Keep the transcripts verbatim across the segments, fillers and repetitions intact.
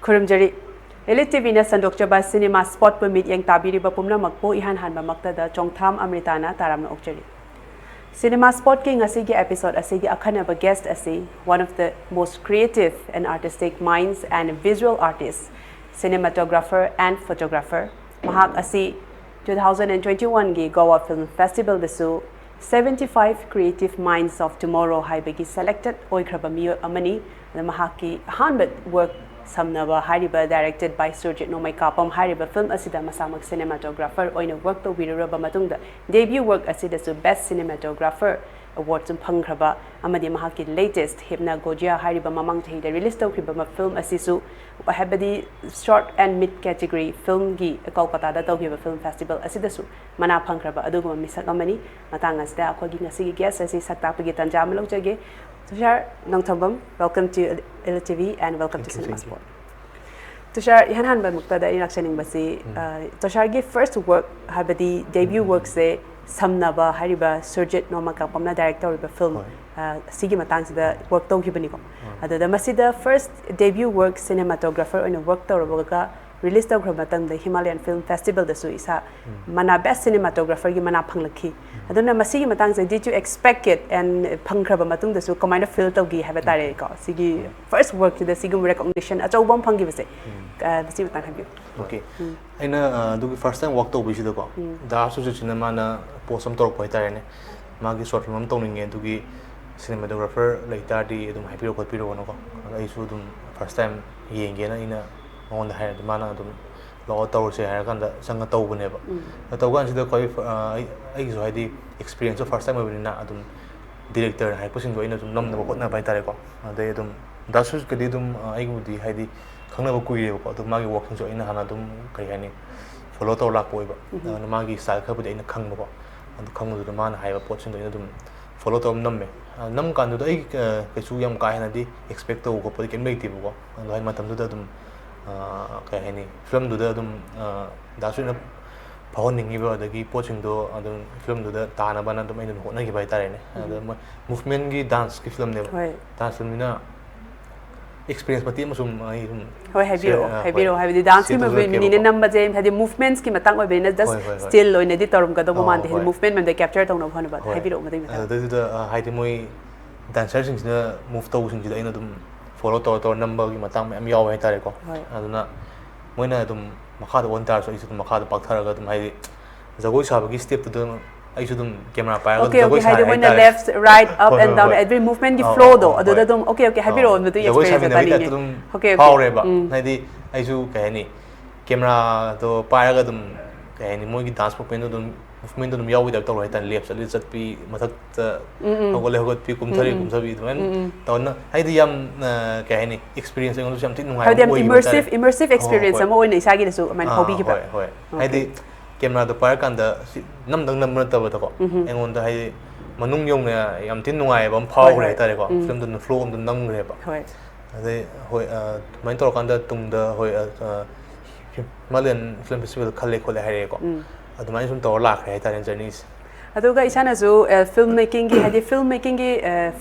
ꯈꯨꯔꯨꯝꯖꯔꯤ꯫ Elite ꯇꯤꯚꯤꯅ ꯁꯟꯗꯣꯛꯆꯕ cinema ꯁ꯭ꯄꯣꯠꯄꯨ ꯃꯤꯠꯌꯦꯡ ꯇꯥꯕꯤꯔꯤꯕ ꯄꯨꯝꯅꯃꯛꯄꯨ ꯏꯍꯥꯟ ꯍꯥꯟꯕꯃꯛꯇꯗ ꯆꯣꯡꯊꯥꯝ ꯑꯃ꯭ꯔꯤꯇꯥꯅ ꯇꯔꯥꯝꯅ ꯑꯣꯛꯆꯔꯤ꯫ ꯁꯤꯅꯦꯃꯥ ꯁ꯭ꯄꯣꯠꯀꯤ ꯉꯁꯤꯒꯤ ꯑꯦꯄꯤꯁꯣꯗ ꯑꯁꯤꯒꯤ ꯑꯈꯟꯅꯕ ꯒꯦꯁ꯭ꯠ ꯑꯁꯤ one of the most creative and artistic minds and visual artist, cinematographer and photographer꯫ ꯃꯍꯥꯛ ꯑꯁꯤ two thousand and twenty-one ꯒꯤ Goa Film Festivalꯗꯁꯨ seventy five Creative Minds of Tomorrow ꯍꯥꯏꯕꯒꯤ ꯁꯦꯂꯦꯛꯇꯦꯗ ꯑꯣꯏꯈ꯭ꯔꯕ ꯃꯤꯑꯣꯏ ꯑꯃꯅꯤ꯫ ꯑꯗ ꯃꯍꯥꯛꯀꯤ ꯑꯍꯥꯟꯕ ꯋꯥꯔꯛ ꯁꯝꯅꯕ ꯍꯥꯏꯔꯤꯕ Directed by ꯁꯨꯔꯖꯤꯠ ꯅꯣꯡꯃꯩꯀꯥꯄꯝ ꯍꯥꯏꯔꯤꯕ ꯐꯤꯂꯝ ꯑꯁꯤꯗ ꯃꯁꯥꯃꯛ ꯁꯤꯅꯦꯃꯥꯇꯣꯒ꯭ꯔꯥꯐꯔ ꯑꯣꯏꯅ ꯋꯥꯔꯛ ꯇꯧꯕꯤꯔꯨꯔꯕ ꯃꯇꯨꯡꯗ ꯗꯦꯕ꯭ꯌꯨ ꯋꯥꯔꯛ ꯑꯁꯤꯗꯁꯨ Best Cinematographer ꯑꯦꯋꯥꯔꯗꯁꯨ ꯐꯪꯈ꯭ꯔꯕ ꯑꯃꯗꯤ ꯃꯍꯥꯛꯀꯤ ꯂꯦꯇꯦꯁ꯭ꯠ ꯍꯤꯞꯅꯥꯒꯣꯖꯤꯌꯥ ꯍꯥꯏꯔꯤꯕ ꯃꯃꯥꯡ ꯆꯍꯤꯗ ꯔꯤꯂꯤꯖ ꯇꯧꯈꯤꯕ ꯐꯤꯂꯝ ꯑꯁꯤꯁꯨ, ꯍꯥꯏꯕꯗꯤ short and mid category ꯐꯤꯂꯝꯒꯤ ꯀꯣꯜꯀꯇꯥꯗ ꯇꯧꯈꯤꯕ ꯐꯤꯂꯝ ꯐꯦꯁꯇꯤꯚꯦꯜ ꯑꯁꯤꯗꯁꯨ ꯃꯅꯥ ꯐꯪꯈ꯭ꯔꯕ ꯑꯗꯨꯒꯨꯝꯕ ꯃꯤꯁꯛ ꯑꯃꯅꯤ꯫ ꯃꯇꯥꯡ ꯑꯁꯤꯗ ꯑꯩꯈꯣꯏꯒꯤ ꯉꯁꯤꯒꯤ ꯒꯦꯁ꯭ꯠ ꯑꯁꯤ ꯁꯛ ꯇꯥꯛꯄꯒꯤ ꯇꯟꯖꯥ ꯑꯃ ꯂꯧꯖꯒꯦ꯫ Tushar Nongthombam, welcome to Elite TV and welcome to Thank you, Cinema thank you. Spot꯫ Tushar, ꯏꯍꯥꯟ ꯍꯥꯟꯕꯃꯛꯇꯗ ꯑꯩ ꯂꯥꯛꯆꯅꯤꯡꯕꯁꯤ, ꯎꯝ꯫ ꯑ, ꯇꯨꯁꯥꯔꯒꯤ ꯐꯥꯔꯁ꯭ꯠ ꯋꯥꯔꯛ, ꯍꯥꯏꯕꯗꯤ ꯗꯦꯕ꯭ꯌꯨ ꯎꯝ꯫ ꯋꯥꯔꯛꯁꯦ ꯁꯝꯅꯕ ꯍꯥꯏꯔꯤꯕ ꯁꯨꯔꯖꯤꯠ ꯅꯣꯡꯃꯩꯀꯥꯄꯝꯅ ꯗꯥꯏꯔꯦꯛ ꯇꯧꯔꯤꯕ ꯐꯤꯂꯝ, ꯍꯣꯏ꯫ ꯑ, ꯁꯤꯒꯤ ꯃꯇꯥꯡꯁꯤꯗ ꯋꯥꯔꯛ ꯇꯧꯈꯤꯕꯅꯤꯀꯣ꯫ ꯑꯥ꯫ ꯑꯗꯨꯗ ꯃꯁꯤꯗ ꯐꯥꯔꯁ꯭ꯠ ꯗꯦꯕ꯭ꯌꯨ ꯋꯥꯔꯛ ꯁꯤꯅꯦꯃꯥꯇꯣꯒ꯭ꯔꯥꯐꯔ ꯑꯣꯏꯅ ꯋꯥꯔꯛ ꯇꯧꯔꯕꯒ ꯔꯤꯂꯤꯖ ꯇꯧꯈ꯭ꯔꯕ ꯃꯇꯝꯗ ꯍꯤꯃꯥꯂꯌꯟ ꯐꯤꯂꯝ ꯐꯦꯁꯇꯤꯚꯦꯜꯗꯁꯨ ꯏꯁꯥ ꯎꯝ꯫ ꯃꯅꯥ, ꯕꯦꯁ꯭ꯠ ꯁꯤꯅꯦꯃꯥꯇꯣꯒ꯭ꯔꯥꯐꯔꯒꯤ ꯃꯅꯥ ꯐꯪꯂꯛꯈꯤ꯫ ꯑꯗꯨꯅ ꯃꯁꯤꯒꯤ ꯃꯇꯥꯡꯁꯦ, did you expect it and ꯐꯪꯈ꯭ꯔꯕ ꯃꯇꯨꯡꯗꯁꯨ ꯀꯃꯥꯏꯅ ꯐꯤꯜ ꯇꯧꯈꯤ ꯍꯥꯏꯕ ꯇꯥꯔꯦꯀꯣ? ꯁꯤꯒꯤ ꯐꯥꯔꯁ꯭ꯠ ꯋꯥꯔꯛꯁꯤꯗ ꯁꯤꯒꯨꯝꯕ ꯔꯤꯀꯣꯒꯅꯤꯁꯟ ꯑꯆꯧꯕ ꯑꯃ ꯐꯪꯈꯤꯕꯁꯦ, ꯎꯝ꯫ ꯑ, ꯃꯁꯤꯒꯤ ꯃꯇꯥꯡ ꯍꯥꯏꯕꯤꯌꯨ꯫ ꯑꯣꯀꯦ꯫ ꯎꯝ꯫ ꯑꯩꯅ, ꯑ, ꯑꯗꯨꯒꯤ ꯐꯥꯔꯁ꯭ꯠ ꯇꯥꯏꯝ ꯋꯥꯔꯛ ꯇꯧꯕꯁꯤꯗꯀꯣ, ꯎꯝ꯫ ꯗꯥ ꯁꯨꯔꯖꯤꯠꯁꯤꯅ ꯃꯥꯅ ꯄꯣꯁ ꯑꯃ ꯇꯧꯔꯛꯄ ꯍꯥꯏꯇꯥꯔꯦꯅꯦ꯫ ꯃꯥꯒꯤ ꯁꯣꯔꯠ ꯐꯤꯂꯝ ꯑꯃ ꯇꯧꯅꯤꯡꯉꯦ, ꯑꯗꯨꯒꯤ ꯁꯤꯅꯦꯃꯥꯇꯣꯒ꯭ꯔꯥꯐꯔ ꯂꯩ ꯇꯥꯔꯗꯤ ꯑꯗꯨꯝ ꯍꯥꯏꯕꯤꯔꯛꯑꯣ ꯈꯣꯠꯄꯤꯔꯛꯑꯣꯅꯀꯣ꯫ ꯑꯗ ꯑꯩꯁꯨ ꯑꯗꯨꯝ ꯐꯥꯔꯁ꯭ꯠ ꯇꯥꯏꯝ ꯌꯦꯡꯒꯦꯅ ꯑꯩꯅ ꯃꯉꯣꯟꯗ ꯍꯥꯏꯔꯗꯤ ꯃꯥꯅ ꯑꯗꯨꯝ ꯂꯥꯛꯑꯣ ꯇꯧꯔꯁꯦ ꯍꯥꯏꯔ ꯀꯥꯟꯗ ꯆꯪꯉ ꯇꯧꯕꯅꯦꯕ꯫ ꯎꯝ꯫ ꯑꯗ ꯇꯧꯕ ꯀꯥꯟꯁꯤꯗ ꯈ꯭ꯋꯥꯏ ꯐ-, ꯑ, ꯑꯩ, ꯑꯩꯒꯤꯁꯨ ꯍꯥꯏꯗꯤ ꯑꯦꯛꯁꯄꯤꯔꯤꯌꯦꯟꯁꯇꯣ ꯐꯥꯔꯁ꯭ꯠ ꯇꯥꯏꯝ ꯑꯣꯏꯕꯅꯤꯅ ꯑꯗꯨꯝ ꯗꯤꯔꯦꯛꯇꯔꯅ ꯍꯥꯏꯔꯛꯄꯁꯤꯡꯗꯣ ꯑꯩꯅ ꯑꯗꯨꯝ ꯅꯝꯅꯕ ꯍꯣꯠꯅꯕ ꯍꯥꯏꯇꯥꯔꯦꯀꯣ꯫ ꯑꯗꯩ ꯑꯗꯨꯝ ꯗꯥ ꯁꯨꯔꯖꯤꯠꯀꯗꯤ ꯑꯗꯨꯝ, ꯑ, ꯑꯩꯒꯕꯨꯗꯤ ꯍꯥꯏꯗꯤ ꯈꯪꯅꯕ ꯀꯨꯏꯔꯦꯕꯀꯣ꯫ ꯑꯗꯣ ꯃꯥꯒꯤ ꯋꯥꯔꯛꯁꯤꯡꯁꯨ ꯑꯩꯅ ꯍꯥꯟꯅ ꯑꯗꯨꯝ ꯀꯔꯤ ꯍꯥꯏꯅꯤ, ꯐꯣꯂꯣ ꯇꯧꯔ ꯂꯥꯛꯄ ꯑꯣꯏꯕ꯫ ꯎꯝ꯫ ꯑꯗꯨꯅ ꯃꯥꯒꯤ ꯁ꯭ꯇꯥꯏꯜ ꯈꯔꯕꯨꯗꯤ ꯑꯩꯅ ꯈꯪꯕꯀꯣ꯫ ꯑꯗꯨ ꯈꯪꯕꯗꯨꯗ ꯃꯥꯅ ꯍꯥꯏꯕ ꯄꯣꯠꯁꯤꯡꯗꯣ ꯑꯩꯅ ꯑꯗꯨꯝ ꯐꯣꯂꯣ ꯇꯧꯔ ꯅꯝꯃꯦ꯫ ꯑ, ꯅꯝ ꯀꯥꯟꯗꯨꯗ ꯑꯩ, ꯑ, ꯀꯩꯁꯨ ꯌꯥꯝ ꯀꯥ ꯍꯦꯟꯅꯗꯤ ꯑꯦꯛꯁꯄꯦꯛ ꯇꯧꯕ ꯈꯣꯠꯄꯗꯤ ꯀꯩꯝ ꯂꯩꯇꯦꯕꯀꯣ꯫ ꯑꯗꯣ ꯍꯥꯏꯗꯤ ꯃꯇꯝꯗꯨꯗ ꯑꯗꯨꯝ, ꯑ, ꯀꯩ ꯍꯥꯏꯅꯤ, ꯐꯤꯂꯝꯗꯨꯗ ꯑꯗꯨꯝ, ꯑ, ꯗꯥ ꯁꯨꯔꯖꯤꯠꯅ ꯐꯥꯎꯍꯟꯅꯤꯡꯉꯤꯕ ꯑꯗꯒꯤ ꯄꯣꯠꯁꯤꯡꯗꯣ ꯑꯗꯨꯝ ꯐꯤꯂꯝꯗꯨꯗ ꯇꯥꯅꯕꯅ ꯑꯗꯨꯝ ꯑꯩꯅ ꯑꯗꯨꯝ ꯍꯣꯠꯅꯈꯤꯕ ꯍꯥꯏꯇꯥꯔꯦꯅꯦ꯫ ꯑꯗ ꯎꯝ꯫ ꯃꯣꯏ ꯃꯨꯚꯃꯦꯟꯒꯤ ꯗꯥꯟꯁꯀꯤ ꯐꯤꯂꯝꯅꯦꯕ꯫ ꯍꯣꯏ꯫ ꯗꯥꯟꯁ ꯐꯤꯂꯝꯅꯤꯅ ꯑꯦꯛꯁꯄꯤꯔꯤꯌꯦꯟꯁ ꯃꯇꯦꯛ ꯑꯃ ꯁꯨꯝ ꯑꯩ ꯁꯨꯝ ꯍꯣꯏ ꯍꯥꯏꯕꯤꯔꯛꯑꯣ share- ꯑ, ꯍꯥꯏꯕꯤꯔꯛꯑꯣ ꯍꯣꯏ, ꯍꯥꯏꯕꯗꯤ ꯗꯥꯟꯁꯀꯤ share ꯃꯨꯚꯃꯦꯟꯅꯤꯅ ꯇꯧꯖꯔꯛꯀꯦꯕꯀꯣ꯫ ꯅꯝꯕꯁꯦ ꯍꯥꯏꯗꯤ ꯃꯨꯚꯃꯦꯟꯠꯁꯀꯤ ꯃꯇꯥꯡ ꯑꯣꯏꯕꯅꯤꯅ just ꯍꯣꯏ, ꯍꯣꯏ, ꯍꯣꯏ꯫ ꯁ꯭ꯇꯤꯜ ꯑꯣꯏꯅꯗꯤ ꯇꯧꯔꯝꯒꯗꯧꯕ ꯑꯣ, ꯃꯥꯟꯗꯦ ꯍꯥꯏꯗꯤ ꯍꯣꯏ꯫ ꯃꯨꯚꯃꯦꯟꯠ ꯃꯌꯥꯝꯗ ꯀꯦꯞꯆꯔ ꯇꯧꯅꯕ ꯍꯣꯠꯅꯕꯗ ꯍꯣꯏ꯫ ꯍꯥꯏꯕꯤꯔꯛꯑꯣ ꯃꯇꯨꯡ ꯃꯇꯥꯡ ꯑꯗꯨꯗꯩꯗꯨꯗ ꯑ, ꯍꯥꯏꯗꯤ ꯃꯣꯏ ꯗꯥꯟꯁꯔꯁꯤꯡꯁꯤꯅ ꯃꯨꯚ ꯇꯧꯕꯁꯤꯡꯁꯤꯗ ꯑꯩꯅ ꯑꯗꯨꯝ ꯐꯣꯂꯣ ꯇꯧꯔ ꯇꯧꯔ ꯅꯝꯕꯒꯤ ꯃꯇꯥꯡ ꯃꯌꯥꯝ ꯌꯥꯎꯋꯦ ꯍꯥꯏꯇꯥꯔꯦꯀꯣ꯫ ꯍꯣꯏ꯫ ꯑꯗꯨꯅ ꯃꯣꯏꯅ ꯑꯗꯨꯝ ꯃꯈꯥꯗ ꯑꯣꯟ ꯇꯥꯔꯁꯨ ꯑꯩꯁꯨ ꯑꯗꯨꯝ ꯃꯈꯥꯗ ꯄꯥꯛꯊꯔꯒ ꯑꯗꯨꯝ ꯍꯥꯏꯗꯤ ꯖꯒꯣꯏ ꯁꯥꯕꯒꯤ ꯁ꯭ꯇꯦꯞꯇꯨꯗ ꯑꯩꯁꯨ ꯑꯗꯨꯝ ꯀꯦꯃꯦꯔꯥ ꯄꯥꯏꯔꯒ ꯑꯣꯀꯦ ꯖꯒꯣꯏ ꯑꯣꯀꯦ ꯍꯥꯏꯗꯤ ꯁꯥꯔꯦ ꯃꯣꯏꯅ ꯍꯥꯏꯇꯥꯔꯦ꯫ ꯂꯦꯐ ꯔꯥꯏꯠ ꯑꯞ ꯍꯣꯏ, ꯑꯦꯟ ꯍꯣꯏ, ꯗꯥꯎꯟ ꯍꯣꯏ꯫ ꯑꯦꯚ꯭ꯔꯤ ꯃꯨꯚꯃꯦꯟꯠꯀꯤ ꯑꯧ, ꯐ꯭ꯂꯣꯗꯣ ꯑꯧ, ꯑꯗꯨꯗ ꯍꯣꯏ꯫ ꯑꯗꯨꯝ ꯑꯣꯀꯦ ꯑꯣꯀꯦ ꯍꯥꯏꯕꯤꯔꯛꯑꯣ ꯑꯗꯨꯗꯤ ꯖꯒꯣꯏ ꯑꯦꯛꯁꯄꯤꯔꯤꯌꯦꯟꯁ ꯁꯥꯕꯤꯒꯤ ꯇꯥꯅꯤꯡꯉꯦ꯫ ꯇꯥꯏꯞꯇ ꯑꯗꯨꯝ ꯑꯣꯀꯦ ꯑꯣꯀꯦ꯫ ꯐꯥꯎꯔꯦꯕ ꯎꯝ꯫ ꯍꯥꯏꯗꯤ ꯑꯩꯁꯨ ꯀꯩ ꯍꯥꯏꯅꯤ ꯀꯦꯃꯦꯔꯥꯗꯣ ꯄꯥꯏꯔꯒ ꯑꯗꯨꯝ ꯀꯩ ꯍꯥꯏꯅꯤ ꯃꯣꯏꯒꯤ ꯗꯥꯟꯁ ꯃꯨꯚꯃꯦꯟꯠꯇꯣ ꯑꯗꯨꯝ ꯃꯨꯚꯃꯦꯟꯠꯇꯣ ꯑꯗꯨꯝ ꯌꯥꯎꯕꯩ ꯇꯥꯏꯞ ꯇꯧꯔꯦ ꯍꯥꯏꯇꯥꯔꯦ꯫ ꯂꯦꯞ ꯆꯠꯂꯤ ꯆꯠꯄꯤ ꯃꯊꯛꯇ ꯎꯝ, ꯎꯝ꯫ ꯍꯧꯒꯠꯂꯦ ꯍꯧꯒꯠꯄꯤ ꯀꯨꯝꯊꯔꯤ ꯎꯝ, ꯎꯝ꯫ ꯀꯨꯝꯊꯕꯤ ꯑꯗꯨꯃꯥꯏꯅ ꯎꯝ, ꯎꯝ꯫ ꯇꯧꯅ ꯍꯥꯏꯗꯤ ꯌꯥꯝ ꯑ, ꯀꯩ ꯍꯥꯏꯅꯤ ꯑꯦꯛꯁꯄꯤꯔꯤꯌꯦꯟꯁ ꯑꯩꯉꯣꯟꯗꯁꯨ ꯌꯥꯝ ꯊꯤ ꯅꯨꯡꯉꯥꯏꯕ ꯍꯥꯏꯕꯗꯤ ꯌꯥꯝ ꯑꯣꯏꯈꯤꯕ ꯏꯃꯔꯁꯤꯞ ꯍꯥꯏꯇꯥꯔꯦ꯫ ꯏꯃꯔꯁꯤꯞ ꯍꯣꯏ, ꯑꯦꯛꯁꯄꯤꯔꯤꯌꯦꯟꯁ ꯍꯣꯏ꯫ ꯑꯃ ꯑꯣꯏꯅ ꯏꯁꯥꯒꯤꯗꯁꯨ ꯑꯗꯨꯃꯥꯏꯅ ꯑꯥ, ꯐꯥꯎꯕꯤꯈꯤꯕ꯭ꯔꯥ? ꯍꯣꯏ ꯍꯣꯏ꯫ ꯑꯣꯀꯦ꯫ ꯍꯥꯏꯗꯤ ꯀꯦꯃꯦꯔꯥꯗꯣ ꯄꯥꯏꯔꯀꯥꯟꯗ ꯁꯤ ꯅꯝꯗꯪ ꯅꯝꯕ ꯅꯠꯇꯕꯗꯀꯣ ꯎꯝꯍꯨꯝ꯫ ꯑꯩꯉꯣꯟꯗ ꯍꯥꯏꯗꯤ ꯃꯅꯨꯡ ꯌꯧꯅ ꯌꯥꯝ ꯊꯤꯅ ꯅꯨꯡꯉꯥꯏꯕ ꯑꯃ ꯍꯣꯏ, ꯐꯥꯎꯈ꯭ꯔꯦ ꯍꯣꯏ꯫ ꯍꯥꯏꯇꯥꯔꯦꯀꯣ꯫ ꯎꯝ꯫ ꯐꯤꯂꯝꯗꯨꯅ ꯐ꯭ꯂꯣ ꯑꯃꯗ ꯅꯝꯈ꯭ꯔꯦꯕ꯫ ꯍꯣꯏ꯫ ꯑꯗꯩ ꯍꯣꯏ ꯑ, ꯑꯗꯨꯃꯥꯏꯅ ꯇꯧꯔꯀꯥꯟꯗ ꯇꯨꯡꯗ ꯍꯣꯏ ꯑ, ꯑ, ꯍꯤꯃꯥꯂꯌꯟ ꯐꯤꯂꯝ ꯐꯦꯁꯇꯤꯚꯦꯜ ꯈꯜꯂꯦ ꯈꯣꯠꯂꯦ ꯍꯥꯏꯔꯛꯑꯦꯀꯣ꯫ ꯎꯝ꯫ ꯑꯗꯨꯃꯥꯏꯅ ꯁꯨꯝ ꯇꯧꯔ ꯂꯥꯛꯈ꯭ꯔꯦ ꯍꯥꯏꯇꯥꯔꯦ ꯖꯔꯅꯤꯁꯦ꯫ ꯑꯗꯨꯒ ꯏꯁꯥꯅꯁꯨ ꯐꯤꯜꯝ ꯃꯦꯀꯤꯡꯒꯤ ꯍꯥꯏꯗꯤ ꯐꯤꯜꯝ ꯃꯦꯀꯤꯡꯒꯤ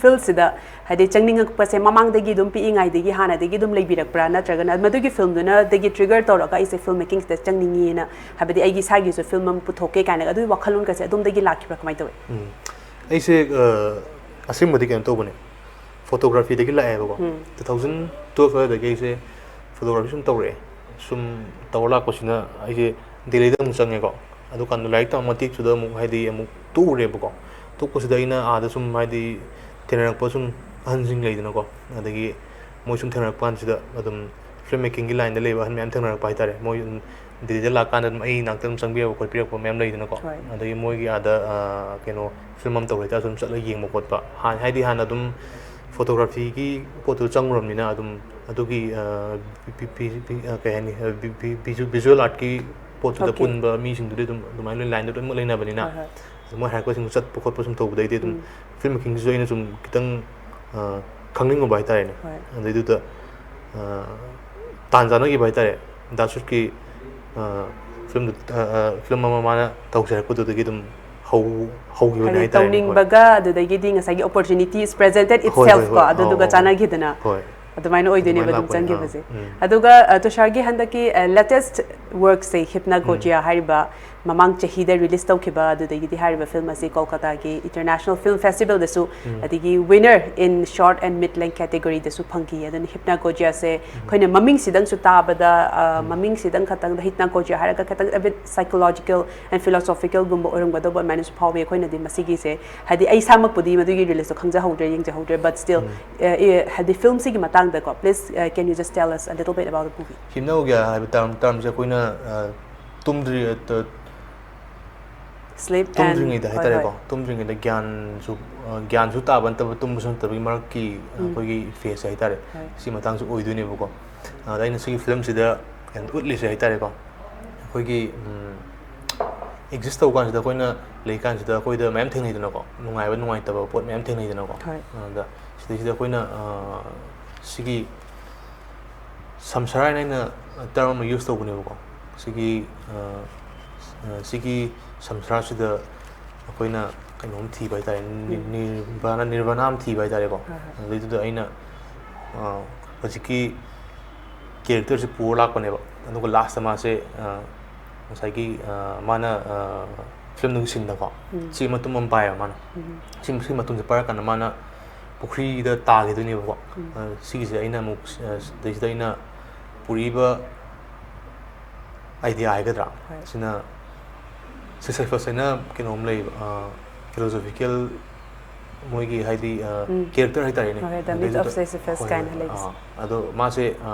ꯐꯤꯜꯁꯤꯗ ꯍꯥꯏꯗꯤ ꯆꯪꯅꯤꯡꯉꯛꯄꯁꯦ ꯃꯃꯥꯡꯗꯒꯤ ꯑꯗꯨꯝ ꯄꯤꯛꯏꯉꯩꯗꯒꯤ ꯍꯥꯟꯅꯗꯒꯤ ꯑꯗꯨꯝ ꯂꯩꯕꯤꯔꯛꯄ꯭ꯔꯥ ꯅꯠꯇ꯭ꯔꯒꯅ ꯃꯗꯨꯒꯤ ꯐꯤꯜꯝꯗꯨꯅꯗꯒꯤ ꯇ꯭ꯔꯤꯒꯔ ꯇꯧꯔꯒ ꯑꯩꯁꯦ ꯐꯤꯜꯝ ꯃꯦꯀꯤꯡꯁꯤꯗ ꯆꯪꯅꯤꯡꯉꯤꯅ ꯍꯥꯏꯕꯗꯤ ꯑꯩꯒꯤ ꯏꯁꯥꯒꯤꯁꯨ ꯐꯤꯜꯝ ꯑꯃ ꯄꯨꯊꯣꯛꯀꯦ ꯀꯥꯏꯅꯒ ꯑꯗꯨꯒꯤ ꯋꯥꯈꯜꯂꯣꯟꯒꯁꯦ ꯑꯗꯣꯝꯗꯒꯤ ꯂꯥꯛꯈꯤꯕ꯭ꯔꯥ ꯀꯃꯥꯏꯅ ꯇꯧꯏ? ꯎꯝ꯫ ꯑꯩꯁꯦ ꯑ, ꯑꯁꯦꯡꯕꯗꯤ ꯀꯩꯅꯣ ꯇꯧꯕꯅꯦ, ꯐꯣꯇꯣꯒ꯭ꯔꯥꯐꯤꯗꯒꯤ ꯂꯥꯛꯑꯦꯕꯀꯣ꯫ ꯎꯝ꯫ ꯇꯨ ꯊꯥꯎꯖꯟ ꯇꯨꯋꯦꯜꯐ ꯑꯗꯨꯋꯥꯏꯗꯒꯤ ꯑꯩꯁꯦ ꯐꯣꯇꯣꯒ꯭ꯔꯥꯐꯤ ꯁꯨꯝ ꯇꯧꯔꯛꯑꯦ꯫ ꯁꯨꯝ ꯇꯧꯔ ꯂꯥꯛꯄꯁꯤꯅ ꯑꯩꯁꯦ ꯗꯦꯜꯂꯤꯗ ꯑꯃꯨꯛ ꯆꯪꯉꯦꯀꯣ꯫ ꯑꯗꯨꯀꯥꯟꯗ ꯂꯥꯏꯔꯤꯛ ꯇꯝꯕ ꯃꯇꯦꯛꯇꯨꯗ ꯑꯃꯨꯛ ꯍꯥꯏꯗꯤ ꯑꯃꯨꯛ ꯇꯣꯛꯎꯔꯦꯕꯀꯣ꯫ ꯇꯣꯛꯄꯁꯤꯗ ꯑꯩꯅ ꯑꯥꯗ ꯁꯨꯝ ꯍꯥꯏꯗꯤ ꯊꯦꯡꯅꯔꯛꯄ ꯁꯨꯝ ꯑꯍꯟꯁꯤꯡ ꯂꯩꯗꯅꯀꯣ, ꯑꯗꯒꯤ ꯃꯣꯏ ꯁꯨꯝ ꯊꯦꯡꯅꯔꯛꯄ ꯀꯥꯟꯁꯤꯗ ꯑꯗꯨꯝ ꯐꯤꯜꯝ ꯃꯦꯀꯤꯡꯒꯤ ꯂꯥꯏꯟꯗ ꯂꯩꯕ ꯑꯍꯟ ꯃꯌꯥꯝ ꯊꯦꯡꯅꯔꯛꯄ ꯍꯥꯏꯇꯥꯔꯦ꯫ ꯃꯣꯏ ꯑꯗꯨꯝ ꯗꯦꯜꯂꯤꯗ ꯂꯥꯛꯀꯥꯟꯗ ꯑꯗꯨꯝ ꯑꯩ ꯅꯥꯛꯇ ꯑꯗꯨꯝ ꯆꯪꯕꯤꯔꯛꯄ ꯈꯣꯠꯄꯤꯔꯛꯄ ꯃꯌꯥꯝ ꯂꯩꯗꯅꯀꯣ꯫ ꯍꯣꯏ꯫ ꯑꯗꯒꯤ ꯃꯣꯏꯒꯤ ꯑꯥꯗ ꯑ, ꯀꯩꯅꯣ ꯐꯤꯜꯝ ꯑꯃ ꯇꯧꯔꯦ ꯍꯥꯏꯇꯥꯔꯁꯨ ꯑꯗꯨꯝ ꯆꯠꯂꯒ ꯌꯦꯡꯕ ꯈꯣꯠꯄ꯫ ꯍꯥꯟ- ꯍꯥꯏꯗꯤ ꯍꯥꯟꯅ ꯑꯗꯨꯝ ꯐꯣꯇꯣꯒ꯭ꯔꯥꯐꯤꯒꯤ ꯄꯣꯠꯇꯨ ꯆꯪꯉꯨꯔꯕꯅꯤꯅ ꯑꯗꯨꯝ ꯑꯗꯨꯒꯤ ꯑ, ꯄꯤ- ꯄꯤ- ꯄꯤ- ꯄꯤ- ꯑ, ꯀꯩ ꯍꯥꯏꯅꯤ ꯑ, ꯚꯤ- ꯚꯤ- ꯚꯤꯖꯨ- ꯚꯤꯖꯨꯋꯦꯜ ꯑꯥꯔꯠꯀꯤ ꯄꯣꯠꯇꯨꯗ ꯑꯣꯀꯦ꯫ ꯄꯨꯟꯕ ꯃꯤꯁꯤꯡꯗꯨꯗꯤ ꯑꯗꯨꯝ ꯑꯗꯨꯃꯥꯏꯅ ꯂꯣꯏ ꯂꯥꯏꯟꯗ ꯂꯣꯏꯅꯃꯛ ꯂꯩꯅꯕꯅꯤꯅ ꯍꯣꯏ, ꯍꯣꯏ꯫ ꯑꯗꯨ ꯃꯣꯏ ꯍꯥꯏꯔꯛꯄꯁꯤꯡꯗꯨ ꯆꯠꯄ ꯈꯣꯠꯄ ꯁꯨꯝ ꯇꯧꯕꯗꯩꯗꯤ ꯑꯗꯨꯝ ꯎꯝ꯫ ꯐꯤꯜꯝ ꯃꯦꯀꯤꯡꯁꯤꯁꯨ ꯑꯩꯅ ꯁꯨꯝ ꯈꯤꯇꯪ ꯑ, ꯈꯪꯅꯤꯡꯉꯨꯕ ꯍꯥꯏꯇꯥꯔꯦꯅꯦ꯫ ꯍꯣꯏ꯫ ꯑꯗꯩꯗꯨꯗ ꯑ, ꯇꯥꯟ ꯆꯥꯅꯈꯤꯕ ꯍꯥꯏꯇꯥꯔꯦ꯫ ꯗꯥ ꯁꯨꯠꯀꯤ ꯑ, ꯐꯤꯂꯝꯗꯨ ꯑ, ꯑ, ꯐꯤꯂꯝ ꯑꯃ ꯃꯥꯅ ꯇꯧꯁꯦ ꯍꯥꯏꯔꯛꯄꯗꯨꯗꯒꯤ ꯑꯗꯨꯝ ꯍꯧ- ꯍꯧꯈꯤꯕꯅꯦ ꯍꯥꯏꯗꯤ ꯍꯥꯏꯇꯥꯔꯦꯅꯦ꯫ ꯍꯣꯏ꯫ ꯇꯧꯅꯤꯡꯕꯒ ꯑꯗꯨꯗꯒꯤꯗꯤ ꯉꯁꯥꯏꯒꯤ opportunity is presented ꯍꯣꯏ, itself ꯍꯣꯏ, ꯀꯣ ꯍꯣꯏ꯫ ꯑꯗꯨꯗꯨꯒ ꯑꯧ, ꯑꯧ, ꯆꯥꯟꯅꯈꯤꯗꯅ꯫ ꯍꯣꯏ꯫ ꯑꯗꯨꯃꯥꯏꯅ ꯑꯣꯏꯗꯣꯏꯅꯦꯕ ꯑꯗꯨꯃꯥꯏꯅ ꯑꯗꯨꯝ ꯂꯥꯛꯄꯅꯦ, ꯆꯪꯈꯤꯕꯁꯦ꯫ ꯑꯥ, ꯎꯝ. ꯑꯗꯨꯒ ꯑ, ꯇꯨꯁꯥꯔꯒꯤ ꯍꯟꯗꯛꯀꯤ ꯂꯦꯇꯦꯁ ꯋꯥꯔꯛꯁꯦ ꯍꯤꯞꯅꯥꯒꯣꯖꯤꯌꯥ ꯍꯥꯏꯔꯤꯕ ꯃꯃꯥꯡ ꯆꯍꯤꯗ ꯔꯤꯂꯤꯁ ꯇꯧꯈꯤꯕ, ꯑꯗꯨꯗꯒꯤꯗꯤ ꯍꯥꯏꯔꯤꯕ ꯐꯤꯂꯝ ꯑꯁꯤ ꯀꯣꯜꯀꯇꯥꯒꯤ ꯏꯟꯇꯔꯅꯦꯁꯅꯦꯜ ꯐꯤꯜꯝ ꯐꯦꯁꯇꯤꯚꯦꯜꯗꯁꯨ, ꯑꯗꯒꯤ winner in short and mid length categoryꯗꯁꯨ ꯐꯪꯈꯤ꯫ ꯑꯗꯨꯅ ꯍꯤꯞꯅꯥꯒꯣꯖꯤꯌꯥꯁꯦ ꯑꯩꯈꯣꯏꯅ ꯃꯃꯤꯡꯁꯤꯗꯪꯁꯨ ꯇꯥꯕꯗ, ꯑ, ꯃꯃꯤꯡꯁꯤꯗꯪ ꯈꯛꯇꯪꯗ ꯍꯤꯞꯅꯥꯒꯣꯖꯤꯌꯥ ꯍꯥꯏꯔꯒ ꯈꯤꯇꯪ a bit psychological and philosophical ꯒꯨꯝꯕ ꯑꯣꯏꯔꯝꯒꯗꯧꯕ ꯑꯗꯨꯃꯥꯏꯅꯁꯨ ꯐꯥꯎꯋꯤ꯫ ꯑꯩꯈꯣꯏꯅꯗꯤ ꯃꯁꯤꯒꯤꯁꯦ, ꯍꯥꯏꯗꯤ ꯑꯩ ꯏꯁꯥꯃꯛꯄꯨꯗꯤ ꯃꯗꯨꯒꯤ ꯔꯤꯂꯤꯁꯇꯣ ꯈꯪꯖꯍꯧꯗ꯭ꯔꯦ, ꯌꯦꯡꯖꯍꯧꯗ꯭ꯔꯦ, but still, ꯑ, ꯑꯦ, ꯍꯥꯏꯗꯤ ꯐꯤꯜꯝꯁꯤꯒꯤ ꯃꯇꯥꯡꯗꯀꯣ, please, uh, can you just tell us a little bit about the movie? ꯍꯤꯞꯅꯥꯒꯣꯖꯤꯌꯥ ꯍꯥꯏꯕ ꯇꯔꯝ ꯇꯔꯝꯁꯦ ꯑꯩꯈꯣꯏꯅ, ꯑ, ꯇꯨꯝꯗ꯭ꯔꯤ ꯑ, ꯇ- Sleep and- ꯇꯨꯝꯗ꯭ꯔꯤꯉꯩꯗ ꯍꯣꯏ, ꯍꯥꯏꯇꯥꯔꯦꯀꯣ, ꯍꯣꯏ. ꯇꯨꯝꯗ꯭ꯔꯤꯉꯩꯗ ꯒ꯭ꯌꯥꯟꯁꯨ, ꯑ, ꯒ꯭ꯌꯥꯟꯁꯨ ꯇꯥꯕ ꯅꯠꯇꯕ, ꯇꯨꯝꯕꯁꯨ ꯅꯠꯇꯕꯒꯤ ꯃꯔꯛꯀꯤ, ꯑ, ꯎꯝ. ꯑꯩꯈꯣꯏꯒꯤ ꯐꯦꯁ ꯍꯥꯏꯇꯥꯔꯦ, ꯍꯣꯏ. ꯁꯤ ꯃꯇꯥꯡꯁꯨ ꯑꯣꯏꯗꯣꯏꯅꯦꯕꯀꯣ꯫ ꯑꯗ ꯑꯩꯅ ꯁꯤꯒꯤ ꯐꯤꯂꯝꯁꯤꯗ ꯀꯩꯅꯣ ꯎꯠꯂꯤꯁꯦ ꯍꯥꯏꯇꯥꯔꯦꯀꯣ, ꯑꯩꯈꯣꯏꯒꯤ, ꯎꯝ, ꯑꯦꯛꯖꯤꯁ ꯇꯧꯕ ꯀꯥꯟꯁꯤꯗ, ꯑꯩꯈꯣꯏꯅ ꯂꯩ ꯀꯥꯟꯁꯤꯗ ꯑꯩꯈꯣꯏꯗ ꯃꯌꯥꯝ ꯊꯦꯡꯅꯩꯗꯅꯀꯣ, ꯅꯨꯡꯉꯥꯏꯕ ꯅꯨꯡꯉꯥꯏꯇꯕ ꯄꯣꯠ ꯃꯌꯥꯝ ꯊꯦꯡꯅꯩꯗꯅꯀꯣ꯫ ꯍꯣꯏ. ꯑꯗ ꯁꯤꯗꯩꯁꯤꯗ ꯑꯩꯈꯣꯏꯅ, ꯑ, ꯁꯤꯒꯤ ꯁꯝꯁꯥꯔ ꯍꯥꯏꯅ ꯑꯩꯅ ꯇꯔꯝ ꯑꯃ ꯌꯨꯁ ꯇꯧꯕꯅꯦꯕꯀꯣ꯫ ꯁꯤꯒꯤ, ꯑ, ꯑ, ꯁꯤꯒꯤ ꯁꯝꯁꯥꯔꯁꯤꯗ ꯑꯩꯈꯣꯏꯅ ꯀꯩꯅꯣꯝ ꯊꯤꯕ ꯍꯥꯏꯇꯥꯔꯦ, ꯅꯤ-, ꯎꯝ. ꯅꯤꯔꯕꯥꯅ, ꯅꯤꯔꯕꯥꯅ ꯑꯃ ꯊꯤꯕ ꯍꯥꯏꯇꯥꯔꯦꯀꯣ꯫ ꯍꯣꯏ, ꯍꯣꯏ. ꯑꯗꯨꯗꯩꯗꯨꯗ ꯑꯩꯅ, ꯑ, ꯍꯧꯖꯤꯛꯀꯤ ꯀꯦꯔꯦꯛꯇꯔꯁꯦ ꯄꯨꯔ ꯂꯥꯛꯄꯅꯦꯕ, ꯑꯗꯨꯒ ꯂꯥꯁꯇ ꯃꯥꯁꯦ, ꯑ, ꯉꯁꯥꯏꯒꯤ, ꯑ, ꯃꯥꯅ, ꯑ, ꯐꯤꯂꯝꯗꯨꯒꯤ ꯁꯤꯟꯗꯀꯣ, ꯎꯝ. ꯁꯤ ꯃꯇꯨꯝ ꯑꯃ ꯄꯥꯏꯌꯦꯕ ꯃꯥꯅ꯫ ꯎꯝ. ꯁꯤ, ꯁꯤ ꯃꯇꯨꯝꯁꯦ ꯄꯥꯏꯔꯀꯥꯟꯗ ꯃꯥꯅ ꯄꯨꯈ꯭ꯔꯤꯗ ꯇꯥꯈꯤꯗꯣꯏꯅꯦꯕꯀꯣ꯫ ꯎꯝ. ꯑ, ꯁꯤꯒꯤꯁꯦ ꯑꯩꯅ ꯑꯃꯨꯛ, ꯑ, ꯁꯤꯗꯩꯁꯤꯗ ꯑꯩꯅ ꯄꯨꯔꯛꯏꯕ ꯑꯥꯏꯗꯤꯌꯥ ꯍꯥꯏꯒꯗ꯭ꯔꯥ, ꯍꯣꯏ. ꯁꯤꯅ ꯁꯤꯁꯥꯏꯐꯁ ꯍꯥꯏꯅ ꯀꯩꯅꯣꯝ ꯂꯩꯕ, ꯑ, ꯐꯤꯂꯣꯁꯣꯐꯤꯀꯦꯜ ꯃꯣꯏꯒꯤ ꯍꯥꯏꯗꯤ, ꯑ, ꯎꯝ. ꯀꯦꯔꯦꯛꯇꯔ ꯍꯥꯏꯇꯥꯔꯦꯅꯦ꯫ ꯍꯣꯏ, ꯍꯣꯏ, The Myth ꯑꯗꯩꯗꯨꯗ-, of Sisyphus ꯍꯣꯏ, ꯀꯥꯏꯅ ꯍꯣꯏ, ꯂꯩꯕꯁꯦ. ꯑꯥ, ꯑꯗꯣ ꯃꯥꯁꯦ, ꯑ,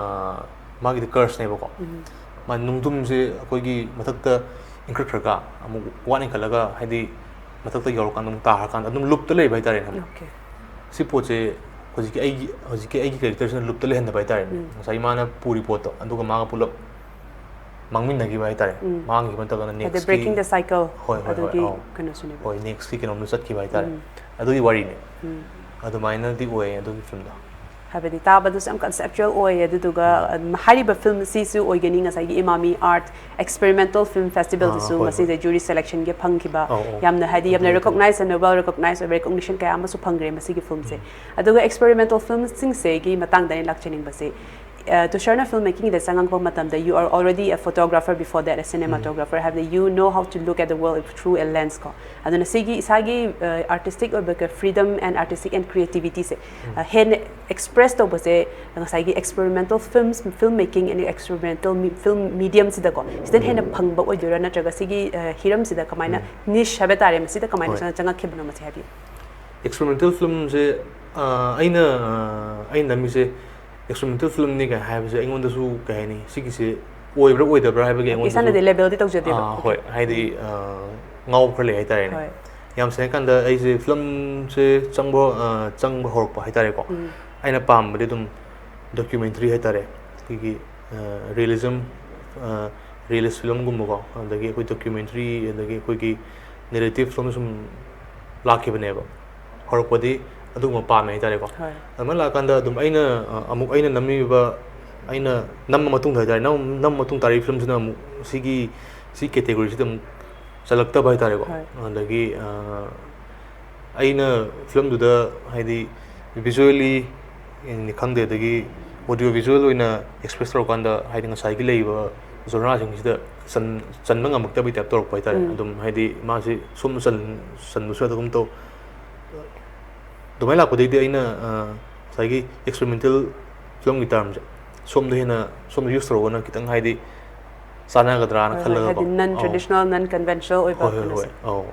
ꯃꯥꯒꯤꯗꯤ ꯀꯔꯁꯅꯦꯕꯀꯣ꯫ ꯎꯝ. ꯃꯥ ꯅꯨꯡꯗꯨꯝꯁꯦ ꯑꯩꯈꯣꯏꯒꯤ ꯃꯊꯛꯇ ꯏꯟꯈꯠꯈ꯭ꯔꯒ ꯑꯃꯨꯛ ꯋꯥꯠ ꯏꯟꯈꯠꯂꯒ, ꯍꯥꯏꯗꯤ ꯃꯊꯛꯇ ꯌꯧꯔꯀꯥꯟꯗ ꯑꯃꯨꯛ ꯇꯥꯔꯀꯥꯟꯗ ꯑꯗꯨꯝ ꯂꯨꯞꯇ ꯂꯩꯕ ꯍꯥꯏꯇꯥꯔꯦꯅꯦ꯫ Okay. ꯁꯤ ꯄꯣꯠꯁꯦ ꯍꯧꯖꯤꯛꯀꯤ ꯑꯩꯒꯤ, ꯍꯧꯖꯤꯛꯀꯤ ꯑꯩꯒꯤ ꯀꯦꯔꯦꯛꯇꯔꯁꯤꯅ ꯂꯨꯞꯇ ꯂꯩꯍꯟꯗꯕ ꯍꯥꯏꯇꯥꯔꯦꯅꯦ꯫ ꯎꯝ. ꯉꯁꯥꯏ ꯃꯥꯅ ꯄꯨꯔꯤ ꯄꯣꯠꯇꯣ ꯑꯗꯨꯒ ꯃꯥꯒ ꯄꯨꯂꯞ ꯃꯥꯡꯃꯤꯟꯅꯈꯤꯕ ꯍꯥꯏꯇꯥꯔꯦ꯫ ꯎꯝ. ꯃꯥꯡꯈꯤꯕ ꯅꯠꯇ꯭ꯔꯒꯅ ꯍꯥꯏꯗꯤ next ꯀꯤ-, breaking the cycle ꯍꯣꯏ, ꯍꯣꯏ, ꯍꯣꯏ, ꯑꯗꯨꯒꯤ ꯑꯧ. ꯀꯩꯅꯣꯁꯨꯅꯦꯕ꯫ ꯍꯣꯏ, next ꯀꯤ ꯀꯩꯅꯣꯝꯗ ꯆꯠꯈꯤꯕ ꯍꯥꯏꯇꯥꯔꯦ꯫ ꯎꯝ. ꯑꯗꯨꯒꯤ ꯋꯥꯔꯤꯅꯦ꯫ ꯎꯝ. ꯑꯗꯨꯃꯥꯏꯅꯗꯤ ꯑꯣꯏꯌꯦ ꯑꯗꯨꯒꯤ ꯐꯤꯂꯝꯗꯣ꯫ ꯍꯥꯏꯕꯗꯤ ꯇꯥꯕꯗꯁꯨ ꯌꯥꯝ conceptual ꯑꯣꯏ꯫ ꯑꯗꯨꯗꯨꯒ ꯎꯝ, ꯍꯥꯏꯔꯤꯕ ꯐꯤꯂꯝ ꯑꯁꯤꯁꯨ ꯑꯣꯏꯒꯅꯤ ꯉꯁꯥꯏꯒꯤ ꯏꯃꯥꯃꯤ ꯑꯥꯔꯠ ꯑꯦꯛꯁꯄꯦꯔꯤꯃꯦꯟꯇꯦꯜ ꯐꯤꯂꯝ ꯐꯦꯁꯇꯤꯚꯦꯜꯗꯁꯨ, ꯑꯥ, ꯍꯣꯏ, ꯍꯣꯏ, ꯉꯁꯤꯁꯦ ꯖꯨꯔꯤ ꯁꯦꯂꯦꯛꯁꯟꯒꯤ ꯐꯪꯈꯤꯕ꯫ ꯑꯧ, ꯑꯧ꯫ ꯌꯥꯝꯅ, ꯍꯥꯏꯗꯤ, ꯌꯥꯝꯅ ꯑꯗꯨꯅꯤ, ꯑꯗꯨꯅꯤ꯫ ꯔꯤꯀꯣꯛꯅꯥꯏꯁ ꯑꯦꯟ ꯅꯣꯕꯦꯜ ꯔꯤꯀꯣꯛꯅꯥꯏꯁ ꯑꯣꯏꯕ ꯔꯤꯀꯣꯛꯅꯤꯁꯟ ꯀꯌꯥ ꯑꯃꯁꯨ ꯐꯪꯈ꯭ꯔꯦ ꯃꯁꯤꯒꯤ ꯐꯤꯂꯝꯁꯦ꯫ ꯎꯝ꯫ ꯑꯗꯨꯒ ꯑꯦꯛꯁꯄꯦꯔꯤꯃꯦꯟꯇꯦꯜ ꯐꯤꯂꯝꯁꯤꯡꯁꯤꯒꯤ ꯃꯇꯥꯡꯗ ꯑꯩꯅ ꯂꯥꯛꯆꯅꯤꯡꯕꯁꯦ, ꯑ, ꯇꯨꯁꯥꯔꯅ ꯐꯤꯜꯝ ꯃꯦꯀꯤꯡꯗ ꯆꯪꯉꯛꯄ ꯃꯇꯝꯗ, you are already a photographer before that, a cinematographer, ꯎꯝ, ꯍꯥꯏꯕꯗꯤ you know how to look at the world through a lens ꯀꯣ꯫ ꯑꯗꯨꯅ ꯁꯤꯒꯤ ꯏꯁꯥꯒꯤ, ꯑ, ꯑꯥꯔꯇꯤꯁꯇꯤꯛ ꯑꯣꯏꯕ freedom and artistic and creativity ꯁꯦ, ꯎꯝ, ꯑ, ꯍꯦꯟꯅ ꯑꯦꯛꯁꯄ꯭ꯔꯦꯁ ꯇꯧꯕꯁꯦ ꯉꯁꯥꯏꯒꯤ experimental films, film making and experimental film ꯃꯤꯗꯤꯌꯝꯁꯤꯗꯀꯣ, ꯁꯤꯗꯅ ꯍꯦꯟꯅ ꯐꯪꯕ ꯑꯣꯏꯗꯣꯏꯔꯥ, ꯅꯠꯇ꯭ꯔꯒ ꯁꯤꯒꯤ, ꯑ, ꯍꯤꯔꯝꯁꯤꯗ ꯀꯃꯥꯏꯅ, ꯎꯝ, ꯅꯤꯁ ꯍꯥꯏꯕ ꯇꯥꯔꯦ, ꯃꯁꯤꯗ ꯀꯃꯥꯏꯅ, ꯍꯣꯏ, ꯆꯪ-, ꯆꯪꯉꯛꯈꯤꯕꯅꯣ ꯃꯁꯤ ꯍꯥꯏꯕꯤꯌꯨ꯫ ꯑꯦꯛꯁꯄꯦꯔꯤꯃꯦꯟꯇꯦꯜ ꯐꯤꯜꯝꯁꯦ, ꯑ, ꯑꯩꯅ, ꯑ, ꯑꯩꯅ ꯅꯝꯃꯤꯁꯦ ꯑꯦꯛꯁꯄꯦꯔꯤꯃꯦꯟꯇꯦꯜ ꯐꯤꯜꯝꯅꯤ ꯀꯥꯏꯅ ꯍꯥꯏꯕꯁꯦ ꯑꯩꯉꯣꯟꯗꯁꯨ, ꯀꯩ ꯍꯥꯏꯅꯤ, ꯁꯤꯒꯤꯁꯦ ꯑꯣꯏꯕ꯭ꯔꯥ ꯑꯣꯏꯗꯕ꯭ꯔꯥ ꯍꯥꯏꯕꯒꯤ ꯑꯩꯉꯣꯟꯗꯁꯨ, ꯏꯁꯥꯅꯗꯤ ꯂꯦꯕꯦꯜꯗꯤ ꯇꯧꯖꯗꯦꯕ꯫ ꯑꯥ, ꯍꯣꯏ, ꯍꯥꯏꯗꯤ, ꯎꯝ, ꯑ, ꯉꯥꯎꯕ ꯈꯔ ꯂꯩ ꯍꯥꯏꯇꯥꯔꯦꯅꯦ꯫ ꯍꯣꯏ꯫ ꯌꯥꯝ ꯁꯦꯡꯅ ꯍꯥꯏꯀꯥꯟꯗ ꯑꯩꯁꯦ ꯐꯤꯂꯝꯁꯦ ꯆꯪꯕ, ꯑ, ꯆꯪꯕ ꯍꯧꯔꯛꯄ ꯍꯥꯏꯇꯥꯔꯦꯀꯣ꯫ ꯎꯝ꯫ ꯑꯩꯅ ꯄꯥꯝꯕꯗꯤ ꯑꯗꯨꯝ ꯗꯣꯀ꯭ꯌꯨꯃꯦꯟꯇꯔꯤ ꯍꯥꯏꯇꯥꯔꯦ, ꯑꯩꯈꯣꯏꯒꯤ, ꯑ, ꯔꯤꯌꯦꯂꯤꯖꯝ, ꯑ, ꯔꯤꯌꯦꯂꯤꯁ ꯐꯤꯂꯝꯒꯨꯝꯕꯀꯣ, ꯑꯗꯒꯤ ꯑꯩꯈꯣꯏ ꯗꯣꯀ꯭ꯌꯨꯃꯦꯟꯇꯔꯤ, ꯑꯗꯒꯤ ꯑꯩꯈꯣꯏꯒꯤ ꯅꯦꯔꯦꯇꯤꯞ ꯐꯤꯂꯝ ꯁꯨꯝ ꯂꯥꯛꯈꯤꯕꯅꯦꯕ꯫ ꯍꯧꯔꯛꯄꯗꯤ ꯑꯗꯨꯒꯨꯝꯕ ꯄꯥꯝꯃꯦ ꯍꯥꯏꯇꯥꯔꯦꯀꯣ꯫ ꯍꯣꯏ꯫ ꯑꯗꯨꯃꯥꯏꯅ ꯂꯥꯛꯑꯀꯥꯟꯗ ꯑꯗꯨꯝ ꯑꯩꯅ, ꯑ, ꯑꯃꯨꯛ ꯑꯩꯅ ꯅꯝꯃꯤꯕ, ꯑꯩꯅ ꯅꯝꯃ ꯃꯇꯨꯡꯗ ꯍꯥꯏꯇꯥꯔꯦ, ꯅꯝ-, ꯅꯝꯃ ꯃꯇꯨꯡ ꯇꯥꯔꯛꯏ ꯐꯤꯂꯝꯁꯤꯅ ꯑꯃꯨꯛ ꯁꯤꯒꯤ, ꯁꯤ ꯀꯦꯇꯦꯒꯣꯔꯤꯁꯤꯗ ꯑꯃꯨꯛ ꯆꯜꯂꯛꯇꯕ ꯍꯥꯏꯇꯥꯔꯦꯀꯣ꯫ ꯍꯣꯏ꯫ ꯑꯗꯒꯤ, ꯑ, ꯑꯩꯅ ꯐꯤꯂꯝꯗꯨꯗ ꯍꯥꯏꯗꯤ ꯚꯤꯖꯨꯋꯦꯜꯂꯤ ꯈꯪꯗꯦ, ꯑꯗꯒꯤ ꯑꯣꯗꯤꯑꯣ ꯚꯤꯖꯨꯋꯦꯜ ꯑꯣꯏꯅ ꯑꯦꯛꯁꯄ꯭ꯔꯦꯁ ꯇꯧꯔꯀꯥꯟꯗ ꯍꯥꯏꯗꯤ ꯉꯁꯥꯏꯒꯤ ꯂꯩꯔꯤꯕ ꯖꯣꯅꯔꯥꯁꯤꯡꯁꯤꯗ ꯆꯟ-, ꯆꯟꯕ ꯉꯝꯃꯛꯇꯕꯒꯤ ꯇꯥꯏꯞ ꯇꯧꯔꯛꯄ ꯍꯥꯏꯇꯥꯔꯦ꯫ ꯎꯝ꯫ ꯑꯗꯨꯝ ꯍꯥꯏꯗꯤ ꯃꯥꯁꯤ ꯁꯣꯝꯗ ꯆꯟ-, ꯆꯟꯕꯁꯨ ꯌꯥꯗꯒꯨꯝ ꯇꯧ꯫ ꯑꯗꯨꯃꯥꯏꯅ ꯂꯥꯛꯄꯗꯒꯤꯗꯤ ꯑꯩꯅ, ꯑ, ꯉꯁꯥꯏꯒꯤ ꯑꯦꯛꯁꯄꯦꯔꯤꯃꯦꯟꯇꯦꯜ ꯐꯤꯂꯝꯒꯤ ꯇꯔꯝꯁꯦ ꯁꯣꯝꯗ ꯍꯦꯟꯅ, ꯁꯣꯝꯗ ꯌꯨꯁ ꯇꯧꯔꯒꯅ ꯈꯤꯇꯪ ꯍꯥꯏꯗꯤ ꯆꯥꯟꯅꯒꯗ꯭ꯔꯥꯅ ꯍꯣꯏ, ꯍꯣꯏ, ꯈꯜꯂꯒꯀꯣ꯫ ꯍꯥꯏꯗꯤ non ꯑꯧ꯫ Traditional, non conventional ꯑꯣꯏꯕ ꯍꯣꯏ, ꯍꯣꯏ, ꯀꯩꯅꯣꯁꯦ꯫ ꯍꯣꯏ, ꯑꯧ꯫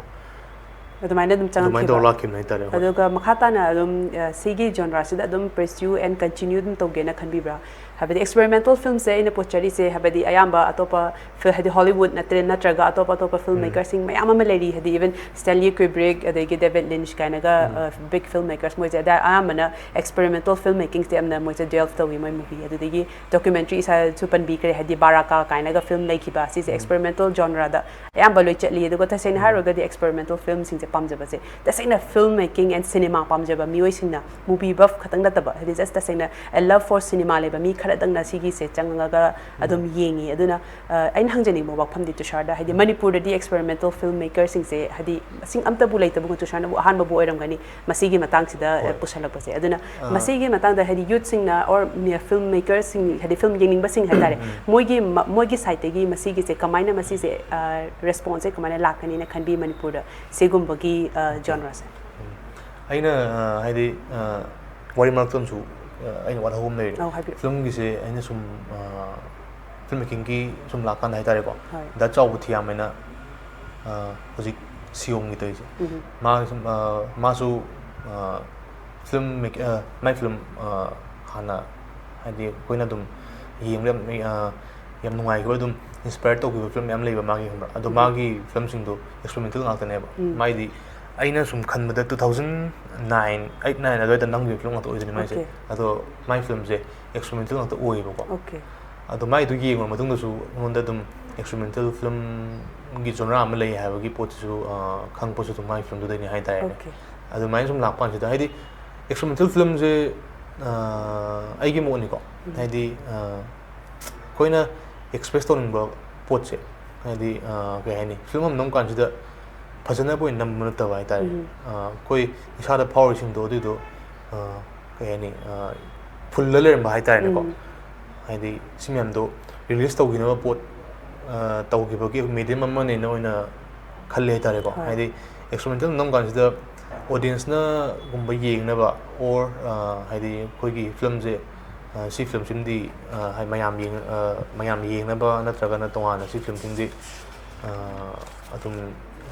ꯑꯗꯨꯃꯥꯏꯅ ꯑꯗꯨꯝ ꯑꯗꯨꯃꯥꯏꯅ ꯆꯪꯉꯛꯈꯤꯕ꯫ ꯇꯧꯔ ꯂꯥꯛꯈꯤꯕꯅꯦ ꯍꯥꯏꯇꯥꯔꯦ, ꯍꯣꯏ꯫ ꯑꯗꯨꯒ ꯃꯈꯥ ꯇꯥꯅ ꯑꯗꯨꯝ, ꯑ, ꯁꯤꯒꯤ ꯖꯣꯟꯔꯥꯁꯤꯗ ꯑꯗꯨꯝ pursue and continue ꯑꯗꯨꯝ ꯇꯧꯒꯦꯅ ꯈꯟꯕꯤꯕ꯭ꯔꯥ? ꯍꯥꯏꯕꯗꯤ ꯑꯦꯛꯁꯄꯦꯔꯤꯃꯦꯟꯇꯦꯜ ꯐꯤꯂꯝꯁꯦ ꯑꯩꯅ ꯄꯨꯊꯔꯤꯁꯦ ꯍꯥꯏꯕꯗꯤ ꯑꯌꯥꯝꯕ ꯑꯇꯣꯞꯄ ꯐꯤ- ꯍꯥꯏꯗꯤ ꯍꯣꯂꯤꯋꯨꯗ ꯅꯠꯇ꯭ꯔꯦ ꯅꯠꯇ꯭ꯔꯒ ꯑꯇꯣꯞ ꯑꯇꯣꯞꯄ ꯐꯤꯜꯝ ꯃꯦꯀꯔꯁꯤꯡ ꯃꯌꯥꯝ ꯑꯃ ꯂꯩꯔꯤ, ꯍꯥꯏꯗꯤ ꯏꯚꯟ ꯁ꯭ꯇꯦꯟꯂꯤ ꯀ꯭ꯌꯨꯕ꯭ꯔꯤꯛ ꯑꯗꯒꯤ ꯗꯦꯕꯤꯠ ꯂꯤꯟꯆ ꯀꯥꯏꯅꯒ ꯕꯤꯛ ꯐꯤꯜꯝ ꯃꯦꯀꯔꯁ ꯃꯣꯏꯁꯦ ꯑꯗ ꯑꯌꯥꯝꯕꯅ ꯑꯦꯛꯁꯄꯦꯔꯤꯃꯦꯟꯇꯦꯜ ꯐꯤꯜꯝ ꯃꯦꯀꯤꯡꯁꯦ ꯌꯥꯝꯅ ꯃꯣꯏꯁꯦ ꯗꯦꯜꯐ ꯇꯧꯏ꯫ ꯃꯣꯏ ꯃꯨꯚꯤ ꯑꯗꯨꯗꯒꯤ ꯗꯣꯀ꯭ꯌꯨꯃꯦꯟꯇ꯭ꯔꯤ ꯏꯁꯥꯁꯨ ꯄꯟꯕꯤꯈ꯭ꯔꯦ, ꯍꯥꯏꯗꯤ ꯕꯥꯔꯥꯀꯥ ꯀꯥꯏꯅꯒ ꯐꯤꯜꯝ ꯂꯩꯈꯤꯕ, ꯁꯤꯁꯦ ꯑꯦꯛꯁꯄꯦꯔꯤꯃꯦꯟꯇꯦꯜ ꯖꯣꯟꯔꯥꯗ ꯑꯌꯥꯝꯕ ꯂꯣꯏ ꯆꯠꯂꯤ꯫ ꯑꯗꯨꯒ ꯇꯁꯦꯡꯅ ꯍꯥꯏꯔꯨꯔꯒꯗꯤ ꯑꯦꯛꯁꯄꯦꯔꯤꯃꯦꯟꯇꯦꯜ ꯐꯤꯜꯝꯁꯤꯡꯁꯦ ꯄꯥꯝꯖꯕꯁꯦ ꯇꯁꯦꯡꯅ ꯐꯤꯜꯝ ꯃꯦꯀꯤꯡ ꯑꯦꯟ ꯁꯤꯅꯦꯃꯥ ꯄꯥꯝꯖꯕ ꯃꯤꯑꯣꯏꯁꯤꯡꯅ, ꯃꯨꯚꯤ ꯕꯐ ꯈꯛꯇꯪ ꯅꯠꯇꯕ, ꯍꯥꯏꯗꯤ ꯖꯁ ꯇꯁꯦꯡꯅ ꯑꯦ ꯂꯚ ꯐꯣꯔ ꯁꯤꯅꯦꯃꯥ ꯂꯩꯕ ꯃꯤ ꯈꯔꯗꯪꯅ ꯁꯤꯒꯤꯁꯦ ꯆꯪꯉꯒ ꯑꯗꯨꯝ ꯌꯦꯡꯉꯤ꯫ ꯑꯗꯨꯅ ꯑ, ꯑꯩꯅ ꯍꯪꯖꯅꯤꯡꯕ ꯋꯥꯐꯝꯗꯤ ꯇꯨꯁꯥꯔꯗ, ꯍꯥꯏꯗꯤ ꯃꯅꯤꯄꯨꯔꯗꯗꯤ ꯑꯦꯛꯁꯄꯦꯔꯤꯃꯦꯟꯇꯦꯜ ꯐꯤꯜꯝ ꯃꯦꯀꯔꯁꯤꯡꯁꯦ ꯍꯥꯏꯗꯤ ꯃꯁꯤꯡ ꯑꯝꯇꯕꯨ ꯂꯩꯇꯕꯒꯨꯝ, ꯇꯨꯁꯥꯔꯅꯕꯨ ꯑꯍꯥꯟꯕꯕꯨ ꯑꯣꯏꯔꯝꯒꯅꯤ ꯃꯁꯤꯒꯤ ꯃꯇꯥꯡꯁꯤꯗ ꯑ, ꯍꯣꯏ꯫ ꯄꯨꯁꯜꯂꯛꯄꯁꯦ꯫ ꯑꯗꯨꯅ ꯑ꯫ ꯃꯁꯤꯒꯤ ꯃꯇꯥꯡꯗ ꯍꯥꯏꯗꯤ ꯌꯨꯠꯁꯤꯡꯅ ꯑꯣꯔ ꯐꯤꯜꯝ ꯃꯦꯀꯔꯁꯤꯡ, ꯍꯥꯏꯗꯤ ꯐꯤꯜꯝ ꯌꯦꯡꯅꯤꯡꯕꯁꯤꯡ ꯍꯥꯏꯇꯥꯔꯦ, ꯃꯣꯏꯒꯤ ꯃ- ꯃꯣꯏꯒꯤ ꯁꯥꯏꯠꯇꯒꯤ ꯃꯁꯤꯒꯤꯁꯦ ꯀꯃꯥꯏꯅ ꯃꯁꯤꯁꯦ ꯔꯦꯁꯄꯣꯟꯁꯁꯦ ꯀꯃꯥꯏꯅ ꯂꯥꯛꯀꯅꯤꯅ ꯈꯟꯕꯤ ꯃꯅꯤꯄꯨꯔꯗ ꯁꯤꯒꯨꯝꯕꯒꯤ ꯖꯣꯟꯔꯥꯁꯦ? ꯎꯝ꯫ ꯑꯩꯅ ꯑ, ꯍꯥꯏꯗꯤ ꯑ, ꯋꯥꯔꯤ ꯃꯔꯛꯇ ꯑꯃꯁꯨ ꯑ, ꯑꯩꯅ ꯋꯥꯠꯍꯧꯕ ꯑꯃ ꯂꯩꯔꯦ꯫ ꯑꯧ, ꯍꯥꯏꯕꯤꯔꯛꯑꯣ꯫ ꯐꯤꯂꯝꯒꯤꯁꯦ ꯑꯩꯅ ꯁꯨꯝ ꯑ, ꯐꯤꯜꯝ ꯃꯦꯀꯤꯡꯒꯤ ꯁꯨꯝ ꯂꯥꯛꯀꯥꯟꯗ ꯍꯥꯏꯇꯥꯔꯦꯀꯣ, ꯍꯣꯏ꯫ ꯗꯥ ꯆꯥꯎꯕ ꯊꯤꯌꯥꯝ ꯍꯥꯏꯅ ꯑ, ꯍꯧꯖꯤꯛ ꯁꯤꯌꯣꯝꯒꯤ ꯇꯧꯔꯤꯁꯦ꯫ ꯎꯝ꯫ ꯃꯥ ꯁꯨꯝ ꯑ, ꯃꯥꯁꯨ ꯑ, ꯐꯤꯂꯝ ꯃꯦꯛ- ꯑ, ꯃꯥꯏ ꯐꯤꯂꯝ ꯑ, ꯍꯥꯟꯅ ꯍꯥꯏꯗꯤ ꯑꯩꯈꯣꯏꯅ ꯑꯗꯨꯝ ꯌꯦꯡꯕꯗ ꯌꯥꯝ ꯑ, ꯌꯥꯝ ꯅꯨꯡꯉꯥꯏꯈꯤꯕ, ꯑꯗꯨꯝ ꯏꯟꯁꯄꯥꯌꯔ ꯇꯧꯈꯤꯕ ꯐꯤꯂꯝ ꯃꯌꯥꯝ ꯂꯩꯕ ꯃꯥꯒꯤ, ꯈꯪꯕ꯭ꯔꯥ? ꯑꯗꯣ ꯎꯝ꯫ ꯃꯥꯒꯤ ꯐꯤꯂꯝꯁꯤꯡꯗꯣ ꯑꯦꯛꯁꯄꯦꯔꯤꯃꯦꯟꯇꯦꯜ ꯉꯥꯛꯇꯅꯦꯕ꯫ ꯎꯝ꯫ ꯃꯥꯏꯗꯤ ꯑꯩꯅ ꯁꯨꯝ ꯈꯟꯕꯗ two thousand nine, eight, nine ꯑꯗꯨꯋꯥꯏꯗ ꯅꯝꯈꯤꯕ ꯐꯤꯂꯝ ꯉꯥꯛꯇ ꯑꯣꯏꯗꯣꯏꯅꯤ ꯃꯥꯏꯁꯦ꯫ Okay꯫ ꯑꯗꯣ ꯃꯥꯏ ꯐꯤꯂꯝꯁꯦ ꯑꯦꯛꯁꯄꯦꯔꯤꯃꯦꯟꯇꯦꯜ ꯉꯥꯛꯇ ꯑꯣꯏꯌꯦꯕꯀꯣ꯫ Okay꯫ ꯑꯗꯣ ꯃꯥꯏꯗꯨ ꯌꯦꯡꯉꯨꯔ ꯃꯇꯨꯡꯗꯁꯨ ꯑꯩꯉꯣꯟꯗ ꯑꯗꯨꯝ ꯑꯦꯛꯁꯄꯦꯔꯤꯃꯦꯟꯇꯦꯜ ꯐꯤꯂꯝꯒꯤ ꯖꯣꯅꯔꯥ ꯑꯃ ꯂꯩ ꯍꯥꯏꯕꯒꯤ ꯄꯣꯠꯁꯤꯁꯨ ꯑ, ꯈꯪꯉꯛꯄꯁꯨ ꯑꯗꯨꯝ ꯃꯥꯏ ꯐꯤꯂꯝꯗꯨꯗꯩꯅꯤ ꯍꯥꯏꯇꯥꯔꯦꯅꯦ꯫ Okay꯫ ꯑꯗꯨꯃꯥꯏꯅ ꯁꯨꯝ ꯂꯥꯛꯄ ꯀꯥꯟꯁꯤꯗ ꯍꯥꯏꯗꯤ ꯑꯦꯛꯁꯄꯦꯔꯤꯃꯦꯟꯇꯦꯜ ꯐꯤꯂꯝꯁꯦ ꯑ, ꯑꯩꯒꯤ ꯃꯣꯠꯅꯤꯀꯣ, ꯍꯥꯏꯗꯤ ꯑ, ꯑꯩꯈꯣꯏꯅ ꯑꯦꯛꯁꯄ꯭ꯔꯦꯁ ꯇꯧꯅꯤꯡꯕ ꯄꯣꯠꯁꯦ, ꯍꯥꯏꯗꯤ ꯑ, ꯀꯩ ꯍꯥꯏꯅꯤ, ꯐꯤꯂꯝ ꯑꯃ ꯅꯝ ꯀꯥꯟꯁꯤꯗ ꯐꯖꯅꯕ ꯑꯣꯏꯅ ꯅꯝꯕ ꯅꯠꯇꯕ ꯍꯥꯏꯇꯥꯔꯦ꯫ ꯎꯝ꯫ ꯑ, ꯑꯩꯈꯣꯏ ꯏꯁꯥꯗ ꯐꯥꯎꯔꯤꯁꯤꯡꯗꯣ ꯑꯗꯨꯏꯗꯣ ꯑ, ꯀꯩ ꯍꯥꯏꯅꯤ, ꯑ, ꯐꯨꯜꯗ ꯂꯩꯔꯝꯕ ꯍꯥꯏꯇꯥꯔꯦꯅꯦꯀꯣ꯫ ꯎꯝ꯫ ꯍꯥꯏꯗꯤ ꯁꯤ ꯃꯌꯥꯝꯗꯣ ꯔꯤꯂꯤꯁ ꯇꯧꯈꯤꯅꯕ ꯄꯣꯠ ꯑ, ꯇꯧꯈꯤꯕꯒꯤ ꯃꯦꯗꯤꯌꯝ ꯑꯃꯅꯦꯅ ꯑꯣꯏꯅ ꯈꯜꯂꯦ ꯍꯥꯏꯇꯥꯔꯦꯀꯣ꯫ ꯍꯣꯏ꯫ ꯍꯥꯏꯗꯤ ꯑꯦꯛꯁꯄꯦꯔꯤꯃꯦꯟꯇꯦꯜ ꯅꯝ ꯀꯥꯟꯁꯤꯗ ꯑꯣꯗꯤꯌꯦꯟꯁꯅꯒꯨꯝꯕ ꯌꯦꯡꯅꯕ ꯑꯣꯔ ꯍꯥꯏꯗꯤ ꯑꯩꯈꯣꯏꯒꯤ ꯐꯤꯂꯝꯁꯦ ꯑ, ꯁꯤ ꯐꯤꯂꯝꯁꯤꯃꯗꯤ ꯑ, ꯍꯥꯏ- ꯃꯌꯥꯝ ꯌꯦꯡ- ꯑ, ꯃꯌꯥꯝ ꯌꯦꯡꯅꯕ ꯅꯠꯇ꯭ꯔꯒꯅ ꯇꯣꯉꯥꯟꯅ ꯁꯤ ꯐꯤꯂꯝꯁꯤꯃꯗꯤ ꯑ, ꯑꯗꯨꯝ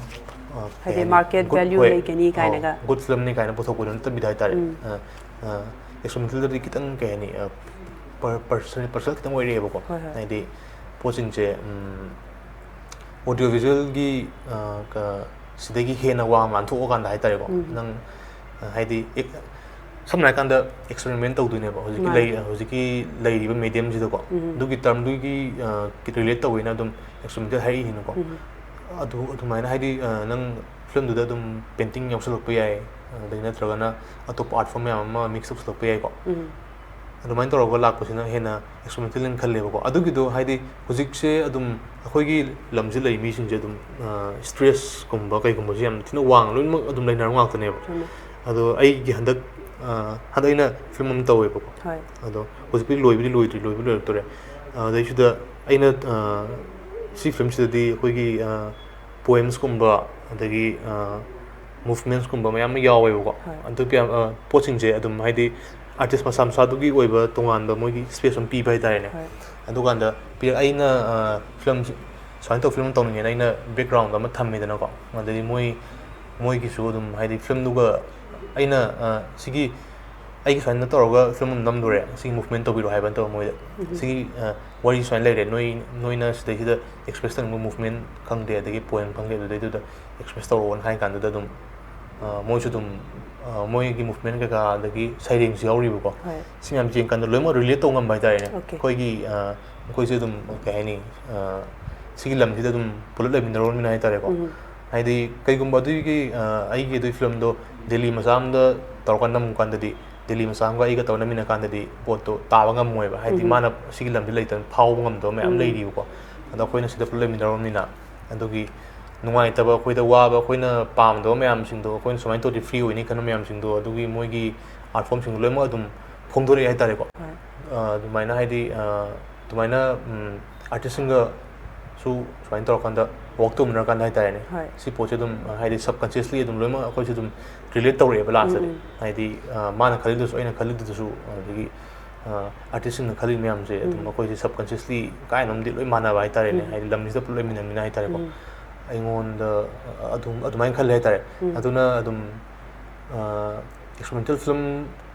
ꯑ, ꯀꯩ ꯍꯥꯏꯗꯤ ꯍꯥꯏꯅꯤ? ꯃꯥꯔꯀꯦꯠ ꯒꯨꯗ- ꯚꯦꯂ꯭ꯌꯨ ꯍꯣꯏ, ꯂꯩꯒꯅꯤ ꯑ, ꯀꯥꯏꯅꯒ꯫ ꯒꯨꯗ ꯐꯤꯂꯝꯅꯤ ꯀꯥꯏꯅ ꯄꯨꯊꯣꯛꯄꯗꯣ ꯅꯠꯇꯕꯤꯗ ꯍꯥꯏꯇꯥꯔꯦ꯫ ꯎꯝ꯫ ꯑ, ꯑ, ꯑꯦꯛꯁꯄꯦꯔꯤꯃꯦꯟꯇꯦꯜꯗꯗꯤ ꯈꯤꯇꯪ ꯀꯩ ꯍꯥꯏꯅꯤ, ꯑ, personal personal ꯈꯤꯇꯪ ꯑꯣꯏꯔꯛꯑꯦꯕꯀꯣ꯫ ꯍꯣꯏ, ꯍꯣꯏ꯫ ꯍꯥꯏꯗꯤ ꯄꯣꯠꯁꯤꯡꯁꯦ ꯑꯣꯗꯤꯑꯣ ꯚꯤꯖꯨꯋꯦꯜꯒꯤ ꯁꯤꯗꯒꯤ ꯍꯦꯟꯅ ꯋꯥꯡꯅ ꯂꯥꯟꯊꯣꯛꯑꯀꯥꯟꯗ ꯍꯥꯏꯇꯥꯔꯦꯀꯣ꯫ ꯎꯝ꯫ ꯅꯪ ꯑ, ꯍꯥꯏꯗꯤ ꯑꯦꯛ- ꯁꯝꯅ ꯍꯥꯏꯔꯀꯥꯟꯗ ꯑꯦꯛꯁꯄꯦꯔꯤꯃꯦꯟ ꯇꯧꯗꯣꯏꯅꯦꯕ ꯍꯧꯖꯤꯛꯀꯤ ꯃꯥꯅꯦ꯫ ꯂꯩ ꯍꯧꯖꯤꯛꯀꯤ ꯂꯩꯔꯤꯕ ꯃꯦꯗꯤꯌꯝꯁꯤꯗꯀꯣ꯫ ꯎꯝ꯫ ꯑꯗꯨꯒꯤ ꯇꯔꯝꯗꯨꯒꯤ ꯔꯤꯂꯦꯠ ꯇꯧꯋꯦꯅ ꯑꯗꯨꯝ ꯑꯦꯛꯁꯄꯦꯔꯤꯃꯦꯟꯇꯦꯜ ꯍꯥꯏꯔꯛꯏꯅꯤꯅꯀꯣ꯫ ꯎꯝ꯫ ꯑꯗꯨ ꯑꯗꯨꯃꯥꯏꯅ ꯍꯥꯏꯗꯤ ꯑ, ꯅꯪ ꯐꯤꯂꯝꯗꯨꯗ ꯑꯗꯨꯝ ꯄꯦꯟꯇꯤꯡ ꯌꯥꯎꯁꯜꯂꯛꯄ ꯌꯥꯏ, ꯑꯗꯩ ꯅꯠꯇ꯭ꯔꯒꯅ ꯑꯇꯣꯞꯄ ꯑꯥꯔꯠ ꯐꯣꯝ ꯃꯌꯥꯝ ꯑꯃ ꯃꯤꯛꯁ ꯇꯧꯁꯜꯂꯛꯄ ꯌꯥꯏꯀꯣ꯫ ꯎꯝ꯫ ꯑꯗꯨꯃꯥꯏꯅ ꯇꯧꯔꯒ ꯂꯥꯛꯄꯁꯤꯅ ꯍꯦꯟꯅ ꯑꯦꯛꯁꯄꯦꯔꯤꯃꯦꯟꯇꯦꯜ ꯑꯣꯏꯅ ꯈꯜꯂꯦꯕꯀꯣ꯫ ꯑꯗꯨꯒꯤꯗꯣ ꯍꯥꯏꯗꯤ ꯍꯧꯖꯤꯛꯁꯦ ꯑꯗꯨꯝ ꯑꯩꯈꯣꯏꯒꯤ ꯂꯝꯁꯤ ꯂꯩꯔꯤ ꯃꯤꯁꯤꯡꯁꯦ ꯑꯗꯨꯝ ꯁ꯭ꯇ꯭ꯔꯦꯁꯀꯨꯝꯕ ꯀꯩꯒꯨꯝꯕꯁꯦ ꯌꯥꯝ ꯊꯤꯅ ꯋꯥꯡꯅ ꯂꯣꯏꯅꯃꯛ ꯑꯗꯨꯝ ꯂꯩꯅꯔꯕ ꯉꯥꯛꯇꯅꯦꯕ꯫ ꯆꯨꯝꯃꯦ꯫ ꯑꯗꯣ ꯑꯩꯒꯤ ꯍꯟꯗꯛ ꯑ, ꯍꯟꯗꯛ ꯑꯩꯅ ꯐꯤꯂꯝ ꯑꯃ ꯇꯧꯋꯦꯕꯀꯣ꯫ ꯍꯣꯏ꯫ ꯑꯗꯣ ꯍꯧꯖꯤꯛꯄꯨꯗꯤ ꯂꯣꯏꯕꯨꯗꯤ ꯂꯣꯏꯗ꯭ꯔꯤ, ꯂꯣꯏꯕꯨꯗꯤ ꯂꯣꯏꯔꯛꯇꯣꯔꯦ꯫ ꯑꯗꯩꯁꯤꯗ ꯑꯩꯅ ꯑ, ꯁꯤ ꯐꯤꯂꯝꯁꯤꯗꯗꯤ ꯑꯩꯈꯣꯏꯒꯤ ꯄꯣꯏꯝꯁꯀꯨꯝꯕ ꯑꯗꯒꯤ ꯃꯨꯚꯃꯦꯟꯠꯁꯀꯨꯝꯕ ꯃꯌꯥꯝ ꯑꯃ ꯌꯥꯎꯋꯦꯕꯀꯣ꯫ ꯍꯣꯏ꯫ ꯑꯗꯨ ꯄꯣꯠꯁꯤꯡꯁꯦ ꯑꯗꯨꯝ ꯍꯥꯏꯗꯤ ꯑꯥꯔꯇꯤꯁ ꯃꯁꯥ ꯃꯁꯥꯗꯨꯒꯤ ꯑꯣꯏꯕ ꯇꯣꯉꯥꯟꯕ ꯃꯣꯏꯒꯤ ꯁ꯭ꯄꯦꯁ ꯑꯃ ꯄꯤꯕ ꯍꯥꯏꯇꯥꯔꯦꯅꯦ꯫ ꯍꯣꯏ꯫ ꯑꯗꯨꯀꯥꯟꯗ ꯄꯤꯔꯛ ꯑꯩꯅ ꯐꯤꯂꯝ ꯁꯨꯃꯥꯏꯅ ꯇꯧꯕ ꯐꯤꯂꯝ ꯑꯃ ꯇꯧꯅꯤꯡꯉꯦꯅ ꯑꯩꯅ ꯕꯦꯛꯒ꯭ꯔꯥꯎꯟꯗ ꯑꯃ ꯊꯝꯃꯦꯗꯅꯀꯣ꯫ ꯑꯗꯩꯗꯤ ꯃꯣꯏ ꯃꯣꯏꯒꯤꯁꯨ ꯑꯗꯨꯝ ꯍꯥꯏꯗꯤ ꯐꯤꯂꯝꯗꯨꯒ ꯑꯩꯅ ꯁꯤꯒꯤ ꯑꯩꯒꯤ ꯁꯨꯃꯥꯏꯅ ꯇꯧꯔꯒ ꯐꯤꯂꯝ ꯑꯃ ꯅꯝꯗꯣꯔꯦ, ꯁꯤꯒꯤ ꯃꯨꯚꯃꯦꯟꯠ ꯇꯧꯕꯤꯔꯣ ꯍꯥꯏꯕ ꯅꯠꯇꯕ ꯃꯣꯏꯗ꯫ ꯎꯝ꯫ ꯁꯤꯒꯤ ꯋꯥꯔꯤ ꯁꯨꯃꯥꯏꯅ ꯂꯩꯔꯦ, ꯅꯣꯏ ꯅꯣꯏꯅ ꯁꯤꯗꯩꯁꯤꯗ ꯑꯦꯛꯁꯄ꯭ꯔꯦꯁ ꯇꯧꯅꯤꯡꯕ ꯃꯨꯚꯃꯦꯟꯠ ꯈꯪꯗꯦ, ꯑꯗꯒꯤ ꯄꯣꯏꯝ ꯈꯪꯗꯦ, ꯑꯗꯨꯗꯩꯗꯨꯗ ꯑꯦꯛꯁꯄ꯭ꯔꯦꯁ ꯇꯧꯔꯛꯑꯣꯅ ꯍꯥꯏ ꯀꯥꯟꯗꯨꯗ ꯑꯗꯨꯝ ꯃꯣꯏꯁꯨ ꯑꯗꯨꯝ ꯃꯣꯏꯒꯤ ꯃꯨꯚꯃꯦꯟꯠ ꯀꯩꯀꯥ ꯑꯗꯒꯤ ꯁꯩꯔꯦꯡꯁꯨ ꯌꯥꯎꯔꯤꯕꯀꯣ꯫ ꯍꯣꯏ꯫ ꯁꯤ ꯃꯌꯥꯝ ꯌꯦꯡꯀꯥꯟꯗ ꯂꯣꯏꯅꯃꯛ ꯔꯤꯂꯦꯠ ꯇꯧ ꯉꯝꯕ ꯍꯥꯏꯇꯥꯔꯦꯅꯦ꯫ ꯑꯣꯀꯦ꯫ ꯑꯩꯈꯣꯏꯒꯤ ꯑꯩꯈꯣꯏꯁꯦ ꯑꯗꯨꯝ ꯀꯩ ꯍꯥꯏꯅꯤ, ꯁꯤꯒꯤ ꯂꯝꯁꯤꯗ ꯑꯗꯨꯝ ꯄꯨꯂꯞ ꯂꯩꯃꯤꯟꯅꯔꯕꯅꯤꯅ ꯍꯥꯏꯇꯥꯔꯦꯀꯣ꯫ ꯎꯝ꯫ ꯍꯥꯏꯗꯤ ꯀꯩꯒꯨꯝꯕ ꯑꯗꯨꯒꯤ ꯑꯩꯒꯤ ꯑꯗꯨꯒꯤ ꯐꯤꯂꯝꯗꯣ ꯗꯦꯜꯂꯤ ꯃꯆꯥ ꯑꯃꯗ ꯇꯧꯔꯒ ꯅꯝꯃꯨ ꯀꯥꯟꯗꯗꯤ, ꯗꯦꯜꯂꯤ ꯃꯆꯥ ꯑꯃꯒ ꯑꯩꯒ ꯇꯧꯔꯒ ꯅꯝꯃꯤꯟꯅ ꯀꯥꯟꯗꯗꯤ ꯄꯣꯠꯇꯣ ꯇꯥꯕ ꯉꯝꯃꯣꯏꯕ꯫ ꯍꯥꯏꯗꯤ ꯎꯝ꯫ ꯃꯥꯅ ꯁꯤꯒꯤ ꯂꯝꯁꯤ ꯂꯩꯇꯕꯅ ꯐꯥꯎꯕ ꯉꯝꯗꯕ ꯃꯌꯥꯝ ꯎꯝ꯫ ꯂꯩꯔꯤꯕꯀꯣ꯫ ꯑꯗꯣ ꯑꯩꯈꯣꯏꯅ ꯁꯤꯗ ꯄꯨꯂꯞ ꯂꯩꯃꯤꯟꯅꯔꯕꯅꯤꯅ ꯑꯗꯨꯒꯤ ꯅꯨꯡꯉꯥꯏꯇꯕ, ꯑꯩꯈꯣꯏꯗ ꯋꯥꯕ, ꯑꯩꯈꯣꯏꯅ ꯄꯥꯝꯗꯕ ꯃꯌꯥꯝꯁꯤꯡꯗꯣ, ꯑꯩꯈꯣꯏꯅ ꯁꯨꯃꯥꯏꯅ ꯇꯧꯔꯗꯤ ꯐ꯭ꯔꯤ ꯑꯣꯏꯅꯤ ꯈꯟꯕ ꯃꯌꯥꯝꯁꯤꯡꯗꯣ, ꯑꯗꯨꯒꯤ ꯃꯣꯏꯒꯤ ꯑꯥꯔꯠ ꯐꯣꯝꯁꯤꯡꯗꯣ ꯂꯣꯏꯅꯃꯛ ꯑꯗꯨꯝ ꯐꯣꯡꯗꯣꯔꯛꯑꯦ ꯍꯥꯏꯇꯥꯔꯦꯀꯣ꯫ ꯍꯣꯏ꯫ ꯑ, ꯑꯗꯨꯃꯥꯏꯅ ꯍꯥꯏꯗꯤ, ꯑ, ꯑꯗꯨꯃꯥꯏꯅ, ꯎꯝ, ꯑꯥꯔꯇꯤꯁꯁꯤꯡꯒꯁꯨ ꯁꯨꯃꯥꯏꯅ ꯇꯧꯔꯀꯥꯟꯗ ꯋꯥꯛ ꯇꯧꯃꯤꯟꯅꯔꯀꯥꯟꯗ ꯍꯥꯏꯇꯥꯔꯦꯅꯦ꯫ ꯍꯣꯏ꯫ ꯁꯤ ꯄꯣꯠꯁꯦ ꯑꯗꯨꯝ, ꯑ, ꯍꯥꯏꯗꯤ ꯁꯕꯀꯟꯁꯤꯌꯁꯂꯤ ꯑꯗꯨꯝ ꯂꯣꯏꯅꯃꯛ ꯑꯩꯈꯣꯏꯁꯦ ꯑꯗꯨꯝ ꯔꯤꯂꯦꯠ ꯇꯧꯔꯛꯑꯦꯕ ꯂꯥꯁꯇꯗꯤ꯫ ꯎꯝ, ꯎꯝ꯫ ꯍꯥꯏꯗꯤ, ꯑ, ꯃꯥꯅ ꯈꯜꯂꯤꯗꯨꯁꯨ ꯑꯩꯅ ꯈꯜꯂꯤꯗꯨꯁꯨ, ꯑꯗꯒꯤ, ꯑ, ꯑꯥꯔꯇꯤꯁꯁꯤꯡꯅ ꯈꯜꯂꯤ ꯃꯌꯥꯝꯁꯦ ꯑꯗꯨꯝ ꯎꯝ꯫ ꯑꯩꯈꯣꯏꯁꯦ ꯁꯕꯀꯟꯁꯤꯌꯁꯂꯤ ꯀꯥꯏꯅꯣꯝꯗꯤ ꯂꯣꯏ ꯃꯥꯟꯅꯕ ꯍꯥꯏꯇꯥꯔꯦꯅꯦ꯫ ꯎꯝ꯫ ꯍꯥꯏꯗꯤ ꯂꯝꯁꯤꯗ ꯄꯨꯂꯞ ꯂꯩꯃꯤꯟꯅꯕꯅꯤꯅ ꯍꯥꯏꯇꯥꯔꯦꯀꯣ꯫ ꯎꯝ꯫ ꯑꯩꯉꯣꯟꯗ, ꯑ, ꯑꯗꯨꯝ ꯑꯗꯨꯃꯥꯏꯅ ꯈꯜꯂꯦ ꯍꯥꯏꯇꯥꯔꯦ꯫ ꯎꯝ꯫ ꯑꯗꯨꯅ ꯑꯗꯨꯝ, ꯑ, ꯑꯦꯛꯁꯄꯦꯔꯤꯃꯦꯟꯇꯦꯜ ꯐꯤꯂꯝ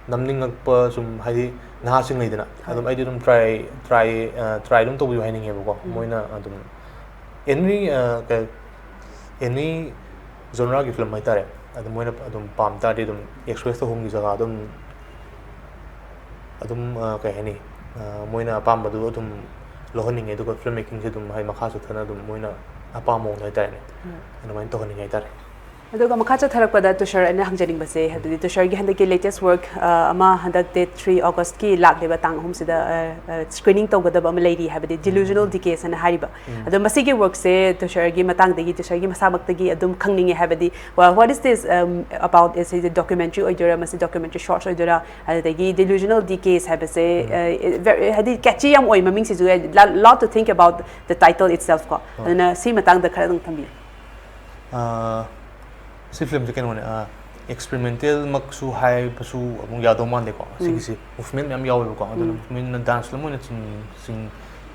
ꯅꯝꯅꯤꯡꯉꯛꯄ ꯁꯨꯝ ꯍꯥꯏꯗꯤ ꯅꯍꯥꯁꯤꯡ ꯂꯩꯗꯅ, ꯑꯗꯨꯝ ꯑꯩꯗꯤ ꯑꯗꯨꯝ try try try ꯑꯗꯨꯝ ꯇꯧꯕꯤꯌꯨ ꯍꯥꯏꯅꯤꯡꯉꯦꯕꯀꯣ꯫ ꯃꯣꯏꯅ ꯑꯗꯨꯝ any any genreꯒꯤ film ꯍꯥꯏꯇꯥꯔꯦ, ꯑꯗꯨ ꯃꯣꯏꯅ ꯑꯗꯨꯝ ꯄꯥꯝ ꯇꯥꯔꯗꯤ ꯑꯗꯨꯝ express ꯇꯧꯐꯝꯒꯤ ꯖꯒꯥ ꯑꯗꯨꯝ ꯑꯗꯨꯝ ꯀꯩ ꯍꯥꯏꯅꯤ, ꯃꯣꯏꯅ ꯑꯄꯥꯝꯕꯗꯨ ꯑꯗꯨꯝ ꯂꯧꯍꯟꯅꯤꯡꯉꯦ꯫ ꯑꯗꯨꯒ film makingꯁꯦ ꯑꯗꯨꯝ ꯍꯥꯏ ꯃꯈꯥ ꯆꯠꯊꯅ ꯑꯗꯨꯝ ꯃꯣꯏꯅ ꯑꯄꯥꯝꯕ ꯃꯑꯣꯡꯗ ꯍꯥꯏꯇꯥꯔꯦꯅꯦ, ꯑꯗꯨꯃꯥꯏꯅ ꯇꯧꯍꯟꯅꯤꯡꯉꯦ ꯍꯥꯏꯇꯥꯔꯦ꯫ ꯑꯗꯨꯒ ꯃꯈꯥ ꯆꯠꯊꯔꯛꯄꯗ ꯇꯨꯁꯔ, ꯑꯩꯅ ꯍꯪꯖꯅꯤꯡꯕꯁꯦ, ꯍꯥꯏꯕꯗꯤ ꯇꯨꯁꯔꯒꯤ ꯍꯟꯗꯛꯀꯤ latest work ꯑꯃ ꯍꯟꯗꯛ date three Augustꯀꯤ ꯂꯥꯛꯂꯤꯕ ꯇꯥꯡ ꯑꯍꯨꯝꯁꯤꯗ screening ꯇꯧꯒꯗꯕ ꯑꯃ ꯂꯩꯔꯤ, ꯍꯥꯏꯕꯗꯤ Delusional Decays ꯍꯥꯏꯅ ꯍꯥꯏꯔꯤꯕ꯫ ꯑꯗꯣ ꯃꯁꯤꯒꯤ workꯁꯦ ꯇꯨꯁꯔꯒꯤ ꯃꯇꯥꯡꯗꯒꯤ, ꯇꯨꯁꯔꯒꯤ ꯃꯁꯥꯃꯛꯇꯒꯤ ꯑꯗꯨꯝ ꯈꯪꯅꯤꯡꯉꯦ, ꯍꯥꯏꯕꯗꯤ what is this about? ꯁꯤꯁꯦ documentary ꯑꯣꯏꯗꯣꯏꯔꯥ, ꯃꯁꯤ documentary shorts ꯑꯣꯏꯗꯣꯏꯔꯥ? ꯑꯗꯨꯗꯒꯤ Delusional Decays ꯍꯥꯏꯕꯁꯦ ꯍꯥꯏꯗꯤ catchy ꯌꯥꯝ ꯑꯣꯏ ꯃꯃꯤꯡꯁꯤꯁꯨ, lot to think about the title itself ꯀꯣ꯫ ꯑꯗꯨꯅ ꯁꯤ ꯃꯇꯥꯡꯗ ꯈꯔ ꯑꯗꯨꯝ ꯊꯝꯕꯤꯌꯨ꯫ ꯁꯤ filmꯁꯦ ꯀꯩꯅꯣꯅꯦ, experimentalꯃꯛꯁꯨ ꯍꯥꯏꯕꯁꯨ ꯑꯃꯨꯛ ꯌꯥꯗꯧ ꯃꯥꯟꯗꯦꯀꯣ꯫ ꯁꯤꯒꯤꯁꯦ movement ꯃꯌꯥꯝ ꯌꯥꯎꯋꯦꯕꯀꯣ꯫ ꯑꯗꯨꯅ movementꯅ dance film ꯑꯣꯏꯅ ꯆꯤꯡ ꯆꯤꯡ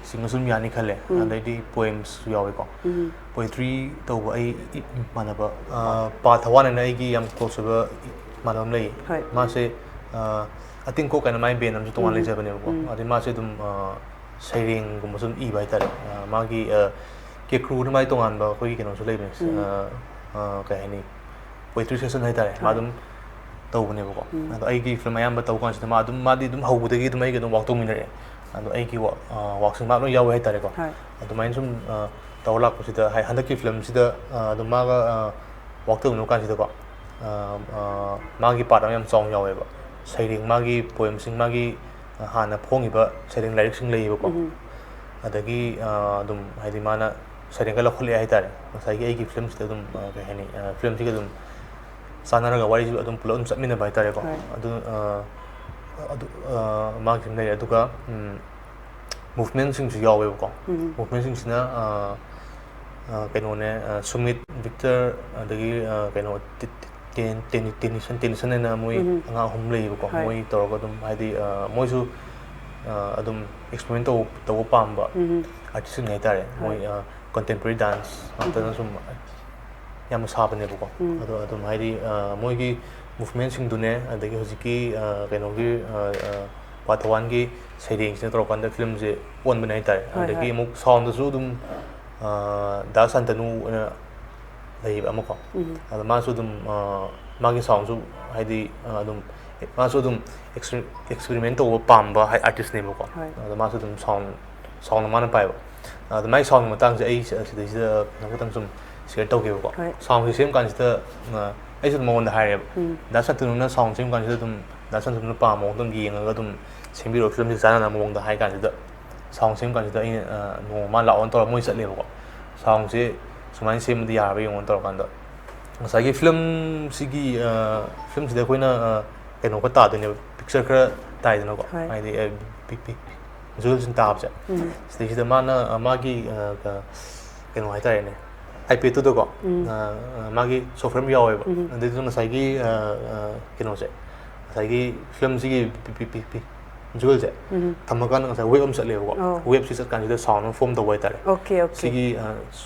ꯆꯤꯡꯉꯁꯨ ꯑꯗꯨꯝ ꯌꯥꯅꯤ ꯈꯜꯂꯦ꯫ ꯑꯗꯩꯗꯤ poemsꯁꯨ ꯌꯥꯎꯋꯦꯀꯣ꯫ Poetry ꯇꯧꯕ ꯑꯩ ꯏꯃꯥꯟꯅꯕ ꯄꯥ ꯊꯋꯥꯟ ꯍꯥꯏꯅ ꯑꯩꯒꯤ ꯌꯥꯝ close ꯑꯣꯏꯕ ꯏꯃꯥꯟꯅꯕ ꯑꯃ ꯂꯩꯌꯦ꯫ ꯃꯥꯁꯦ ꯑꯇꯤꯡꯀꯣꯛ ꯀꯥꯏꯅ ꯃꯥꯏ band ꯑꯃꯁꯨ ꯇꯣꯉꯥꯟꯅ ꯂꯩꯖꯕꯅꯦꯕꯀꯣ꯫ ꯑꯗꯩ ꯃꯥꯁꯦ ꯑꯗꯨꯝ ꯁꯩꯔꯦꯡꯒꯨꯝꯕꯁꯨ ꯑꯗꯨꯝ ꯏꯕ ꯍꯥꯏꯇꯥꯔꯦ꯫ ꯃꯥꯒꯤ ꯀꯦꯀ꯭ꯔꯨꯅ ꯃꯥꯏ ꯇꯣꯉꯥꯟꯕ ꯑꯩꯈꯣꯏꯒꯤ ꯀꯩꯅꯣꯁꯨ ꯂꯩꯕꯅꯦ꯫ ꯀꯩ ꯍꯥꯏꯅꯤ, poetry session ꯍꯥꯏꯇꯥꯔꯦ꯫ ꯃꯥ ꯑꯗꯨꯝ ꯇꯧꯕꯅꯦꯕꯀꯣ꯫ ꯑꯗꯣ ꯑꯩꯒꯤ film ꯑꯌꯥꯝꯕ ꯇꯧ ꯀꯥꯟꯁꯤꯗ ꯃꯥ ꯑꯗꯨꯝ, ꯃꯥꯗꯤ ꯑꯗꯨꯝ ꯍꯧꯕꯗꯒꯤ ꯑꯗꯨꯝ ꯑꯩꯒ ꯑꯗꯨꯝ work ꯇꯧꯃꯤꯟꯅꯔꯛꯑꯦ꯫ ꯑꯗꯣ ꯑꯩꯒꯤ workꯁꯤꯡ ꯃꯥ ꯂꯣꯏ ꯌꯥꯎꯋꯦ ꯍꯥꯏꯇꯥꯔꯦꯀꯣ꯫ ꯑꯗꯨꯃꯥꯏꯅ ꯁꯨꯝ ꯇꯧꯔ ꯂꯥꯛꯄꯁꯤꯗ ꯍꯥꯏ ꯍꯟꯗꯛꯀꯤ filmꯁꯤꯗ ꯑꯗꯨꯝ ꯃꯥꯒ work ꯇꯧꯃꯤꯟꯅꯕ ꯀꯥꯟꯁꯤꯗꯀꯣ, ꯃꯥꯒꯤ part ꯑꯃ ꯌꯥꯝ ꯆꯥꯎꯅ ꯌꯥꯎꯋꯦꯕ꯫ ꯁꯩꯔꯦꯡ, ꯃꯥꯒꯤ poemꯁꯤꯡ, ꯃꯥꯒꯤ ꯍꯥꯟꯅ ꯐꯣꯡꯉꯤꯕ ꯁꯩꯔꯦꯡ ꯂꯥꯏꯔꯤꯛꯁꯤꯡ ꯂꯩꯌꯦꯕꯀꯣ꯫ ꯑꯗꯒꯤ ꯑꯗꯨꯝ ꯍꯥꯏꯗꯤ ꯃꯥꯅ ꯁꯩꯔꯦꯡꯒ ꯂꯧꯈꯠꯂꯛꯑꯦ ꯍꯥꯏꯇꯥꯔꯦ꯫ ꯉꯁꯥꯏꯒꯤ ꯑꯩꯒꯤ filmꯁꯤꯗ ꯑꯗꯨꯝ ꯀꯩ ꯍꯥꯏꯅꯤ, filmꯁꯤꯒ ꯑꯗꯨꯝ ꯆꯥꯟꯅꯔꯒ ꯋꯥꯔꯤꯁꯨ ꯑꯗꯨꯝ ꯄꯨꯂꯞ ꯑꯗꯨꯝ ꯆꯠꯃꯤꯟꯅꯕ ꯍꯥꯏꯇꯥꯔꯦꯀꯣ꯫ ꯑꯗꯨ ꯑꯗꯨ ꯃꯥꯒꯤ film ꯂꯩꯔꯦ꯫ ꯑꯗꯨꯒ movementꯁꯤꯡꯁꯨ ꯌꯥꯎꯋꯦꯕꯀꯣ꯫ Movementꯁꯤꯡꯁꯤꯅ ꯀꯩꯅꯣꯅꯦ, ꯁꯨꯃꯤꯠ, ꯕꯤꯛꯇꯔ, ꯑꯗꯒꯤ ꯀꯩꯅꯣ ꯇꯦꯅꯤꯁꯟ, ꯇꯦꯅꯤꯁꯟ ꯍꯥꯏꯅ ꯃꯣꯏ ꯑꯉꯥꯡ ꯑꯍꯨꯝ ꯂꯩꯌꯦꯕꯀꯣ꯫ ꯃꯣꯏ ꯇꯧꯔꯒ ꯑꯗꯨꯝ ꯍꯥꯏꯗꯤ ꯃꯣꯏꯁꯨ ꯑꯗꯨꯝ experiment ꯇꯧꯕ ꯇꯧꯕ ꯄꯥꯝꯕ artistꯁꯤꯡ ꯍꯥꯏꯇꯥꯔꯦ꯫ ꯃꯣꯏ contemporary dance ꯉꯥꯛꯇꯅ ꯁꯨꯝ ꯌꯥꯝꯅ ꯁꯥꯕꯅꯦꯕꯀꯣ꯫ ꯑꯗꯣ ꯑꯗꯨꯝ ꯍꯥꯏꯗꯤ ꯃꯣꯏꯒꯤ ꯃꯨꯚꯃꯦꯟꯁꯤꯡꯗꯨꯅꯦ, ꯑꯗꯒꯤ ꯍꯧꯖꯤꯛꯀꯤ ꯑ, ꯀꯩꯅꯣꯒꯤ ꯑ, ꯑ, ꯋꯥꯊꯋꯥꯟꯒꯤ ꯁꯩꯔꯦꯡꯁꯤꯅ ꯇꯧꯔꯀꯥꯟꯗ ꯐꯤꯂꯝꯁꯦ ꯑꯣꯟꯕꯅꯦ ꯍꯥꯏꯇꯥꯔꯦ꯫ ꯍꯣꯏ, ꯑꯗꯒꯤ ꯍꯣꯏ꯫ ꯑꯃꯨꯛ ꯁꯥꯎꯟꯗꯁꯨ ꯑꯗꯨꯝ ꯑ, ꯗꯥ ꯁꯥꯟꯇꯅꯨ ꯑꯅ ꯂꯩꯌꯦꯕ ꯑꯃꯀꯣ꯫ ꯎꯝ꯫ ꯑꯗ ꯃꯥꯁꯨ ꯑꯗꯨꯝ ꯑ, ꯃꯥꯒꯤ ꯁꯥꯎꯟꯁꯨ ꯍꯥꯏꯗꯤ ꯑ, ꯑꯗꯨꯝ ꯃꯥꯁꯨ ꯑꯗꯨꯝ ꯑꯦꯛꯁꯄꯦꯔꯤꯃꯦꯟ ꯇꯧꯕ ꯄꯥꯝꯕ ꯑꯥꯔꯇꯤꯁꯅꯦꯕꯀꯣ꯫ ꯍꯣꯏ꯫ ꯑꯗ ꯃꯥꯁꯨ ꯑꯗꯨꯝ ꯁꯥꯎꯟ ꯁꯥꯎꯟ ꯃꯥꯅ ꯄꯥꯏꯕ꯫ ꯑꯗ ꯃꯥꯏ ꯁꯥꯎꯟꯒꯤ ꯃꯇꯥꯡꯁꯦ ꯑꯩ ꯁ- ꯁꯤꯗꯩꯁꯤꯗ ꯀꯩꯅꯣ ꯈꯛꯇꯪ ꯁꯨꯝ ꯁꯤꯌꯔ ꯇꯧꯒꯦꯕꯀꯣ꯫ ꯍꯣꯏ꯫ ꯁꯥꯎꯟꯁꯦ ꯁꯦꯝ ꯀꯥꯟꯁꯤꯗ ꯑ, ꯑꯩꯁꯨ ꯑꯗꯨꯝ ꯃꯉꯣꯟꯗ ꯍꯥꯏꯔꯦꯕ꯫ ꯎꯝ꯫ ꯗꯥ ꯁꯥꯟꯇꯅꯨꯅ ꯁꯥꯎꯟ ꯁꯦꯝ ꯀꯥꯟꯁꯤꯗ ꯑꯗꯨꯝ ꯗꯥ ꯁꯥꯟꯇꯅꯨꯅ ꯄꯥꯝꯕ ꯃꯑꯣꯡꯗ ꯑꯗꯨꯝ ꯌꯦꯡꯉꯒ ꯑꯗꯨꯝ ꯁꯦꯝꯕꯤꯔꯣ, ꯐꯤꯂꯝꯁꯦ ꯆꯥꯟꯅꯅꯕ ꯃꯑꯣꯡꯗ ꯍꯥꯏ ꯀꯥꯟꯁꯤꯗ ꯁꯥꯎꯟ ꯁꯦꯝ ꯀꯥꯟꯁꯤꯗ ꯑꯩꯅ ꯑ, ꯅꯣꯡꯃ ꯃꯥ ꯂꯥꯛꯑꯣꯅ ꯇꯧꯔꯒ ꯃꯣꯏ ꯆꯠꯂꯦꯕꯀꯣ꯫ ꯁꯥꯎꯟꯁꯦ ꯁꯨꯃꯥꯏꯅ ꯁꯦꯝꯕꯗꯤ ꯌꯥꯔꯕ ꯌꯦꯡꯉꯣꯅ ꯇꯧꯔꯀꯥꯟꯗ ꯉꯁꯥꯏꯒꯤ ꯐꯤꯂꯝꯁꯤꯒꯤ ꯑ, ꯐꯤꯂꯝꯁꯤꯗ ꯑꯩꯈꯣꯏꯅ ꯑ, ꯀꯩꯅꯣ ꯈꯔ ꯇꯥꯗꯣꯏꯅꯦꯕ, ꯄꯤꯛꯆꯔ ꯈꯔ ꯇꯥꯏꯗꯅꯀꯣ꯫ ꯍꯣꯏ꯫ ꯍꯥꯏꯗꯤ ꯑ, ꯄꯤꯛ ꯄꯤꯛ ꯄꯤꯛ ꯚꯤꯖꯨꯋꯦꯜꯁꯤꯡ ꯇꯥꯕꯁꯦ꯫ ꯎꯝ꯫ ꯁꯤꯗꯩꯁꯤꯗ ꯃꯥꯅ ꯑ, ꯃꯥꯒꯤ ꯑ, ꯀ- ꯀꯩꯅꯣ ꯍꯥꯏꯇꯥꯔꯦꯅꯦ, ꯑꯥꯏꯄꯦꯗꯇꯨꯗꯀꯣ ꯎꯝ꯫ ꯑ, ꯑ, ꯃꯥꯒꯤ ꯁꯣꯐꯋꯦꯌꯔ ꯑꯃ ꯌꯥꯎꯋꯦꯕ꯫ ꯎꯝ꯫ ꯑꯗꯨꯗꯨꯅ ꯉꯁꯥꯏꯒꯤ ꯑ, ꯑ, ꯀꯩꯅꯣꯁꯦ, ꯉꯁꯥꯏꯒꯤ ꯐꯤꯂꯝꯁꯤꯒꯤ ꯄꯤ- ꯄꯤ- ꯄꯤ- ꯄꯤ- ꯚꯤꯖꯨꯋꯦꯜꯁꯦ ꯎꯝ꯫ ꯊꯝꯃꯀꯥꯟꯗ ꯉꯁꯥꯏ ꯋꯦꯕ ꯑꯃ ꯆꯠꯂꯦꯕꯀꯣ꯫ ꯑꯣ꯫ ꯋꯦꯕꯁꯤ ꯆꯠꯀꯥꯟꯁꯤꯗ ꯁꯥꯎꯟ ꯑꯃ ꯐꯣꯝ ꯇꯧꯕ ꯍꯥꯏꯇꯥꯔꯦ꯫ Okay, okay. ꯁꯤꯒꯤ ꯑ,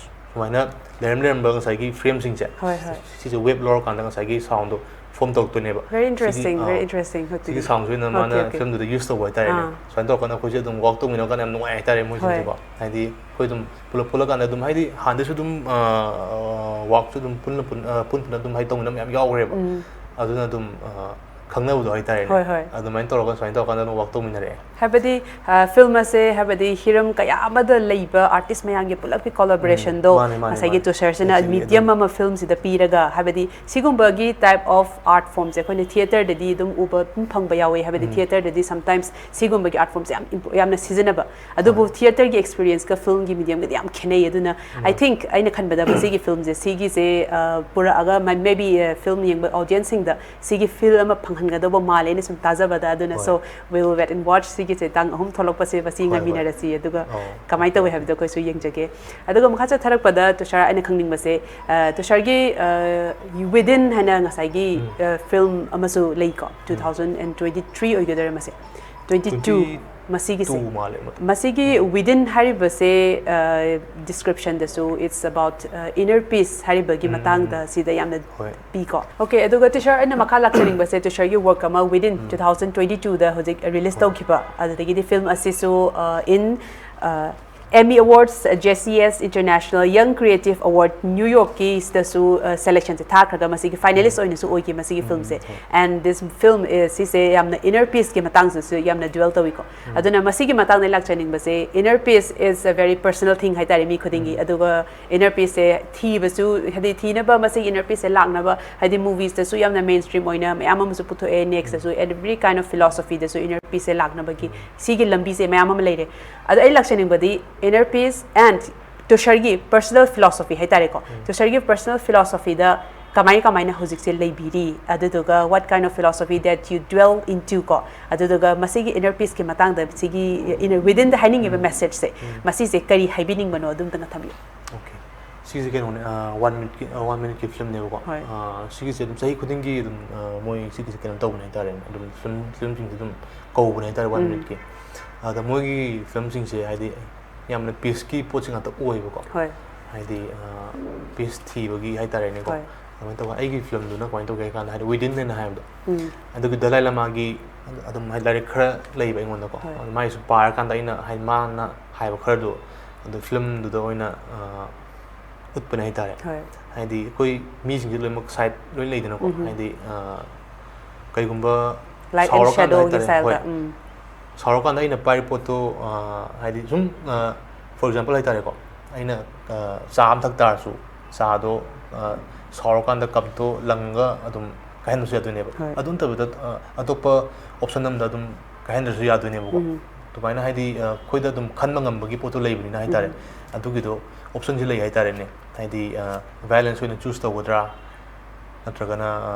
ꯁꯨꯃꯥꯏꯅ ꯂꯩꯔꯝ ꯂꯩꯔꯝꯕ ꯉꯁꯥꯏꯒꯤ ꯐ꯭ꯔꯦꯝꯁꯤꯡꯁꯦ, ꯍꯣꯏ, ꯍꯣꯏ꯫ ꯁꯤꯁꯦ ꯋꯦꯕ ꯂꯧꯔꯀꯥꯟꯗ ꯉꯁꯥꯏꯒꯤ ꯁꯥꯎꯟꯗꯣ ꯐꯣꯝ ꯇꯧꯔꯛꯇꯣꯏꯅꯦꯕ꯫ Very interesting, ꯁꯤꯒꯤ, ꯑ, very interesting. ꯁꯤꯒꯤ ꯁꯥꯎꯟꯁꯦ ꯑꯣꯏꯅ ꯃꯥꯅ ꯑꯣꯀꯦ, ꯑꯣꯀꯦ꯫ ꯐꯤꯂꯝꯗꯨꯗ ꯌꯨꯁ ꯇꯧꯕ ꯍꯥꯏꯇꯥꯔꯦꯅꯦ꯫ ꯑꯥ꯫ ꯁꯨꯃꯥꯏꯅ ꯇꯧꯔꯀꯥꯟꯗ ꯑꯩꯈꯣꯏꯁꯦ ꯑꯗꯨꯝ ꯋꯥꯛ ꯇꯧꯃꯤꯟꯅꯔ ꯀꯥꯟꯗ ꯌꯥꯝ ꯅꯨꯡꯉꯥꯏ ꯍꯥꯏꯇꯥꯔꯦ ꯃꯣꯏꯁꯤꯡꯁꯦꯀꯣ꯫ ꯍꯣꯏ꯫ ꯍꯥꯏꯗꯤ ꯑꯩꯈꯣꯏ ꯑꯗꯨꯝ ꯄꯨꯂꯞ ꯄꯨꯜꯂꯀꯥꯟꯗ ꯑꯗꯨꯝ ꯍꯥꯏꯗꯤ ꯍꯥꯟꯅꯗꯩꯁꯨ ꯑꯗꯨꯝ ꯑ, ꯑ, ꯋꯥꯛꯁꯨ ꯑꯗꯨꯝ ꯄꯨꯟꯅ ꯄꯨꯟ- ꯑ, ꯄꯨꯟ ꯄꯨꯟꯅ ꯑꯗꯨꯝ ꯍꯥꯏꯗꯤ ꯇꯧꯃꯤꯟꯅꯕ ꯃꯌꯥꯝ ꯌꯥꯎꯈ꯭ꯔꯦꯕ꯫ ꯎꯝ꯫ ꯑꯗꯨꯅ ꯑꯗꯨꯝ ꯑ, ꯈꯪꯅꯕꯗꯣ ꯍꯥꯏꯇꯥꯔꯦꯅꯦ꯫ ꯍꯣꯏ, ꯍꯣꯏ꯫ ꯑꯗꯨꯃꯥꯏꯅ ꯇꯧꯔꯒ ꯁꯨꯃꯥꯏꯅ ꯇꯧꯔꯀꯥꯟꯗ ꯑꯗꯨꯝ ꯋꯥꯛ ꯇꯧꯃꯤꯟꯅꯔꯛꯑꯦ꯫ ꯍꯥꯏꯕꯗꯤ ꯑ, ꯐꯤꯂꯝ ꯑꯁꯦ ꯍꯥꯏꯕꯗꯤ ꯍꯤꯔꯝ ꯀꯌꯥ ꯑꯃꯗ ꯂꯩꯕ ꯑꯥꯔꯇꯤꯁ ꯃꯌꯥꯝꯒꯤ ꯄꯨꯂꯞꯀꯤ ꯀꯣꯂꯥꯕꯣꯔꯦꯁꯟꯗꯣ ꯎꯝ, ꯃꯥꯅꯦ, ꯃꯥꯅꯦ, ꯉꯁꯥꯏꯒꯤ ꯃꯥꯅꯦ꯫ ꯇꯨꯁꯥꯔꯁꯤꯅ Actually, ꯃꯤꯗꯤꯌꯝ ꯑꯗꯨꯝ ꯑꯃ ꯐꯤꯂꯝꯁꯤꯗ ꯄꯤꯔꯒ ꯍꯥꯏꯕꯗꯤ ꯁꯤꯒꯨꯝꯕꯒꯤ ꯇꯥꯏꯞ ꯑꯣꯐ ꯑꯥꯔꯠ ꯐꯣꯝꯁꯦ ꯑꯩꯈꯣꯏꯅ ꯊꯤꯌꯦꯇꯔꯗꯗꯤ ꯑꯗꯨꯝ ꯎꯕ ꯑꯗꯨꯝ ꯐꯪꯕ ꯌꯥꯎꯋꯦ꯫ ꯍꯥꯏꯕꯗꯤ ꯎꯝ꯫ ꯊꯤꯌꯦꯇꯔꯗꯗꯤ ꯁꯝꯇꯥꯏꯝꯁ ꯁꯤꯒꯨꯝꯕꯒꯤ ꯑꯥꯔꯠ ꯐꯣꯝꯁꯦ ꯌꯥꯝ ꯏꯝꯄꯣ- ꯌꯥꯝꯅ ꯁꯤꯖꯤꯟꯅꯕ꯫ ꯑꯗꯨꯕꯨ ꯍꯣꯏ꯫ ꯊꯤꯌꯦꯇꯔꯒꯤ ꯑꯦꯛꯁꯄꯤꯔꯤꯌꯦꯟꯁꯀ ꯐꯤꯂꯝꯒꯤ ꯃꯤꯗꯤꯌꯝꯒꯗꯤ ꯌꯥꯝ ꯈꯦꯠꯅꯩ꯫ ꯑꯗꯨꯅ ꯑꯥꯏ ꯎꯝ꯫ ꯊꯤꯡꯛ ꯑꯩꯅ ꯈꯟꯕꯗ ꯃꯁꯤꯒꯤ ꯐꯤꯂꯝꯁꯦ ꯁꯤꯒꯤꯁꯦ ꯑ, ꯄꯨꯔꯛꯑꯒ ꯃꯦ ꯕꯤ ꯐꯤꯂꯝ ꯌꯦꯡꯕ ꯑꯣꯗꯤꯌꯦꯟꯁꯁꯤꯡꯗ ꯁꯤꯒꯤ ꯐꯤꯜ ꯑꯃ ꯐꯪꯍꯟꯒꯗꯧꯕ ꯃꯥꯜꯂꯦ ꯑꯩꯅ ꯁꯨꯝ ꯇꯥꯖꯕꯗ꯫ ꯑꯗꯨꯅ ꯍꯣꯏ꯫ So we'll wait and watch ꯁꯤꯒꯤꯁꯦ ꯇꯥꯡ ꯑꯍꯨꯝ ꯊꯣꯛꯂꯛꯄꯁꯦ ꯃꯁꯤ ꯍꯣꯏ, ꯍꯣꯏ꯫ ꯉꯥꯏꯃꯤꯟꯅꯔꯁꯤ꯫ ꯑꯗꯨꯒ ꯑꯣ, ꯀꯃꯥꯏꯅ ꯑꯣꯀꯦ, ꯇꯧꯋꯤ ꯑꯣꯀꯦ꯫ ꯍꯥꯏꯕꯗꯣ ꯑꯩꯈꯣꯏꯁꯨ ꯌꯦꯡꯖꯒꯦ꯫ ꯑꯗꯨꯒ ꯃꯈꯥ ꯆꯠꯊꯔꯛꯄꯗ ꯇꯨꯁꯥꯔ ꯑꯩꯅ ꯈꯪꯅꯤꯡꯕꯁꯦ ꯑ, ꯇꯨꯁꯥꯔꯒꯤ ꯋꯤꯗꯤꯟ ꯍꯥꯏꯅ ꯉꯁꯥꯏꯒꯤ ꯎꯝ꯫ ꯐꯤꯂꯝ ꯑꯃꯁꯨ ꯂꯩꯀꯣ꯫ Two thousand and twenty three ꯑꯣꯏꯒꯗꯣꯏꯔꯥ ꯃꯁꯦ? Twenty two. ꯇ꯭ꯋꯦꯟꯇꯤ ꯃꯁꯤꯒꯤꯁꯦ ꯇꯨ ꯃꯥꯜꯂꯦ ꯃꯗꯨ꯫ ꯃꯁꯤꯒꯤ within ꯍꯥꯏꯔꯤꯕꯁꯦ description ꯗꯁꯨ it's about inner peace ꯍꯥꯏꯔꯤꯕꯒꯤ ꯃꯇꯥꯡꯗ ꯁꯤꯗ ꯌꯥꯝꯅ ꯍꯣꯏ꯫ ꯄꯤꯀꯣ꯫ Okay, ꯑꯗꯨꯒ ꯇꯨꯁꯥꯔ, ꯑꯩꯅ ꯃꯈꯥ ꯂꯥꯛꯆꯅꯤꯡꯕꯁꯦ ꯇꯨꯁꯥꯔꯒꯤ work ꯑꯃ Within two thousand twenty two ꯗ ꯍꯧꯖꯤꯛ release ꯇꯧꯈꯤꯕ, ꯑꯗꯨꯗꯒꯤꯗꯤ film ꯑꯁꯤꯁꯨ in Emmy Awards, J C S International Young Creative Award New York ꯀꯤ ꯁꯤꯗꯁꯨ selection ꯁꯦ ꯊꯥꯈ꯭ꯔꯒ ꯃꯁꯤꯒꯤ finalist ꯑꯣꯏꯅꯁꯨ ꯑꯣꯏꯈꯤ ꯃꯁꯤꯒꯤ film say. And this film is ꯁꯤꯁꯦ ꯌꯥꯝꯅ inner peace ꯀꯤ ꯃꯇꯥꯡꯗꯁꯨ ꯌꯥꯝꯅ dwell ꯇꯧꯏꯀꯣ꯫ ꯑꯗꯨꯅ ꯃꯁꯤꯒꯤ ꯃꯇꯥꯡꯗ ꯂꯥꯛꯆꯅꯤꯡꯕꯁꯦ, inner peace is a very personal thing ꯍꯥꯏꯇꯥꯔꯦ ꯃꯤ ꯈꯨꯗꯤꯡꯒꯤ꯫ ꯑꯗꯨꯒ inner peace ꯁꯦ ꯊꯤꯕꯁꯨ, ꯍꯥꯏꯗꯤ ꯊꯤꯅꯕ ꯃꯁꯤꯒꯤ inner peace ꯁꯦ ꯂꯥꯛꯅꯕ, ꯍꯥꯏꯗꯤ movies ꯇꯁꯨ ꯌꯥꯝꯅ main stream ꯑꯣꯏꯅ ꯃꯌꯥꯝ ꯑꯃꯁꯨ ꯄꯨꯊꯣꯛꯑꯦ, next ꯇꯁꯨ every kind of philosophy ꯗꯁꯨ inner peace ꯁꯦ ꯂꯥꯛꯅꯕꯒꯤ ꯁꯤꯒꯤ ꯂꯝꯕꯤꯁꯦ ꯃꯌꯥꯝ ꯑꯃ ꯂꯩꯔꯦ꯫ ꯑꯗꯣ ꯑꯩ ꯂꯥꯛꯆꯅꯤꯡꯕꯗꯤ inner peace and ꯇꯨꯁꯥꯔꯒꯤ personal philosophy ꯍꯥꯏꯇꯥꯔꯦꯀꯣ꯫ ꯇꯨꯁꯥꯔꯒꯤ personal philosophy ꯗ ꯀꯃꯥꯏ ꯀꯃꯥꯏꯅ ꯍꯧꯖꯤꯛꯁꯦ ꯂꯩꯕꯤꯔꯤ, ꯑꯗꯨꯗꯨꯒ what kind of philosophy that you dwell into ꯀꯣ, ꯑꯗꯨꯗꯨꯒ ꯃꯁꯤꯒꯤ inner peace ꯀꯤ ꯃꯇꯥꯡꯗ ꯁꯤꯒꯤ inner, within ꯗ ꯍꯥꯏꯅꯤꯡꯉꯤꯕ message ꯁꯦ, ꯃꯁꯤꯁꯦ ꯀꯔꯤ ꯍꯥꯏꯕꯤꯅꯤꯡꯕꯅꯣ ꯑꯗꯨꯝꯇꯪꯒ ꯊꯝꯕꯤꯌꯨ꯫ Okay꯫ ꯁꯤꯁꯦ ꯀꯩꯅꯣꯅꯦ, one minute ꯀꯤ, one minute ꯀꯤ film ꯅꯦꯕꯀꯣ꯫ ꯍꯣꯏ꯫ ꯑ, ꯁꯤꯒꯤꯁꯦ ꯑꯗꯨꯝ ꯆꯍꯤ ꯈꯨꯗꯤꯡꯒꯤ ꯑꯗꯨꯝ ꯑ, ꯃꯣꯏ ꯁꯤꯒꯤꯁꯦ ꯀꯩꯅꯣ ꯇꯧꯕꯅꯦ ꯍꯥꯏꯇꯥꯔꯦꯅꯦ, ꯑꯗꯨꯝ film, film ꯁꯤꯡꯁꯦ ꯑꯗꯨꯝ ꯀꯧꯕꯅꯦ ꯍꯥꯏꯇꯥꯔꯦ one minute ꯀꯤ꯫ ꯑꯗ ꯃꯣꯏꯒꯤ film ꯁꯤꯡꯁꯦ ꯍꯥꯏꯗꯤ ꯌꯥꯝꯅ peace ꯀꯤ ꯄꯣꯠꯁꯤ ꯉꯥꯛꯇ ꯑꯣꯏꯌꯦꯕꯀꯣ꯫ ꯍꯣꯏ꯫ ꯍꯥꯏꯗꯤ ꯑ, peace ꯊꯤꯕꯒꯤ ꯍꯥꯏꯇꯥꯔꯦꯅꯦꯀꯣ꯫ ꯍꯣꯏ꯫ ꯑꯗꯨꯃꯥꯏꯅ ꯇꯧꯕ꯫ ꯑꯩꯒꯤ film ꯗꯨꯅ ꯀꯃꯥꯏꯅ ꯇꯧꯒꯦ ꯍꯥꯏ ꯀꯥꯟꯗ, ꯍꯥꯏꯗꯤ Within ꯍꯥꯏꯅ ꯍꯥꯏꯕꯗꯣ, ꯑꯗꯨꯒꯤ ꯗꯂꯥꯏ ꯂꯥꯃꯥꯒꯤ ꯑꯗꯨꯝ ꯍꯥꯏꯗꯤ ꯂꯥꯏꯔꯤꯛ ꯈꯔ ꯂꯩꯕ ꯑꯩꯉꯣꯟꯗꯀꯣ꯫ ꯍꯣꯏ꯫ ꯑꯗꯨ ꯃꯥꯏꯁꯨ ꯄꯥꯔꯀꯥꯟꯗ ꯑꯩꯅ ꯍꯥꯏꯗꯤ ꯃꯥꯅ ꯍꯥꯏꯕ ꯈꯔꯗꯣ ꯑꯗꯨ film ꯗꯨꯗ ꯑꯣꯏꯅ ꯑ, ꯎꯠꯄꯅꯦ ꯍꯥꯏꯇꯥꯔꯦ꯫ ꯍꯣꯏ꯫ ꯍꯥꯏꯗꯤ ꯑꯩꯈꯣꯏ ꯃꯤꯁꯤꯡꯁꯦ ꯂꯣꯏꯅꯃꯛ side ꯂꯣꯏ ꯂꯩꯗꯅꯀꯣ꯫ ꯍꯥꯏꯗꯤ ꯑ, ꯀꯩꯒꯨꯝꯕ Light and ꯁꯥꯎꯔꯀꯥꯟꯗ shadow ꯒꯤ ꯍꯥꯏꯇꯥꯔꯦ꯫ style ꯗ꯫ ꯍꯣꯏ꯫ ꯎꯝ꯫ ꯁꯥꯎꯔꯀꯥꯟꯗ ꯑꯩꯅ ꯄꯥꯏꯔꯤ ꯄꯣꯠꯇꯣ ꯑ, ꯍꯥꯏꯗꯤ ꯁꯨꯝ ꯑ, for example ꯍꯥꯏꯇꯥꯔꯦꯀꯣ, ꯑꯩꯅ ꯑ, ꯆꯥ ꯑꯃ ꯊꯛ ꯇꯥꯔꯁꯨ ꯆꯥꯗꯣ ꯑ, ꯁꯥꯎꯔꯀꯥꯟꯗ cup ꯇꯣ ꯂꯪꯉꯒ ꯑꯗꯨꯝ ꯀꯥꯏꯍꯟꯕꯁꯨ ꯌꯥꯗꯣꯏꯅꯦꯕ꯫ ꯍꯣꯏ꯫ ꯑꯗꯨ ꯅꯠꯇꯕꯗ ꯑ, ꯑꯇꯣꯞꯄ option ꯑꯃꯗ ꯑꯗꯨꯝ ꯀꯥꯏꯍꯟꯗ꯭ꯔꯁꯨ ꯌꯥꯗꯣꯏꯅꯦꯕꯀꯣ꯫ ꯑꯗꯨꯃꯥꯏꯅ ꯍꯥꯏꯗꯤ ꯑ, ꯑꯩꯈꯣꯏꯗ ꯑꯗꯨꯝ ꯈꯟꯕ ꯉꯝꯕꯒꯤ ꯄꯣꯠꯇꯣ ꯂꯩꯕꯅꯤꯅ ꯍꯥꯏꯇꯥꯔꯦ꯫ ꯑꯗꯨꯒꯤꯗꯣ option ꯁꯦ ꯂꯩ ꯍꯥꯏꯇꯥꯔꯦꯅꯦ꯫ ꯍꯥꯏꯗꯤ ꯑ, violence ꯑꯣꯏꯅ choose ꯇꯧꯒꯗ꯭ꯔꯥ, ꯅꯠꯇ꯭ꯔꯒꯅ ꯑ,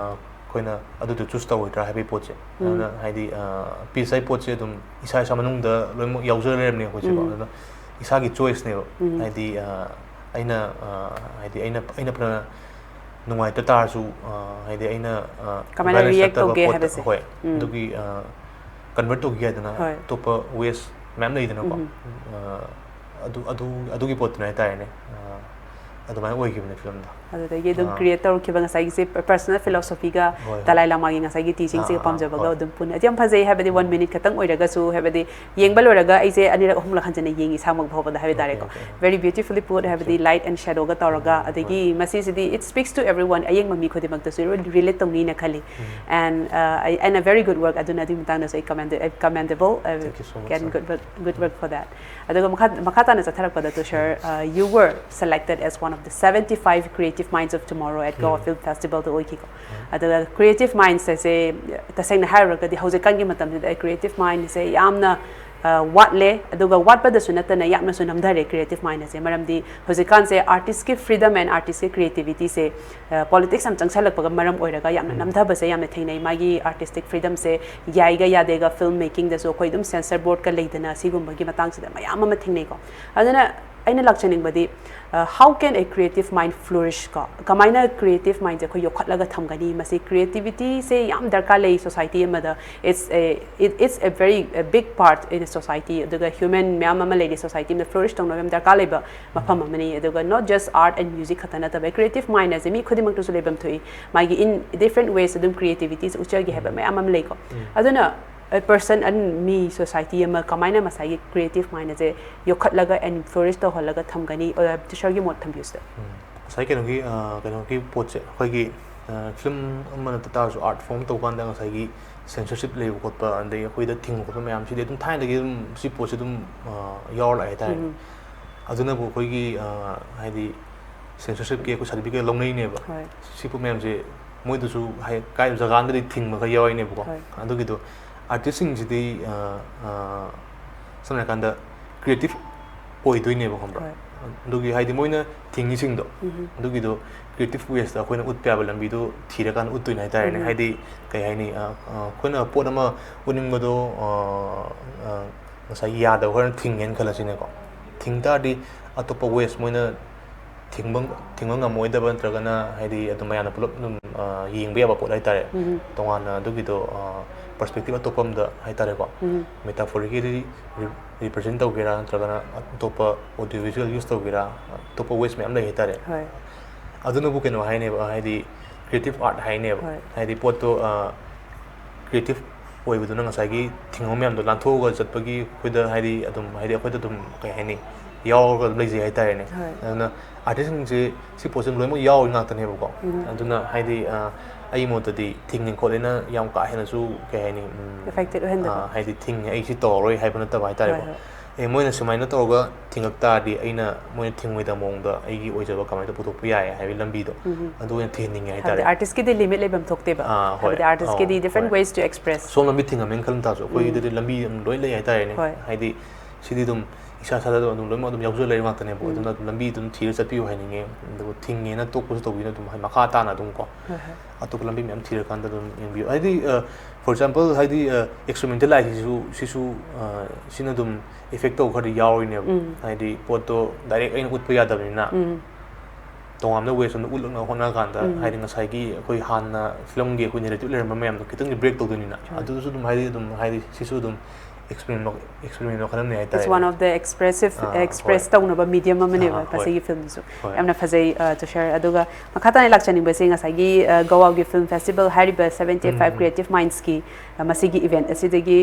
ꯑꯩꯈꯣꯏꯅ ꯑꯗꯨꯗꯣ choose ꯇꯧꯔꯣꯏꯗ꯭ꯔꯥ ꯍꯥꯏꯕꯒꯤ ꯄꯣꯠꯁꯦ꯫ ꯑꯗꯨꯅ ꯍꯥꯏꯗꯤ peace ꯍꯥꯏꯕ ꯄꯣꯠꯁꯦ ꯑꯗꯨꯝ ꯏꯁꯥ ꯏꯁꯥ ꯃꯅꯨꯡꯗ ꯂꯣꯏꯅꯃꯛ ꯌꯥꯎꯖ ꯂꯩꯔꯝꯅꯦ ꯑꯩꯈꯣꯏꯁꯦꯀꯣ꯫ ꯑꯗꯨꯅ ꯏꯁꯥꯒꯤ choice ꯅꯦꯕ꯫ ꯍꯥꯏꯗꯤ ꯑ, ꯑꯩꯅ ꯑ, ꯍꯥꯏꯗꯤ ꯑꯩꯅ ꯑꯩꯅ ꯐꯅ ꯅꯨꯡꯉꯥꯏꯇ ꯇꯥꯔꯁꯨ ꯑ, ꯍꯥꯏꯗꯤ ꯑꯩꯅ ꯑ, ꯀꯃꯥꯏꯅ violence react ꯅꯠꯇꯕ ꯇꯧꯒꯦ ꯄꯣꯠꯇ ꯍꯥꯏꯕꯁꯦ꯫ ꯍꯣꯏ꯫ ꯑꯗꯨꯒꯤ ꯑ, ꯀꯟꯚꯔꯠ ꯇꯧꯈꯤ ꯍꯥꯏꯗꯅ ꯍꯣꯏ. ꯑꯇꯣꯞꯄ ꯋꯦꯁ ꯃꯌꯥꯝ ꯂꯩꯗꯅꯀꯣ. ꯎꯝ. ꯑ, ꯑꯗꯨ ꯑꯗꯨ ꯑꯗꯨꯒꯤ ꯄꯣꯠꯇꯨꯅ ꯍꯥꯏꯇꯥꯔꯦꯅꯦ. ꯑ, ꯑꯗꯨꯃꯥꯏꯅ ꯑꯣꯏꯈꯤꯕꯅꯦ ꯐꯤꯂꯝꯗꯣ. ꯑꯗꯨꯗꯒꯤ ꯑꯗꯨꯝ ꯑꯥ. ꯀ꯭ꯔꯤꯌꯦꯠ ꯇꯧꯔꯛꯈꯤꯕ ꯉꯁꯥꯏꯒꯤꯁꯦ ꯄꯔꯁꯅꯦꯜ ꯐꯤꯂꯣꯁꯣꯐꯤꯒ ꯍꯣꯏ, ꯍꯣꯏ. ꯗꯂꯥꯏ ꯂꯥꯃꯥꯒꯤ ꯉꯁꯥꯏꯒꯤ ꯇꯤꯆꯤꯡꯁꯤꯒ ꯑꯥ, ꯑꯥ, ꯄꯥꯝꯖꯕꯒ ꯍꯣꯏ. ꯑꯗꯨꯝ ꯄꯨꯟꯅ ꯑꯗꯨ ꯌꯥꯝ ꯐꯖꯩ ꯍꯥꯏꯕꯗꯤ ꯋꯥꯟ ꯃꯤꯅꯤꯠ ꯈꯛꯇꯪ ꯑꯣꯏꯔꯒꯁꯨ ꯍꯥꯏꯕꯗꯤ ꯌꯦꯡꯕ ꯂꯣꯏꯔꯒ ꯑꯩꯁꯦ ꯑꯅꯤꯔꯛ ꯑꯍꯨꯝꯂꯛ ꯍꯟꯖꯤꯟꯅ ꯌꯦꯡꯉꯤ ꯏꯁꯥꯃꯛ ꯐꯥꯎꯕꯗ ꯍꯥꯏꯕ ꯇꯥꯔꯦꯀꯣ. Okay, okay. Very beautifully put ꯍꯥꯏꯕꯗꯤ Okay. ꯂꯥꯏꯠ ꯑꯦꯟ ꯁꯦꯗꯣꯒ ꯇꯧꯔꯒ ꯎꯝ, ꯑꯗꯒꯤ ꯍꯣꯏ. ꯃꯁꯤꯁꯤꯗꯤ it speaks to everyone ꯑꯌꯦꯡꯕ ꯃꯤ ꯈꯨꯗꯤꯡꯃꯛꯇꯁꯨ ꯔꯤꯂꯦꯠ ꯇꯧꯅꯤꯅ ꯈꯜꯂꯤ. ꯎꯝ. And uh, I- and a very good work ꯑꯗꯨꯅ ꯑꯗꯨꯒꯤ ꯃꯇꯥꯡꯗꯁꯨ ꯑꯩ commend- commendable uh, Thank you so much, and sir. good work, good work for that. ꯑꯗꯨꯒ ꯃꯈꯥ ꯃꯈꯥ ꯇꯥꯅ ꯆꯠꯊꯔꯛꯄꯗ ꯇꯨꯁꯥꯔ uh, you were selected as one of the seventy-five creative minds of tomorrow at Goa um. Film Festivalꯗ ꯑꯣꯏꯈꯤꯀꯣ. ꯑꯗꯨꯒ creative minds ꯍꯥꯏꯁꯦ ꯇꯁꯦꯡꯅ ꯍꯥꯏꯔꯨꯔꯒꯗꯤ ꯍꯧꯖꯤꯛꯀꯥꯟꯒꯤ ꯃꯇꯝꯁꯤꯗ creative mind ꯁꯦ ꯌꯥꯝꯅ ꯑ, ꯋꯥꯠꯂꯦ, ꯑꯗꯨꯒ ꯋꯥꯠꯄꯗꯁꯨ ꯅꯠꯇꯅ ꯌꯥꯝꯅꯁꯨ ꯅꯝꯊꯔꯦ creative mind ꯑꯁꯦ꯫ ꯃꯔꯝꯗꯤ ꯍꯧꯖꯤꯛꯀꯥꯟꯁꯦ artist ꯀꯤ freedom and artist ꯀꯤ creativity ꯁꯦ ꯄꯣꯂꯤꯇꯤꯛꯁ ꯌꯥꯝ ꯆꯪꯁꯜꯂꯛꯄꯒ ꯃꯔꯝ ꯑꯣꯏꯔꯒ ꯌꯥꯝꯅ ꯅꯝꯊꯕꯁꯦ ꯌꯥꯝꯅ ꯊꯦꯡꯅꯩ꯫ ꯃꯥꯒꯤ artistic freedom ꯁꯦ ꯌꯥꯏꯒ ꯌꯥꯗꯦꯒ ꯐꯤꯜꯝ ꯃꯦꯀꯤꯡꯗꯁꯨ ꯑꯩꯈꯣꯏ ꯑꯗꯨꯝ ꯁꯦꯟꯁꯔ ꯕꯣꯔꯗꯀ ꯂꯩꯗꯅ ꯁꯤꯒꯨꯝꯕꯒꯤ ꯃꯇꯥꯡꯁꯤꯗ ꯃꯌꯥꯝ ꯑꯃ ꯊꯦꯡꯅꯩꯀꯣ꯫ ꯑꯗꯨꯅ ꯑꯩꯅ ꯂꯥꯛꯆꯅꯤꯡꯕꯗꯤ, uh, how can a creative mind flourish ꯀꯣ? ꯀꯃꯥꯏꯅ creative mind ꯁꯦ ꯑꯩꯈꯣꯏ ꯌꯣꯛꯈꯠꯂꯒ ꯊꯝꯒꯅꯤ? ꯃꯁꯤ creativity ꯁꯦ ꯌꯥꯝ ꯗꯔꯀꯥꯔ ꯂꯩ society ꯑꯃꯗ. It's a, it, it's a very a big part in a society. ꯑꯗꯨꯒ human ꯃꯌꯥꯝ ꯑꯃ ꯂꯩꯔꯤ society ꯑꯃꯗ flourish ꯇꯧꯅꯕ ꯌꯥꯝ ꯗꯔꯀꯥꯔ ꯂꯩꯕ ꯃꯐꯝ ꯑꯃꯅꯤ꯫ ꯑꯗꯨꯒ not just art and music ꯈꯛꯇ ꯅꯠꯇꯕ creative mind ꯑꯁꯦ ꯃꯤ ꯈꯨꯗꯤꯡꯃꯛꯇꯁꯨ ꯂꯩꯐꯝ ꯊꯣꯛꯏ꯫ ꯃꯥꯒꯤ in different ways ꯑꯗꯨꯝ creativity ꯁꯦ ꯎꯠꯆꯒꯦ ꯍꯥꯏꯕ ꯃꯌꯥꯝ ꯑꯃ ꯂꯩꯀꯣ꯫ ꯑꯗꯨꯅ a person ꯑꯟ ꯃꯤ society ꯑꯃ ꯀꯃꯥꯏꯅ ꯃꯁꯥꯒꯤ creative mind ꯑꯁꯦ ꯌꯣꯛꯈꯠꯂꯒ and flourish ꯇꯧꯍꯜꯂꯒ ꯊꯝꯒꯅꯤ? ꯑꯣ, ꯇꯨꯁꯥꯔꯒꯤ ꯃꯣꯠ ꯊꯝꯕꯤꯌꯨ ꯁꯤꯗ꯫ ꯉꯁꯥꯏ ꯀꯩꯅꯣꯒꯤ ꯑ, ꯀꯩꯅꯣꯒꯤ ꯄꯣꯠꯁꯦ ꯑꯩꯈꯣꯏꯒꯤ ꯐꯤꯂꯝ ꯑꯃ ꯅꯠꯇ ꯇꯥꯔꯁꯨ art form ꯇꯧꯀꯥꯟꯗ ꯉꯁꯥꯏꯒꯤ ꯁꯦꯟꯁꯔꯁꯤꯞ ꯂꯩꯕ ꯈꯣꯠꯄ ꯑꯗꯩ ꯑꯩꯈꯣꯏꯗ ꯊꯤꯡꯕ ꯈꯣꯠꯄ ꯃꯌꯥꯝꯁꯤꯗꯤ ꯑꯗꯨꯝ ꯊꯥꯏꯅꯗꯒꯤ ꯑꯗꯨꯝ ꯁꯤ ꯄꯣꯠꯁꯦ ꯑꯗꯨꯝ ꯑ, ꯌꯥꯎꯔ ꯂꯥꯛꯑꯦ ꯍꯥꯏꯇꯥꯔꯦ꯫ ꯎꯝ. ꯑꯗꯨꯅꯕꯨ ꯑꯩꯈꯣꯏꯒꯤ ꯑ, ꯍꯥꯏꯗꯤ ꯁꯦꯟꯁꯔꯁꯤꯞꯀꯤ ꯑꯩꯈꯣꯏ ꯁꯥꯔꯇꯤꯐꯤꯀꯦꯠ ꯂꯧꯅꯩꯅꯦꯕ꯫ ꯍꯣꯏ. ꯁꯤ ꯄꯣꯠ ꯃꯌꯥꯝꯁꯦ ꯃꯣꯏꯗꯁꯨ ꯍꯥꯏ ꯀꯥꯏ ꯖꯒꯥ ꯑꯃꯗꯗꯤ ꯊꯤꯡꯕ ꯈꯔ ꯌꯥꯎꯔꯤꯅꯦꯕꯀꯣ꯫ ꯍꯣꯏ. ꯑꯗꯨꯒꯤꯗꯣ artist ꯁꯤꯡꯁꯤꯗꯤ ꯑ, ꯑ, ꯁꯝꯅ ꯍꯥꯏꯔꯀꯥꯟꯗ creative ꯑꯣꯏꯗꯣꯏꯅꯦꯕ, ꯈꯪꯕ꯭ꯔꯥ? ꯍꯣꯏ. ꯑꯗꯨꯒꯤ ꯍꯥꯏꯗꯤ ꯃꯣꯏꯅ ꯊꯤꯡꯉꯤꯁꯤꯡꯗꯣ ꯎꯝ. ꯑꯗꯨꯒꯤꯗꯣ creative ways ꯇ ꯑꯩꯈꯣꯏꯅ ꯎꯠꯄ ꯌꯥꯕ ꯂꯝꯕꯤꯗꯣ ꯊꯤꯔꯀꯥꯟꯗ ꯎꯠꯇꯣꯏꯅꯦ ꯍꯥꯏꯇꯥꯔꯦꯅꯦ꯫ ꯎꯝ. ꯍꯥꯏꯗꯤ ꯀꯩ ꯍꯥꯏꯅꯤ, ꯑ, ꯑ, ꯑꯩꯈꯣꯏꯅ ꯄꯣꯠ ꯑꯃ ꯎꯠꯅꯤꯡꯕꯗꯣ ꯑ, ꯑ, ꯉꯁꯥꯏꯒꯤ ꯌꯥꯗꯕ ꯈꯔ ꯊꯤꯡꯉꯦꯅ ꯈꯜꯂꯁꯤꯅꯦꯀꯣ꯫ ꯊꯤꯡ ꯇꯥꯔꯗꯤ ꯑꯇꯣꯞꯄ ways ꯃꯣꯏꯅ ꯊꯤꯡꯕ ꯊꯤꯡꯕ ꯉꯝꯃꯣꯏꯗꯕ ꯅꯠꯇ꯭ꯔꯒꯅ ꯍꯥꯏꯗꯤ ꯑꯗꯨꯝ ꯃꯌꯥꯝꯅ ꯄꯨꯂꯞ ꯑꯗꯨꯝ ꯑ, ꯌꯦꯡꯕ ꯌꯥꯕ ꯄꯣꯠ ꯍꯥꯏꯇꯥꯔꯦ꯫ ꯎꯝ. ꯇꯣꯉꯥꯟꯅ ꯑꯗꯨꯒꯤꯗꯣ ꯑ, ꯄꯔꯁꯄꯦꯛꯇꯤꯞ ꯑꯇꯣꯞꯄ ꯑꯃꯗ ꯍꯥꯏꯇꯥꯔꯦꯀꯣ, ꯎꯝ. ꯃꯦꯇꯥꯐꯣꯔꯤꯀꯦꯂꯤ ꯔꯤꯄ꯭ꯔꯖꯦꯟ ꯇꯧꯒꯦꯔꯥ ꯅꯠꯇ꯭ꯔꯒꯅ ꯑꯇꯣꯞꯄ ꯑꯣꯗꯤꯑꯣ ꯚꯤꯖꯨꯑꯦꯜ ꯌꯨꯁ ꯇꯧꯒꯦꯔꯥ, ꯑꯇꯣꯞꯄ ꯋꯦꯁ ꯃꯌꯥꯝ ꯂꯩ ꯍꯥꯏꯇꯥꯔꯦ꯫ ꯍꯣꯏ. ꯑꯗꯨꯅꯕꯨ ꯀꯩꯅꯣ ꯍꯥꯏꯅꯦꯕ, ꯍꯥꯏꯗꯤ ꯀ꯭ꯔꯤꯌꯦꯇꯤꯞ ꯑꯥꯔꯠ ꯍꯥꯏꯅꯦꯕ꯫ ꯍꯣꯏ. ꯍꯥꯏꯗꯤ ꯄꯣꯠꯇꯣ ꯀ꯭ꯔꯤꯌꯦꯇꯤꯞ ꯑꯣꯏꯕꯗꯨꯅ ꯉꯁꯥꯏꯒꯤ ꯊꯤꯡꯕ ꯃꯌꯥꯝꯗꯣ ꯂꯥꯟꯊꯣꯛꯑꯒ ꯆꯠꯄꯒꯤ ꯑꯩꯈꯣꯏꯗ ꯍꯥꯏꯗꯤ ꯑꯗꯨꯝ ꯍꯥꯏꯗꯤ ꯑꯩꯈꯣꯏꯗ ꯑꯗꯨꯝ ꯀꯩ ꯍꯥꯏꯅꯤ, ꯌꯥꯎꯔꯒ ꯑꯗꯨꯝ ꯂꯩꯖꯩ ꯍꯥꯏꯇꯥꯔꯦꯅꯦ꯫ ꯍꯣꯏ. ꯑꯗꯨꯅ ꯑꯥꯔꯇꯤꯁꯁꯤꯡꯁꯦ ꯁꯤ ꯄꯣꯠꯁꯦ ꯂꯣꯏꯅꯃꯛ ꯌꯥꯎꯔꯤ ꯉꯥꯛꯇꯅꯦꯕꯀꯣ꯫ ꯎꯝ. ꯑꯗꯨꯅ ꯍꯥꯏꯗꯤ ꯑ, ꯑꯩ ꯃꯣꯠꯇꯗꯤ ꯊꯤꯡꯉꯦ ꯈꯣꯠꯂꯦꯅ ꯌꯥꯝ ꯀꯥ ꯍꯦꯟꯅꯁꯨ ꯀꯩ ꯍꯥꯏꯅꯤ, ꯎꯝ, Affected ꯑꯣꯏꯍꯟꯗꯕ. ꯑ, ꯍꯥꯏꯗꯤ ꯊꯤꯡꯉꯦ ꯑꯩ ꯁꯤ ꯇꯧꯔꯔꯣꯏ ꯍꯥꯏꯕ ꯅꯠꯇꯕ ꯍꯥꯏꯇꯥꯔꯦꯀꯣ꯫ ꯍꯣꯏ, ꯍꯣꯏ. ꯑꯦ, ꯃꯣꯏꯅ ꯁꯨꯃꯥꯏꯅ ꯇꯧꯔꯒ ꯊꯤꯡꯉꯛ ꯇꯥꯔꯗꯤ ꯑꯩꯅ ꯃꯣꯏꯅ ꯊꯤꯡꯉꯣꯏꯗꯕ ꯃꯑꯣꯡꯗ ꯑꯩꯒꯤ ꯑꯣꯏꯖꯕ ꯀꯃꯥꯏꯅ ꯄꯨꯊꯣꯛꯄ ꯌꯥꯏ ꯍꯥꯏꯕꯒꯤ ꯂꯝꯕꯤꯗꯣ ꯎꯝ. ꯑꯗꯨ ꯑꯣꯏꯅ ꯊꯤꯍꯟꯅꯤꯡꯉꯦ ꯍꯥꯏꯕꯗꯤ ꯍꯥꯏꯇꯥꯔꯦ꯫ ꯑꯥꯔꯇꯤꯁꯀꯤꯗꯤ ꯂꯤꯃꯤꯠ ꯂꯩꯐꯝ ꯊꯣꯛꯇꯦꯕ꯫ ꯑꯥ, ꯍꯣꯏ. ꯍꯥꯏꯕꯗꯤ ꯑꯥꯔꯇꯤꯁꯀꯤꯗꯤ ꯑꯥ, ꯗꯤꯐ꯭ꯔꯦꯟ ꯍꯣꯏ. Ways to express. ꯁꯣꯝ ꯂꯝꯕꯤ ꯊꯤꯡꯉꯝꯃꯦꯅ ꯈꯜꯂꯝ ꯇꯥꯔꯁꯨ ꯑꯩꯈꯣꯏꯒꯤꯗꯗꯤ ꯂꯝꯕꯤ ꯑꯗꯨꯝ ꯂꯣꯏ ꯂꯩ ꯍꯥꯏꯇꯥꯔꯦꯅꯦ꯫ ꯍꯣꯏ. ꯍꯥꯏꯗꯤ ꯁꯤꯗꯤ ꯑꯗꯨꯝ ꯏꯁꯥ ꯏꯁꯥꯗ ꯑꯗꯨꯝ ꯂꯣꯏꯅꯃꯛ ꯑꯗꯨꯝ ꯌꯥꯎꯖ ꯂꯩꯔ ꯉꯥꯛꯇꯅꯦꯕ꯫ ꯎꯝ. ꯑꯗꯨꯅ ꯑꯗꯨꯝ ꯂꯝꯕꯤ ꯑꯗꯨꯝ ꯊꯤꯔ ꯆꯠꯄꯤꯌꯨ ꯍꯥꯏꯅꯤꯡꯉꯦ꯫ ꯑꯗꯨꯒ ꯊꯤꯡꯉꯦꯅ ꯇꯣꯛꯄꯁꯨ ꯇꯧꯕꯤꯅ ꯑꯗꯨꯝ ꯍꯥꯏ ꯃꯈꯥ ꯇꯥꯅ ꯑꯗꯨꯝ ꯀꯣ ꯍꯣꯏ, ꯍꯣꯏ. ꯑꯇꯣꯞꯄ ꯂꯝꯕꯤ ꯃꯌꯥꯝ ꯊꯤꯔꯀꯥꯟꯗ ꯑꯗꯨꯝ ꯌꯦꯡꯕꯤꯌꯨ꯫ ꯍꯥꯏꯗꯤ ꯐꯣꯔ ꯑꯦꯛꯖꯥꯝꯄꯜ ꯍꯥꯏꯗꯤ ꯑꯦꯛꯁꯄꯦꯔꯤꯃꯦꯟꯇꯦꯜ ꯂꯥꯏꯟꯁꯤꯁꯨ ꯁꯤꯁꯨ ꯑ, ꯁꯤꯅ ꯑꯗꯨꯝ ꯏꯐꯦꯛ ꯇꯧꯕ ꯈꯔꯗꯤ ꯌꯥꯎꯔꯤꯅꯦꯕ꯫ ꯎꯝ. ꯍꯥꯏꯗꯤ ꯄꯣꯠꯇꯣ ꯗꯥꯏꯔꯦꯛ ꯑꯩꯅ ꯎꯠꯄ ꯌꯥꯗꯕꯅꯤꯅ ꯎꯝ. ꯇꯣꯉꯥꯟꯕ ꯋꯦꯁ ꯑꯃꯗ ꯎꯠꯂꯛꯅꯕ ꯍꯣꯠꯅ ꯀꯥꯟꯗ ꯎꯝ. ꯍꯥꯏꯗꯤ ꯉꯁꯥꯏꯒꯤ ꯑꯩꯈꯣꯏ ꯍꯥꯟꯅ ꯐꯤꯂꯝꯒꯤ ꯑꯩꯈꯣꯏ ꯅꯦꯔꯦꯇꯤꯞ ꯂꯩꯔꯝꯕ ꯃꯌꯥꯝꯗꯣ ꯈꯤꯇꯪꯗꯤ ꯕ꯭ꯔꯦꯛ ꯇꯧꯗꯣꯏꯅꯤꯅ ꯍꯣꯏ. ꯑꯗꯨꯁꯨ ꯑꯗꯨꯝ ꯍꯥꯏꯗꯤ ꯑꯗꯨꯝ ꯍꯥꯏꯗꯤ ꯁꯤꯁꯨ ꯑꯗꯨꯝ ꯑꯦꯛꯁꯄꯦꯔꯤꯃꯦꯟ ꯑꯦꯛꯁꯄꯦꯔꯤꯃꯦꯟ ꯃꯈꯜ ꯑꯃꯅꯤ It's ꯍꯥꯏꯇꯥꯔꯦ꯫ one of the expressive ah, express ꯍꯣꯏ. ꯇꯧꯅꯕ ꯃꯤꯗꯤꯌꯝ ꯑꯃꯅꯦꯕ ꯑꯥ, ꯍꯣꯏ. ꯃꯁꯤꯒꯤ ꯐꯤꯂꯝꯁꯤꯁꯨ꯫ ꯍꯣꯏ. ꯌꯥꯝꯅ ꯐꯖꯩ ꯑ, ꯇꯨꯁꯥꯔ꯫ ꯑꯗꯨꯒ ꯃꯈꯥ ꯇꯥꯅ ꯂꯥꯛꯆꯅꯤꯡꯕꯁꯦ ꯉꯁꯥꯏꯒꯤ ꯑ, ꯒꯋꯥꯒꯤ ꯐꯤꯂꯝ ꯐꯦꯁꯇꯤꯚꯦꯜ ꯍꯥꯏꯔꯤꯕ seventy five ꯎꯝ. Creative Mindsꯀꯤ ꯑ, ꯃꯁꯤꯒꯤ ꯏꯚꯦꯟꯠ ꯑꯁꯤꯗꯒꯤ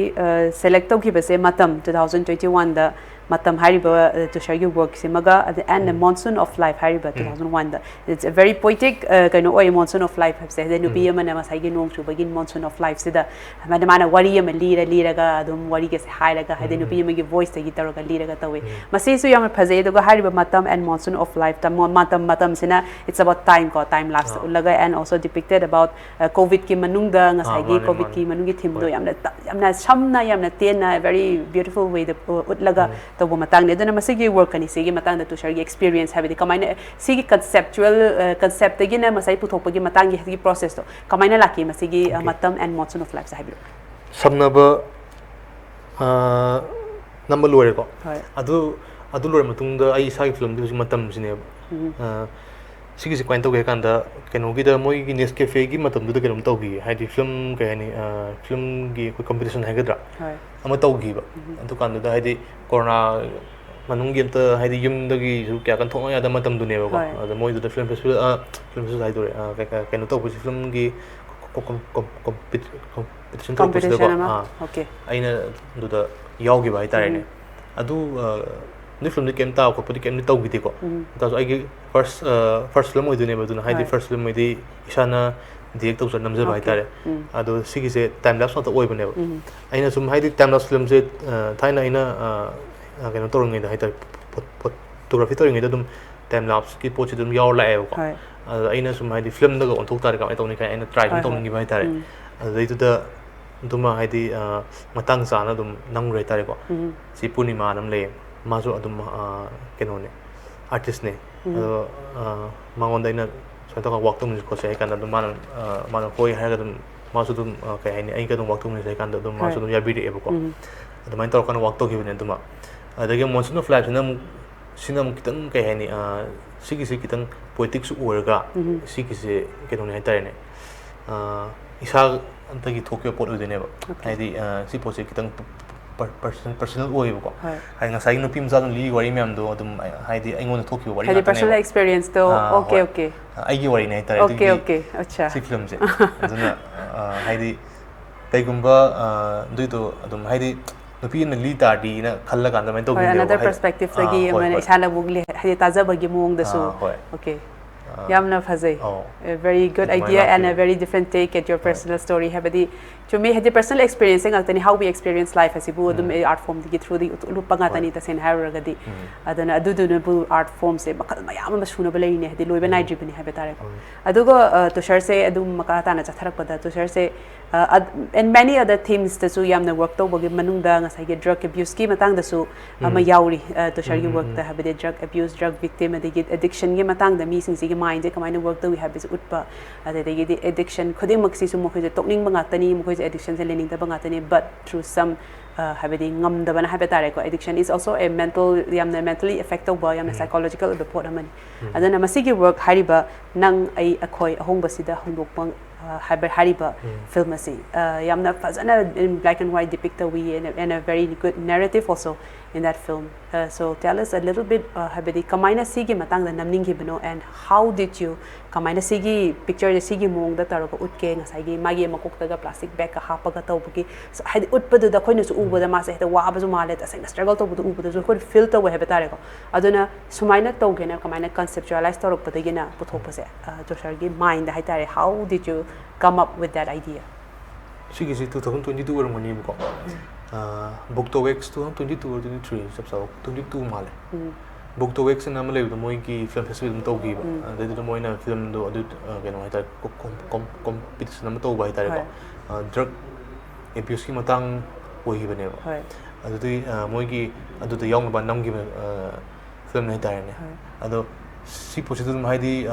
ꯁꯦꯂꯦꯛ ꯇꯧꯈꯤꯕꯁꯦ ꯃꯇꯝ two thousand twenty oneꯗ ꯃꯇꯝ ꯍꯥꯏꯔꯤꯕ ꯑ, ꯇꯨꯁꯥꯔꯒꯤ ꯋꯥꯔꯛꯁꯤꯃꯒ and the um. Monsoon of Life ꯍꯥꯏꯔꯤꯕ ꯎꯝ. two thousand oneꯗ It's a very poetic ꯑ, ꯀꯩꯅꯣ ꯑꯣꯏ Monsoon of Life ꯍꯥꯏꯕꯁꯦ꯫ ꯍꯥꯏꯗꯤ ꯅꯨꯄꯤ ꯎꯝ. ꯑꯃꯅ ꯉꯁꯥꯏꯒꯤ ꯅꯣꯡ ꯆꯨꯕꯒꯤ Monsoon of Lifeꯁꯤꯗ ꯁꯨꯃꯥꯏꯅ ꯃꯥꯅ ꯋꯥꯔꯤ ꯑꯃ ꯂꯤꯔ ꯂꯤꯔꯒ ꯑꯗꯨꯝ ꯋꯥꯔꯤꯒꯁꯦ ꯍꯥꯏꯔꯒ ꯍꯥꯏꯗꯤ ꯎꯝ. ꯅꯨꯄꯤ ꯑꯃꯒꯤ ꯚꯣꯏꯁꯇꯒꯤ ꯇꯧꯔꯒ ꯂꯤꯔꯒ ꯇꯧꯋꯤ꯫ ꯎꯝ. ꯃꯁꯤꯁꯨ ꯌꯥꯝꯅ ꯐꯖꯩ꯫ ꯑꯗꯨꯒ ꯍꯥꯏꯔꯤꯕ ꯃꯇꯝ and Monsoon of Life ꯇ ꯃꯣ- ꯃꯇꯝ ꯃꯇꯝꯁꯤꯅ it's about time ꯀꯣ, ꯇꯥꯏꯝ ꯂꯥꯞꯁ ꯑꯥ. ꯎꯠꯂꯒ and also depicted about ꯀꯣꯚꯤꯗꯀꯤ ꯃꯅꯨꯡꯗ ꯑꯥ, ꯉꯁꯥꯏꯒꯤ ꯃꯥꯅꯦ, ꯀꯣꯚꯤꯗꯀꯤ ꯃꯥꯅꯦ. ꯃꯅꯨꯡꯒꯤ ꯊꯤꯝꯗꯣ ꯍꯣꯏ. ꯌꯥꯝꯅ ꯇ- ꯌꯥꯝꯅ ꯁꯝꯅ ꯌꯥꯝꯅ ꯇꯦꯟꯅ very beautiful wayꯗ ꯎꯠꯂꯒ ꯎꯝ. ꯇꯧꯕ ꯃꯇꯥꯡꯅꯤ꯫ ꯑꯗꯨꯅ ꯃꯁꯤꯒꯤ ꯋꯥꯔꯛ ꯑꯅꯤꯁꯤꯒꯤ ꯃꯇꯥꯡꯗ ꯇꯨꯁꯥꯔꯒꯤ ꯑꯦꯛꯁꯄꯤꯔꯤꯌꯦꯟꯁ ꯍꯥꯏꯕꯗꯤ ꯀꯃꯥꯏꯅ ꯁꯤꯒꯤ ꯀꯟꯁꯦꯞꯆꯨꯋꯦꯜ ꯀꯟꯁꯦꯞꯇꯒꯤꯅ ꯉꯁꯥꯏ ꯄꯨꯊꯣꯛꯄꯒꯤ ꯃꯇꯥꯡꯒꯤ ꯍꯧꯖꯤꯛꯀꯤ ꯄ꯭ꯔꯣꯁꯦꯁꯇꯣ ꯀꯃꯥꯏꯅ ꯂꯥꯛꯈꯤ ꯃꯁꯤꯒꯤ ꯑ, Okay. ꯃꯇꯝ and Monsoon of Lifeꯁꯦ ꯍꯥꯏꯕꯤꯔꯛꯑꯣ꯫ ꯁꯝꯅꯕ ꯑ, ꯅꯝꯕ ꯂꯣꯏꯔꯦꯀꯣ꯫ ꯍꯣꯏ. ꯑꯗꯨ ꯑꯗꯨ ꯂꯣꯏꯔ ꯃꯇꯨꯡꯗ ꯑꯩ ꯏꯁꯥꯒꯤ ꯐꯤꯂꯝꯗꯤ ꯍꯧꯖꯤꯛ ꯃꯇꯝꯁꯤꯅꯦꯕ꯫ ꯎꯝ. ꯑ, ꯁꯤꯒꯤꯁꯦ ꯀꯃꯥꯏꯅ ꯇꯧꯒꯦ ꯍꯥꯏ ꯀꯥꯟꯗ, ꯀꯩꯅꯣꯒꯤꯗ, ꯃꯣꯏꯒꯤ Nescafe ꯒꯤ ꯃꯇꯝꯗꯨꯗ ꯀꯩꯅꯣꯝ ꯇꯧꯈꯤ, ꯍꯥꯏꯗꯤ ꯐꯤꯂꯝ, ꯀꯩ ꯍꯥꯏꯅꯤ, ꯐꯤꯂꯝꯒꯤ ꯑꯩꯈꯣꯏ ꯀꯝꯄꯤꯇꯤꯁꯟ ꯍꯥꯏꯒꯗ꯭ꯔꯥ, ꯍꯣꯏ ꯑꯃ ꯇꯧꯈꯤꯕ꯫ ꯑꯗꯨꯀꯥꯟꯗꯨꯗ ꯍꯥꯏꯗꯤ ꯀꯣꯔꯣꯅꯥ ꯃꯅꯨꯡꯒꯤ ꯑꯝꯇ, ꯍꯥꯏꯗꯤ ꯌꯨꯝꯗꯒꯤꯁꯨ ꯀꯌꯥ ꯀꯟ ꯊꯣꯛꯅ ꯌꯥꯗꯕ ꯃꯇꯝꯗꯨꯅꯦꯕꯀꯣ꯫ ꯍꯣꯏ꯫ ꯑꯗ ꯃꯣꯏꯗꯨꯗ ꯐꯤꯂꯝ ꯐꯦꯁꯇꯤꯚꯦꯜ, ꯐꯤꯂꯝ ꯐꯦꯁꯇꯤꯚꯦꯜ ꯍꯥꯏꯗꯣꯔꯦ, ꯑ, ꯀꯩ-, ꯀꯩ-, ꯀꯩꯅꯣ ꯇꯧꯕꯁꯤ, ꯐꯤꯂꯝꯒꯤ ꯀꯣ-, ꯀꯣ-, ꯀꯣꯝ-, ꯀꯣꯝꯄꯤꯇꯤ-, ꯀꯣꯝꯄꯤꯇꯤꯁꯟ ꯇꯧꯔꯛꯄꯁꯤꯗꯀꯣ꯫ ꯀꯝꯄꯤꯇꯤꯁꯟ ꯑꯃ ꯑꯥ, ꯑꯣꯀꯦ ꯑꯩꯅ ꯑꯗꯨꯗ ꯌꯥꯎꯈꯤꯕ ꯍꯥꯏꯇꯥꯔꯦꯅꯦ꯫ ꯑꯗꯨ, ꯑ, ꯑꯗꯨ ꯐꯤꯂꯝꯗꯤ ꯀꯩꯝ ꯇꯥꯕ ꯈꯣꯠꯄꯗꯤ ꯀꯩꯝꯇ ꯇꯧꯈꯤꯗꯦꯀꯣ꯫ ꯑꯗꯨ ꯇꯥꯔꯁꯨ ꯑꯩꯒꯤ ꯐꯥꯔꯁ, ꯐꯥꯔꯁ ꯐꯤꯂꯝ ꯑꯣꯏꯗꯣꯏꯅꯦꯕ ꯑꯗꯨꯅ, ꯍꯥꯏꯗꯤ ꯍꯣꯏ꯫ ꯐꯥꯔꯁ ꯐꯤꯂꯝ ꯍꯥꯏꯗꯤ ꯏꯁꯥꯅ ꯗꯤꯔꯦꯛ ꯇꯧꯖꯔ ꯅꯝꯖꯕ ꯑꯣꯀꯦ꯫ ꯍꯥꯏꯇꯥꯔꯦ꯫ ꯎꯝ꯫ ꯑꯗꯣ ꯁꯤꯒꯤꯁꯦ ꯇꯥꯏꯝ ꯂꯦꯞꯁ ꯉꯥꯛꯇ ꯑꯣꯏꯕꯅꯦꯕ꯫ ꯎꯝ꯫ ꯑꯩꯅ ꯁꯨꯝ ꯍꯥꯏꯗꯤ ꯇꯥꯏꯝ ꯂꯦꯞꯁ ꯐꯤꯂꯝꯁꯦ, ꯑ, ꯊꯥꯏꯅ ꯑꯩꯅ, ꯑ, ꯑ, ꯀꯩꯅꯣ ꯇꯧꯔꯤꯉꯩꯗ ꯍꯥꯏꯇꯥꯔꯦ, ꯐꯣꯇꯣꯒ꯭ꯔꯥꯐꯤ ꯇꯧꯔꯤꯉꯩꯗ ꯑꯗꯨꯝ ꯇꯥꯏꯝ ꯂꯦꯞꯁꯀꯤ ꯄꯣꯠꯁꯤ ꯑꯗꯨꯝ ꯌꯥꯎꯔ ꯂꯥꯛꯑꯦꯕꯀꯣ꯫ ꯍꯣꯏ꯫ ꯑꯗ ꯑꯩꯅ ꯁꯨꯝ ꯍꯥꯏꯗꯤ ꯐꯤꯂꯝꯗꯒ ꯑꯣꯟꯊꯣꯛ ꯇꯥꯔꯦ ꯀꯃꯥꯏꯅ ꯇꯧꯅꯤ ꯀꯥꯏꯅ ꯑꯩꯅ ꯇ꯭ꯔꯥꯏ ꯁꯨꯝ ꯍꯣꯏ, ꯍꯣꯏ꯫ ꯇꯧꯅꯤꯡꯈꯤꯕ ꯍꯥꯏꯇꯥꯔꯦ꯫ ꯎꯝ꯫ ꯑꯗꯨꯗꯩꯗꯨꯗ ꯑꯗꯨꯃ ꯍꯥꯏꯗꯤ, ꯑ, ꯃꯇꯥꯡ ꯆꯥꯅ ꯑꯗꯨꯝ ꯅꯝꯈ꯭ꯔꯦ ꯍꯥꯏꯇꯥꯔꯦꯀꯣ꯫ ꯎꯝ꯫ ꯁꯤ ꯄꯨꯔꯅꯤꯃꯥꯅ ꯑꯃ ꯂꯩꯌꯦ, ꯃꯥꯁꯨ ꯑꯗꯨꯝ, ꯑ, ꯀꯩꯅꯣꯅꯦ, ꯑꯥꯔꯇꯤꯁꯅꯦ꯫ ꯎꯝ꯫ ꯑꯗꯣ, ꯑ, ꯃꯉꯣꯟꯗ ꯑꯩꯅ ꯁꯨꯃꯥꯏꯅ ꯇꯧꯔꯒ ꯋꯥꯛ ꯇꯧꯃꯤꯟꯅꯁꯤ ꯈꯣꯠꯁꯤ ꯍꯥꯏ ꯀꯥꯟꯗ ꯑꯗꯨꯝ ꯃꯥꯅ, ꯑ, ꯃꯥꯅ ꯍꯣꯏ ꯍꯥꯏꯔꯒ ꯑꯗꯨꯝ ꯃꯥꯁꯨ ꯑꯗꯨꯝ, ꯑ, ꯀꯩ ꯍꯥꯏꯅꯤ, ꯑꯩꯒ ꯑꯗꯨꯝ ꯋꯥꯛ ꯇꯧꯃꯤꯟꯅꯁꯤ ꯍꯥꯏ ꯀꯥꯟꯗ ꯑꯗꯨꯝ ꯃꯥꯁꯨ ꯍꯣꯏ꯫ ꯑꯗꯨꯝ ꯌꯥꯕꯤꯔꯛꯑꯦꯕꯀꯣ꯫ ꯎꯝ꯫ ꯑꯗꯨꯃꯥꯏꯅ ꯇꯧꯔꯀꯥꯟꯗ ꯋꯥꯛ ꯇꯧꯈꯤꯕꯅꯦ ꯑꯗꯨꯃ꯫ ꯑꯗꯒꯤ ꯃꯣꯟꯁꯨꯟ ꯑꯣꯐ ꯂꯥꯏꯐꯁꯤꯅ ꯑꯃꯨꯛ, ꯁꯤꯅ ꯑꯃꯨꯛ ꯈꯤꯇꯪ ꯀꯩ ꯍꯥꯏꯅꯤ, ꯑ, ꯁꯤꯒꯤꯁꯦ ꯈꯤꯇꯪ ꯄꯣꯏꯇꯤꯛꯁꯨ ꯑꯣꯏꯔꯒ ꯎꯝ꯫ ꯁꯤꯒꯤꯁꯦ ꯀꯩꯅꯣꯅꯦ ꯍꯥꯏꯇꯥꯔꯦꯅꯦ, ꯑ, ꯏꯁꯥꯗꯒꯤ ꯊꯣꯛꯈꯤꯕ ꯄꯣꯠ ꯑꯣꯏꯗꯣꯏꯅꯦꯕ꯫ ꯑꯣꯀꯦ꯫ ꯍꯥꯏꯗꯤ, ꯑ, ꯁꯤ ꯄꯣꯠꯁꯦ ꯈꯤꯇꯪ ꯄꯔ-, ꯄꯔꯁ-, ꯄꯔꯁꯅꯦꯜ ꯑꯣꯏꯌꯦꯕꯀꯣ꯫ ꯍꯣꯏ꯫ ꯍꯥꯏꯗꯤ ꯉꯁꯥꯏꯒꯤ ꯅꯨꯄꯤ ꯃꯆꯥꯗꯨꯅ ꯂꯤꯔꯤ ꯋꯥꯔꯤ ꯃꯌꯥꯝꯗꯣ ꯑꯗꯨꯝ, ꯑ, ꯍꯥꯏꯗꯤ ꯑꯩꯉꯣꯟꯗ ꯊꯣꯛꯈꯤꯕ ꯋꯥꯔꯤ ꯍꯥꯏꯗꯤ ꯄꯔꯁꯅꯦꯜ ꯉꯥꯛꯇꯅꯦꯕ꯫ ꯑꯦꯛꯁꯄꯤꯔꯤꯌꯦꯟꯁꯇꯣ꯫ ꯑꯥ, ꯑꯣꯀꯦ ꯍꯣꯏ꯫ ꯑꯣꯀꯦ꯫ ꯑ, ꯑꯩꯒꯤ ꯋꯥꯔꯤꯅꯦ ꯍꯥꯏꯇꯥꯔꯦ꯫ ꯑꯣꯀꯦ ꯑꯗꯨꯒꯤ ꯑꯣꯀꯦ꯫ ꯑꯠꯆꯥ꯫ ꯁꯤ ꯐꯤꯂꯝꯁꯦ꯫ ꯑꯗꯨꯅ, ꯑ, ꯍꯥꯏꯗꯤ ꯀꯩꯒꯨꯝꯕ, ꯑ, ꯑꯗꯨꯏꯗꯣ ꯑꯗꯨꯝ ꯍꯥꯏꯗꯤ ꯅꯨꯄꯤ ꯑꯃꯅ ꯂꯤ ꯇꯥꯔꯗꯤꯅ ꯈꯜꯂꯀꯥꯟꯗ ꯑꯗꯨꯃꯥꯏꯅ ꯍꯣꯏ, ꯇꯧꯈꯤꯕꯅꯦꯕ꯫ ꯑꯅꯗꯔ ꯍꯥꯏꯗꯤ, ꯄꯔꯁꯄꯦꯛꯇꯤꯞꯇꯒꯤ ꯑꯥ, ꯍꯣꯏ, ꯑꯃꯅ ꯍꯣꯏ꯫ ꯏꯁꯥꯅ ꯑꯃꯨꯛ ꯂꯤ-, ꯍꯥꯏꯗꯤ ꯇꯥꯖꯕꯒꯤ ꯃꯑꯣꯡꯗꯁꯨ꯫ ꯑꯥ, ꯍꯣꯏ꯫ ꯑꯣꯀꯦ꯫ ꯑꯥ, ꯌꯥꯝꯅ ꯐꯖꯩ꯫ ꯑꯧ꯫ A very good ꯑꯗꯨꯃꯥꯏꯅ idea and a ꯂꯥꯛꯄꯅꯦ꯫ very different take at your ꯍꯣꯏ꯫ personal story꯫ ꯍꯥꯏꯕꯗꯤ ꯆꯨꯝꯃꯤ, ꯍꯥꯏꯗꯤ ꯄꯔꯁꯅꯦꯜ ꯑꯦꯛꯁꯄꯤꯔꯤꯌꯦꯟꯁ ꯉꯥꯛꯇꯅꯤ, how we experience life ꯍꯥꯏꯁꯤꯕꯨ ꯑꯗꯨꯝ ꯎꯝ꯫ ꯑꯥꯔꯠ ꯐꯣꯝꯗꯒꯤ ꯊ꯭ꯔꯨꯗꯒꯤ ꯎꯠ-, ꯎꯠꯂꯨꯞꯄ ꯉꯥꯛꯇꯅꯤ꯫ ꯍꯣꯏ꯫ ꯇꯁꯦꯡꯅ ꯍꯥꯏꯔꯨꯔꯒꯗꯤ꯫ ꯎꯝ꯫ ꯑꯗꯨꯅ ꯑꯗꯨꯗꯨꯅꯕꯨ ꯑꯥꯔꯠ ꯐꯣꯝꯁꯦ ꯃꯈꯜ ꯃꯌꯥꯝ ꯑꯃ ꯁꯨꯅꯕ ꯂꯩꯔꯤꯅꯦ, ꯍꯥꯏꯗꯤ ꯂꯣꯏꯕ ꯎꯝ꯫ ꯅꯥꯏꯗ꯭ꯔꯤꯕꯅꯤ ꯍꯥꯏꯕ ꯇꯥꯔꯦꯀꯣ꯫ ꯍꯣꯏ꯫ ꯑꯗꯨꯒ, ꯑ, ꯇꯨꯁꯥꯔꯁꯦ ꯑꯗꯨꯝ ꯃꯈꯥ ꯇꯥꯅ ꯆꯠꯊꯔꯛꯄꯗ ꯇꯨꯁꯥꯔꯁꯦ, ꯑ, ꯑꯠ-, and many other themes ꯇꯁꯨ ꯌꯥꯝꯅ ꯋꯔꯛ ꯇꯧꯕꯒꯤ ꯃꯅꯨꯡꯗ ꯉꯁꯥꯏꯒꯤ ꯗ꯭ꯔꯒ ꯑꯦꯕ꯭ꯌꯨꯁꯀꯤ ꯃꯇꯥꯡꯗꯁꯨ ꯑꯃ ꯎꯝ꯫ ꯌꯥꯎꯔꯤ꯫ ꯑ, ꯇꯨꯁꯥꯔꯒꯤ ꯎꯝ, ꯎꯝ, ꯋꯔꯛꯇ ꯎꯝ꯫ ꯍꯥꯏꯕꯗꯤ ꯗ꯭ꯔꯒ ꯑꯦꯕ꯭ꯌꯨꯁ, ꯗ꯭ꯔꯒ ꯚꯤꯛꯇꯤꯝ, ꯑꯗꯒꯤ ꯑꯦꯗꯤꯛꯁꯟꯒꯤ ꯃꯇꯥꯡꯗ ꯃꯤꯁꯤꯡꯁꯤꯒꯤ ꯃꯥꯏꯟꯁꯦ ꯀꯃꯥꯏꯅ ꯋꯔꯛ ꯇꯧꯏ ꯍꯥꯏꯕꯁꯦ ꯎꯠꯄ, ꯑꯗꯨꯗꯒꯤꯗꯤ ꯑꯦꯗꯤꯛꯁꯟ ꯈꯨꯗꯤꯡꯃꯛꯁꯤꯁꯨ ꯃꯈꯣꯏꯁꯦ ꯇꯣꯛꯅꯤꯡꯕ ꯉꯥꯛꯇꯅꯤ, ꯃꯈꯣꯏꯁꯦ ꯑꯦꯗꯤꯛꯁꯟꯁꯦ ꯂꯩꯅꯤꯡꯗꯕ ꯉꯥꯛꯇꯅꯤ, but through some ꯍꯥꯏꯕꯗꯤ ꯉꯝꯗꯕꯅ ꯍꯥꯏꯕ ꯇꯥꯔꯦꯀꯣ, addiction is also a mental, ꯌꯥꯝꯅ mentally affect ꯇꯧꯕ, ꯌꯥꯝꯅ psychological ꯑꯣꯏꯕ ꯄꯣꯠ ꯑꯃꯅꯤ꯫ ꯑꯗꯨꯅ ꯃꯁꯤꯒꯤ work ꯍꯥꯏꯔꯤꯕ ꯅꯪ ꯑꯩ ꯑꯩꯈꯣꯏ ꯑꯍꯣꯡꯕꯁꯤꯗ ꯍꯣꯡꯗꯣꯛꯄ ꯍꯥꯏꯕ ꯍꯥꯏꯔꯤꯕ film ꯑꯁꯤ ꯌꯥꯝꯅ ꯐꯖꯅ in black and white depict ꯇꯧꯏ, and a very good narrative also in that film. So tell us a little bit, ꯍꯥꯏꯕꯗꯤ ꯀꯃꯥꯏꯅ ꯁꯤꯒꯤ ꯃꯇꯥꯡꯗ ꯅꯝꯅꯤꯡꯈꯤꯕꯅꯣ, and how did you, ꯀꯃꯥꯏꯅ ꯁꯤꯒꯤ picture ꯁꯦ ꯁꯤꯒꯤ ꯃꯑꯣꯡꯗ ꯇꯧꯔꯒ ꯎꯠꯀꯦ? ꯉꯁꯥꯏꯒꯤ ꯃꯥꯒꯤ ꯃꯀꯣꯛꯇꯒ plastic bag ꯀ ꯍꯥꯞꯄꯒ ꯇꯧꯕꯒꯤ, ꯍꯥꯏꯗꯤ ꯎꯠꯄꯗꯨꯗ ꯑꯩꯈꯣꯏꯅꯁꯨ ꯎꯕꯗ ꯃꯥꯁꯦ ꯍꯦꯛꯇ ꯋꯥꯕꯁꯨ ꯃꯥꯜꯂꯦ, ꯇꯁꯦꯡꯅ struggle ꯇꯧꯕꯗꯣ ꯎꯕꯗꯁꯨ ꯑꯩꯈꯣꯏ feel ꯇꯧꯋꯦ ꯍꯥꯏꯕ ꯇꯥꯔꯦꯀꯣ꯫ ꯑꯗꯨꯅ ꯁꯨꯃꯥꯏꯅ ꯇꯧꯒꯦꯅ ꯀꯃꯥꯏꯅ conceptualize ꯇꯧꯔꯛꯄꯗꯒꯤꯅ ꯄꯨꯊꯣꯛꯄꯁꯦ, ꯖꯣꯁꯔꯒꯤ mind ꯗ ꯍꯥꯏꯇꯥꯔꯦ, how did you come up with that idea? ꯁꯤꯒꯤꯁꯤ two thousand twenty two ꯑꯣꯏꯔꯝꯒꯅꯤꯕꯀꯣ꯫ ꯕꯨꯛꯇꯣ ꯋꯦꯛꯁ two thousand twenty two or twenty three, ꯆꯞ ꯆꯥꯕ twenty two ꯃꯥꯜꯂꯦ꯫ ꯕꯨꯛꯇꯣ ꯋꯦꯛꯁ ꯑꯅ ꯑꯃ ꯂꯩꯕꯗꯣ, ꯃꯣꯏꯒꯤ film festival ꯑꯃ ꯇꯧꯈꯤꯕ꯫ ꯑꯗꯩꯗꯨꯗ ꯃꯣꯏꯅ film ꯗꯣ ꯑꯗꯨ ꯀꯩꯅꯣ ꯍꯥꯏꯇꯥꯔꯦ, competition ꯑꯃ ꯇꯧꯕ ꯍꯥꯏꯇꯥꯔꯦꯀꯣ꯫ Drug abuse ꯀꯤ ꯃꯇꯥꯡ ꯑꯣꯏꯈꯤꯕꯅꯦꯕ꯫ ꯑꯗꯨꯗꯤ ꯃꯣꯏꯒꯤ ꯑꯗꯨꯗ ꯌꯥꯎꯅꯕ ꯅꯝꯈꯤꯕ film ꯍꯥꯏꯇꯥꯔꯦꯅꯦ꯫ ꯑꯗꯣ ꯁꯤ ꯄꯣꯠꯁꯤꯗ ꯑꯗꯨꯝ ꯍꯥꯏꯗꯤ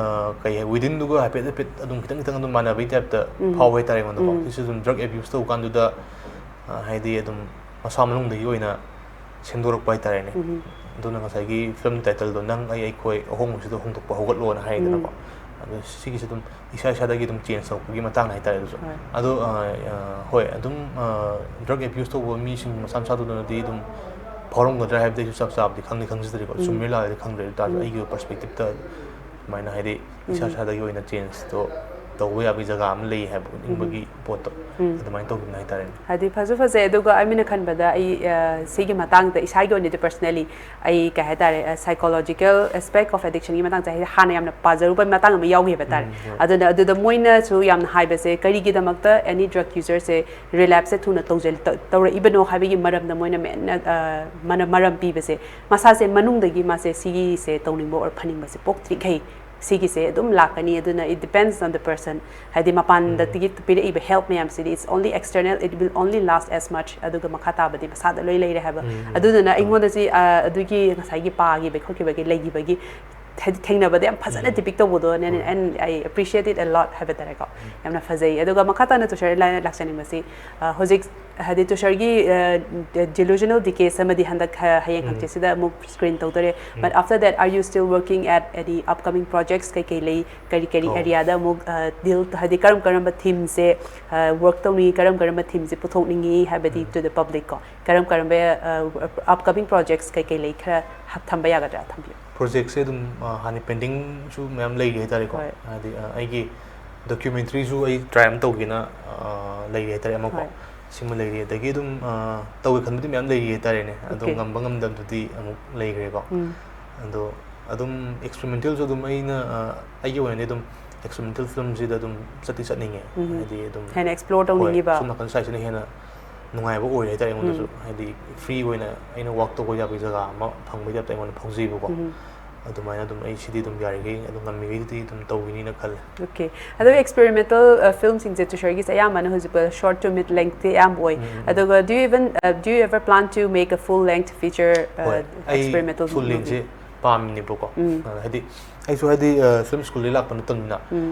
ꯀꯩ ꯍꯥꯏ, within ꯗꯨꯒ ꯍꯥꯏꯐꯦꯠ ꯍꯥꯏꯐꯦꯠ ꯑꯗꯨꯝ ꯈꯤꯇꯪ ꯈꯤꯇꯪ ꯑꯗꯨꯝ ꯃꯥꯟꯅꯕꯒꯤ type ꯇ ꯐꯥꯎꯕ ꯍꯥꯏꯇꯥꯔꯦ ꯑꯩꯉꯣꯟꯗꯀꯣ꯫ ꯁꯤꯁꯨ ꯑꯗꯨꯝ drug abuse ꯇꯧꯕ ꯀꯥꯟꯗꯨꯗ ꯍꯥꯏꯗꯤ ꯑꯗꯨꯝ ꯃꯁꯥ ꯃꯅꯨꯡꯗꯒꯤ ꯑꯣꯏꯅ ꯁꯦꯝꯗꯣꯔꯛꯄ ꯍꯥꯏꯇꯥꯔꯦꯅꯦ꯫ ꯑꯗꯨꯅ ꯉꯁꯥꯏꯒꯤ film title ꯗꯣ ꯅꯪ ꯑꯩ ꯑꯩꯈꯣꯏ ꯑꯍꯣꯡꯕꯁꯤꯗ ꯍꯣꯡꯗꯣꯛꯄ ꯍꯧꯒꯠꯂꯣꯅ ꯍꯥꯏꯔꯤꯗꯅꯀꯣ꯫ ꯑꯗꯣ ꯁꯤꯒꯤꯁꯨ ꯑꯗꯨꯝ ꯏꯁꯥ ꯏꯁꯥꯗꯒꯤ ꯑꯗꯨꯝ change ꯇꯧꯔꯛꯄꯒꯤ ꯃꯇꯥꯡ ꯍꯥꯏꯇꯥꯔꯦ ꯑꯗꯨꯁꯨ꯫ ꯑꯗꯣ ꯍꯣꯏ, ꯑꯗꯨꯝ drug abuse ꯇꯧꯕ ꯃꯤꯁꯤꯡ ꯃꯁꯥ ꯃꯁꯥꯗꯨꯅꯗꯤ ꯑꯗꯨꯝ ꯐꯥꯎꯔꯝꯒꯗ꯭ꯔꯥ ꯍꯥꯏꯕꯗꯤ ꯑꯩꯁꯨ ꯆꯞ ꯆꯥꯕꯗꯤ ꯈꯪꯗꯤ ꯈꯪꯖꯗ꯭ꯔꯤꯀꯣ꯫ ꯆꯨꯝꯃꯤꯔ ꯂꯥꯜꯂꯤꯔ ꯈꯪꯗ꯭ꯔꯦ꯫ ꯑꯗꯨ ꯇꯥꯔꯁꯨ ꯑꯩꯒꯤ perspective ꯇ ꯑꯗꯨꯃꯥꯏꯅ ꯍꯥꯏꯗꯤ ꯏꯁꯥ ꯏꯁꯥꯗꯒꯤ ꯑꯣꯏꯅ change ꯇꯣ ꯇꯧꯕ ꯌꯥꯕꯒꯤ ꯖꯒꯥ ꯑꯃ ꯂꯩ ꯍꯥꯏꯕ ꯎꯠꯅꯤꯡꯕꯒꯤ ꯄꯣꯠꯇꯣ ꯑꯗꯨꯃꯥꯏꯅ ꯇꯧꯈꯤꯕꯅꯦ ꯍꯥꯏꯇꯥꯔꯦꯅꯦ꯫ ꯍꯥꯏꯗꯤ ꯐꯁꯨ ꯐꯖꯩ꯫ ꯑꯗꯨꯒ ꯑꯩꯅ ꯈꯟꯕꯗ ꯑꯩ ꯁꯤꯒꯤ ꯃꯇꯥꯡꯗ ꯏꯁꯥꯒꯤ ꯑꯣꯏꯅꯗꯤ personally ꯑꯩ ꯀꯩ ꯍꯥꯏꯇꯥꯔꯦ, psychological aspect of addiction ꯒꯤ ꯃꯇꯥꯡꯁꯦ ꯍꯥꯏꯗꯤ ꯍꯥꯟꯅ ꯌꯥꯝꯅ ꯄꯥꯖꯔꯨꯕ ꯃꯇꯥꯡ ꯑꯃ ꯌꯥꯎꯈꯤꯕ ꯍꯥꯏꯇꯥꯔꯦ꯫ ꯑꯗꯨꯅ ꯑꯗꯨꯗ ꯃꯣꯏꯅꯁꯨ ꯌꯥꯝꯅ ꯍꯥꯏꯕꯁꯦ, ꯀꯔꯤꯒꯤꯗꯃꯛꯇ any drug user ꯁꯦ relapse ꯁꯦ ꯊꯨꯅ ꯇꯧꯖ- ꯇꯧ- ꯇꯧꯔꯛꯏꯕꯅꯣ ꯍꯥꯏꯕꯒꯤ ꯃꯔꯝꯗ ꯃꯣꯏꯅ main ꯃꯔꯝ ꯄꯤꯕꯁꯦ, ꯃꯁꯥꯁꯦ ꯃꯅꯨꯡꯗꯒꯤ ꯃꯥꯁꯦ ꯁꯤꯒꯤꯁꯦ ꯇꯧꯅꯤꯡꯕ or ꯐꯅꯤꯡꯕꯁꯦ ꯄꯣꯛꯇ꯭ꯔꯤꯈꯩ ꯁꯤꯒꯤꯁꯦ ꯑꯗꯨꯝ ꯂꯥꯛꯀꯅꯤ꯫ ꯑꯗꯨꯅ it depends on the person꯫ ꯍꯥꯏꯗꯤ ꯃꯄꯥꯟꯗꯒꯤ ꯄꯤꯔꯛꯏꯕ help ꯃꯌꯥꯝꯁꯤꯗꯤ it's only external, it will only last as much꯫ ꯑꯗꯨꯒ ꯃꯈꯥ ꯇꯥꯕꯗꯤ ꯃꯁꯥꯗ ꯂꯣꯏ ꯂꯩꯔꯦ ꯍꯥꯏꯕ꯫ ꯑꯗꯨꯗꯨꯅ ꯑꯩꯉꯣꯟꯗꯁꯤ ꯑꯗꯨꯒꯤ ꯉꯁꯥꯏꯒꯤ ꯄꯥꯈꯤꯕ ꯈꯣꯠꯈꯤꯕꯒꯤ ꯂꯩꯈꯤꯕꯒꯤ ꯍꯥꯏꯗꯤ ꯊꯦꯡꯅꯕꯗ ꯌꯥꯝ ꯐꯖꯅ depict ꯇꯧꯕꯗꯣ, and I appreciate it a lot ꯍꯥꯏꯕ ꯇꯥꯔꯦꯀꯣ꯫ ꯌꯥꯝꯅ ꯐꯖꯩ꯫ ꯑꯗꯨꯒ ꯃꯈꯥ ꯇꯥꯅ ꯇꯨꯁꯥꯔ ꯂꯥꯛꯆꯅꯤꯡꯕꯁꯤ, ꯍꯧꯖꯤꯛ ꯍꯥꯏꯗꯤ ꯇꯨꯁꯥꯔꯒꯤ ꯗꯤꯂꯨꯖꯅꯦꯜ ꯗꯤꯀꯦꯁ ꯑꯃꯗꯤ ꯍꯟꯗꯛ ꯍ- ꯍꯌꯦꯡ ꯍꯪꯆꯤꯠꯁꯤꯗ ꯑꯃꯨꯛ screen ꯇꯧꯗꯣꯔꯦ꯫ But after that, are you still working at any upcoming projects? ꯀꯩꯀꯩ ꯂꯩ? ꯀꯔꯤ ꯀꯔꯤ ꯑꯣ ꯑꯦꯔꯤꯌꯥꯗ ꯑꯃꯨꯛ ꯗꯤꯜ, ꯍꯥꯏꯗꯤ ꯀꯔꯝ ꯀꯔꯝꯕ ꯊꯤꯝꯁꯦ ꯋꯔꯛ ꯇꯧꯅꯤꯡꯉꯤ, ꯀꯔꯝ ꯀꯔꯝꯕ ꯊꯤꯝꯁꯦ ꯄꯨꯊꯣꯛꯅꯤꯡꯉꯤ ꯍꯥꯏꯕꯗꯤ ꯇꯨ ꯗ ꯄꯕ꯭ꯂꯤꯛ ꯀꯣ, ꯀꯔꯝ ꯀꯔꯝꯕ ꯑꯞꯀꯃꯤꯡ ꯄ꯭ꯔꯣꯖꯦꯛꯁ ꯀꯩꯀꯩ ꯂꯩ, ꯈꯔ ꯍꯥꯞ- ꯊꯝꯕ ꯌꯥꯒꯗ꯭ꯔꯥ? ꯊꯝꯕꯤꯌꯨ꯫ ꯄ꯭ꯔꯣꯖꯦꯛꯁꯦ ꯑꯗꯨꯝ ꯑ, ꯍꯥꯟꯅ ꯄꯦꯟꯗꯤꯡꯁꯨ ꯃꯌꯥꯝ ꯂꯩꯔꯤ ꯍꯥꯏꯇꯥꯔꯦꯀꯣ꯫ ꯍꯣꯏ꯫ ꯍꯥꯏꯗꯤ ꯑ, ꯑꯩꯒꯤ ꯗꯣꯀ꯭ꯌꯨꯃꯦꯟꯇ꯭ꯔꯤꯁꯨ ꯑꯩ ꯇ꯭ꯔꯥꯏ ꯑꯃ ꯇꯧꯒꯦꯅ ꯑ, ꯂꯩꯔꯤ ꯍꯥꯏꯇꯥꯔꯦ ꯑꯃꯀꯣ꯫ ꯍꯣꯏ꯫ ꯁꯤꯃ ꯂꯩꯔꯤ, ꯑꯗꯒꯤ ꯑꯗꯨꯝ ꯑ, ꯇꯧꯒꯦ ꯈꯟꯕꯗꯤ ꯃꯌꯥꯝ ꯂꯩꯔꯤ ꯍꯥꯏꯇꯥꯔꯦꯅꯦ, ꯑꯗꯣ Okay. ꯉꯝꯕ ꯉꯝꯗꯕꯗꯨꯗꯤ ꯑꯃꯨꯛ ꯂꯩꯈ꯭ꯔꯦꯀꯣ꯫ ꯎꯝ꯫ ꯑꯗꯣ ꯑꯗꯨꯝ ꯑꯦꯛꯁꯄꯦꯔꯤꯃꯦꯟꯇꯦꯜꯁꯨ ꯑꯗꯨꯝ ꯑꯩꯅ ꯑ, ꯑꯩꯒꯤ ꯑꯣꯏꯅꯗꯤ ꯑꯗꯨꯝ ꯑꯦꯛꯁꯄꯦꯔꯤꯃꯦꯟꯇꯦꯜ ꯐꯤꯂꯝꯁꯤꯗ ꯑꯗꯨꯝ ꯆꯠꯇꯤ ꯆꯠꯅꯤꯡꯉꯦ꯫ ꯎꯝ꯫ ꯍꯥꯏꯗꯤ ꯑꯗꯨꯝ ꯍꯦꯟꯅ ꯑꯦꯛꯁꯄ꯭ꯂꯣꯔ ꯍꯣꯏ, ꯇꯧꯅꯤꯡꯉꯤꯕ꯫ ꯁꯣꯝ ꯅꯥꯀꯟ ꯁꯥꯏꯠꯁꯤꯅ ꯍꯦꯟꯅ ꯅꯨꯡꯉꯥꯏꯕ ꯑꯣꯏꯔꯦ ꯍꯥꯏꯇꯥꯔꯦ ꯑꯩꯉꯣꯟꯗꯁꯨ꯫ ꯎꯝ꯫ ꯍꯥꯏꯗꯤ ꯐ꯭ꯔꯤ ꯑꯣꯏꯅ ꯑꯩꯅ ꯋꯥꯛ ꯇꯧꯕ ꯌꯥꯕꯒꯤ ꯖꯒꯥ ꯑꯃ ꯐꯪꯕꯒꯤ ꯇꯥꯏꯞꯇ ꯑꯩꯉꯣꯟꯗ ꯐꯥꯎꯖꯩꯕꯀꯣ꯫ ꯎꯝ꯫ ꯑꯗꯨꯃꯥꯏꯅ ꯑꯗꯨꯝ ꯑꯩ ꯁꯤꯗꯤ ꯑꯗꯨꯝ ꯌꯥꯔꯤꯈꯩ ꯑꯗꯨꯝ ꯉꯝꯃꯤꯈꯩꯗꯤ ꯑꯗꯨꯝ ꯇꯧꯈꯤꯅꯤꯅ ꯈꯜꯂꯦ꯫ Okay. ꯑꯗꯨꯒ ꯑꯦꯛꯁꯄꯦꯔꯤꯃꯦꯟꯇꯦꯜ ꯐꯤꯂꯝꯁꯤꯡꯁꯦ ꯇꯨꯁꯥꯔꯒꯤꯁꯦ ꯑꯌꯥꯝꯕꯅ ꯍꯧꯖꯤꯛ ꯁꯣꯔꯠ ꯇꯨ ꯃꯤꯗ ꯂꯦꯡꯊꯤ ꯑꯌꯥꯝꯕ ꯑꯣꯏ꯫ ꯎꯝ, ꯎꯝ, ꯎꯝ꯫ ꯑꯗꯨꯒ do you even do you ever plan to make a full length feature ꯍꯣꯏ, ꯑꯩ experimental ꯐꯨꯜ movie? ꯂꯦꯡꯁꯦ ꯄꯥꯝꯃꯤꯅꯦꯕꯀꯣ꯫ ꯎꯝ꯫ ꯑ, ꯍꯥꯏꯗꯤ ꯑꯩꯁꯨ ꯍꯥꯏꯗꯤ ꯐꯤꯂꯝ ꯁ꯭ꯀꯨꯜꯗꯒꯤ ꯂꯥꯛꯄ ꯅꯠꯇꯕꯅꯤꯅ ꯎꯝ꯫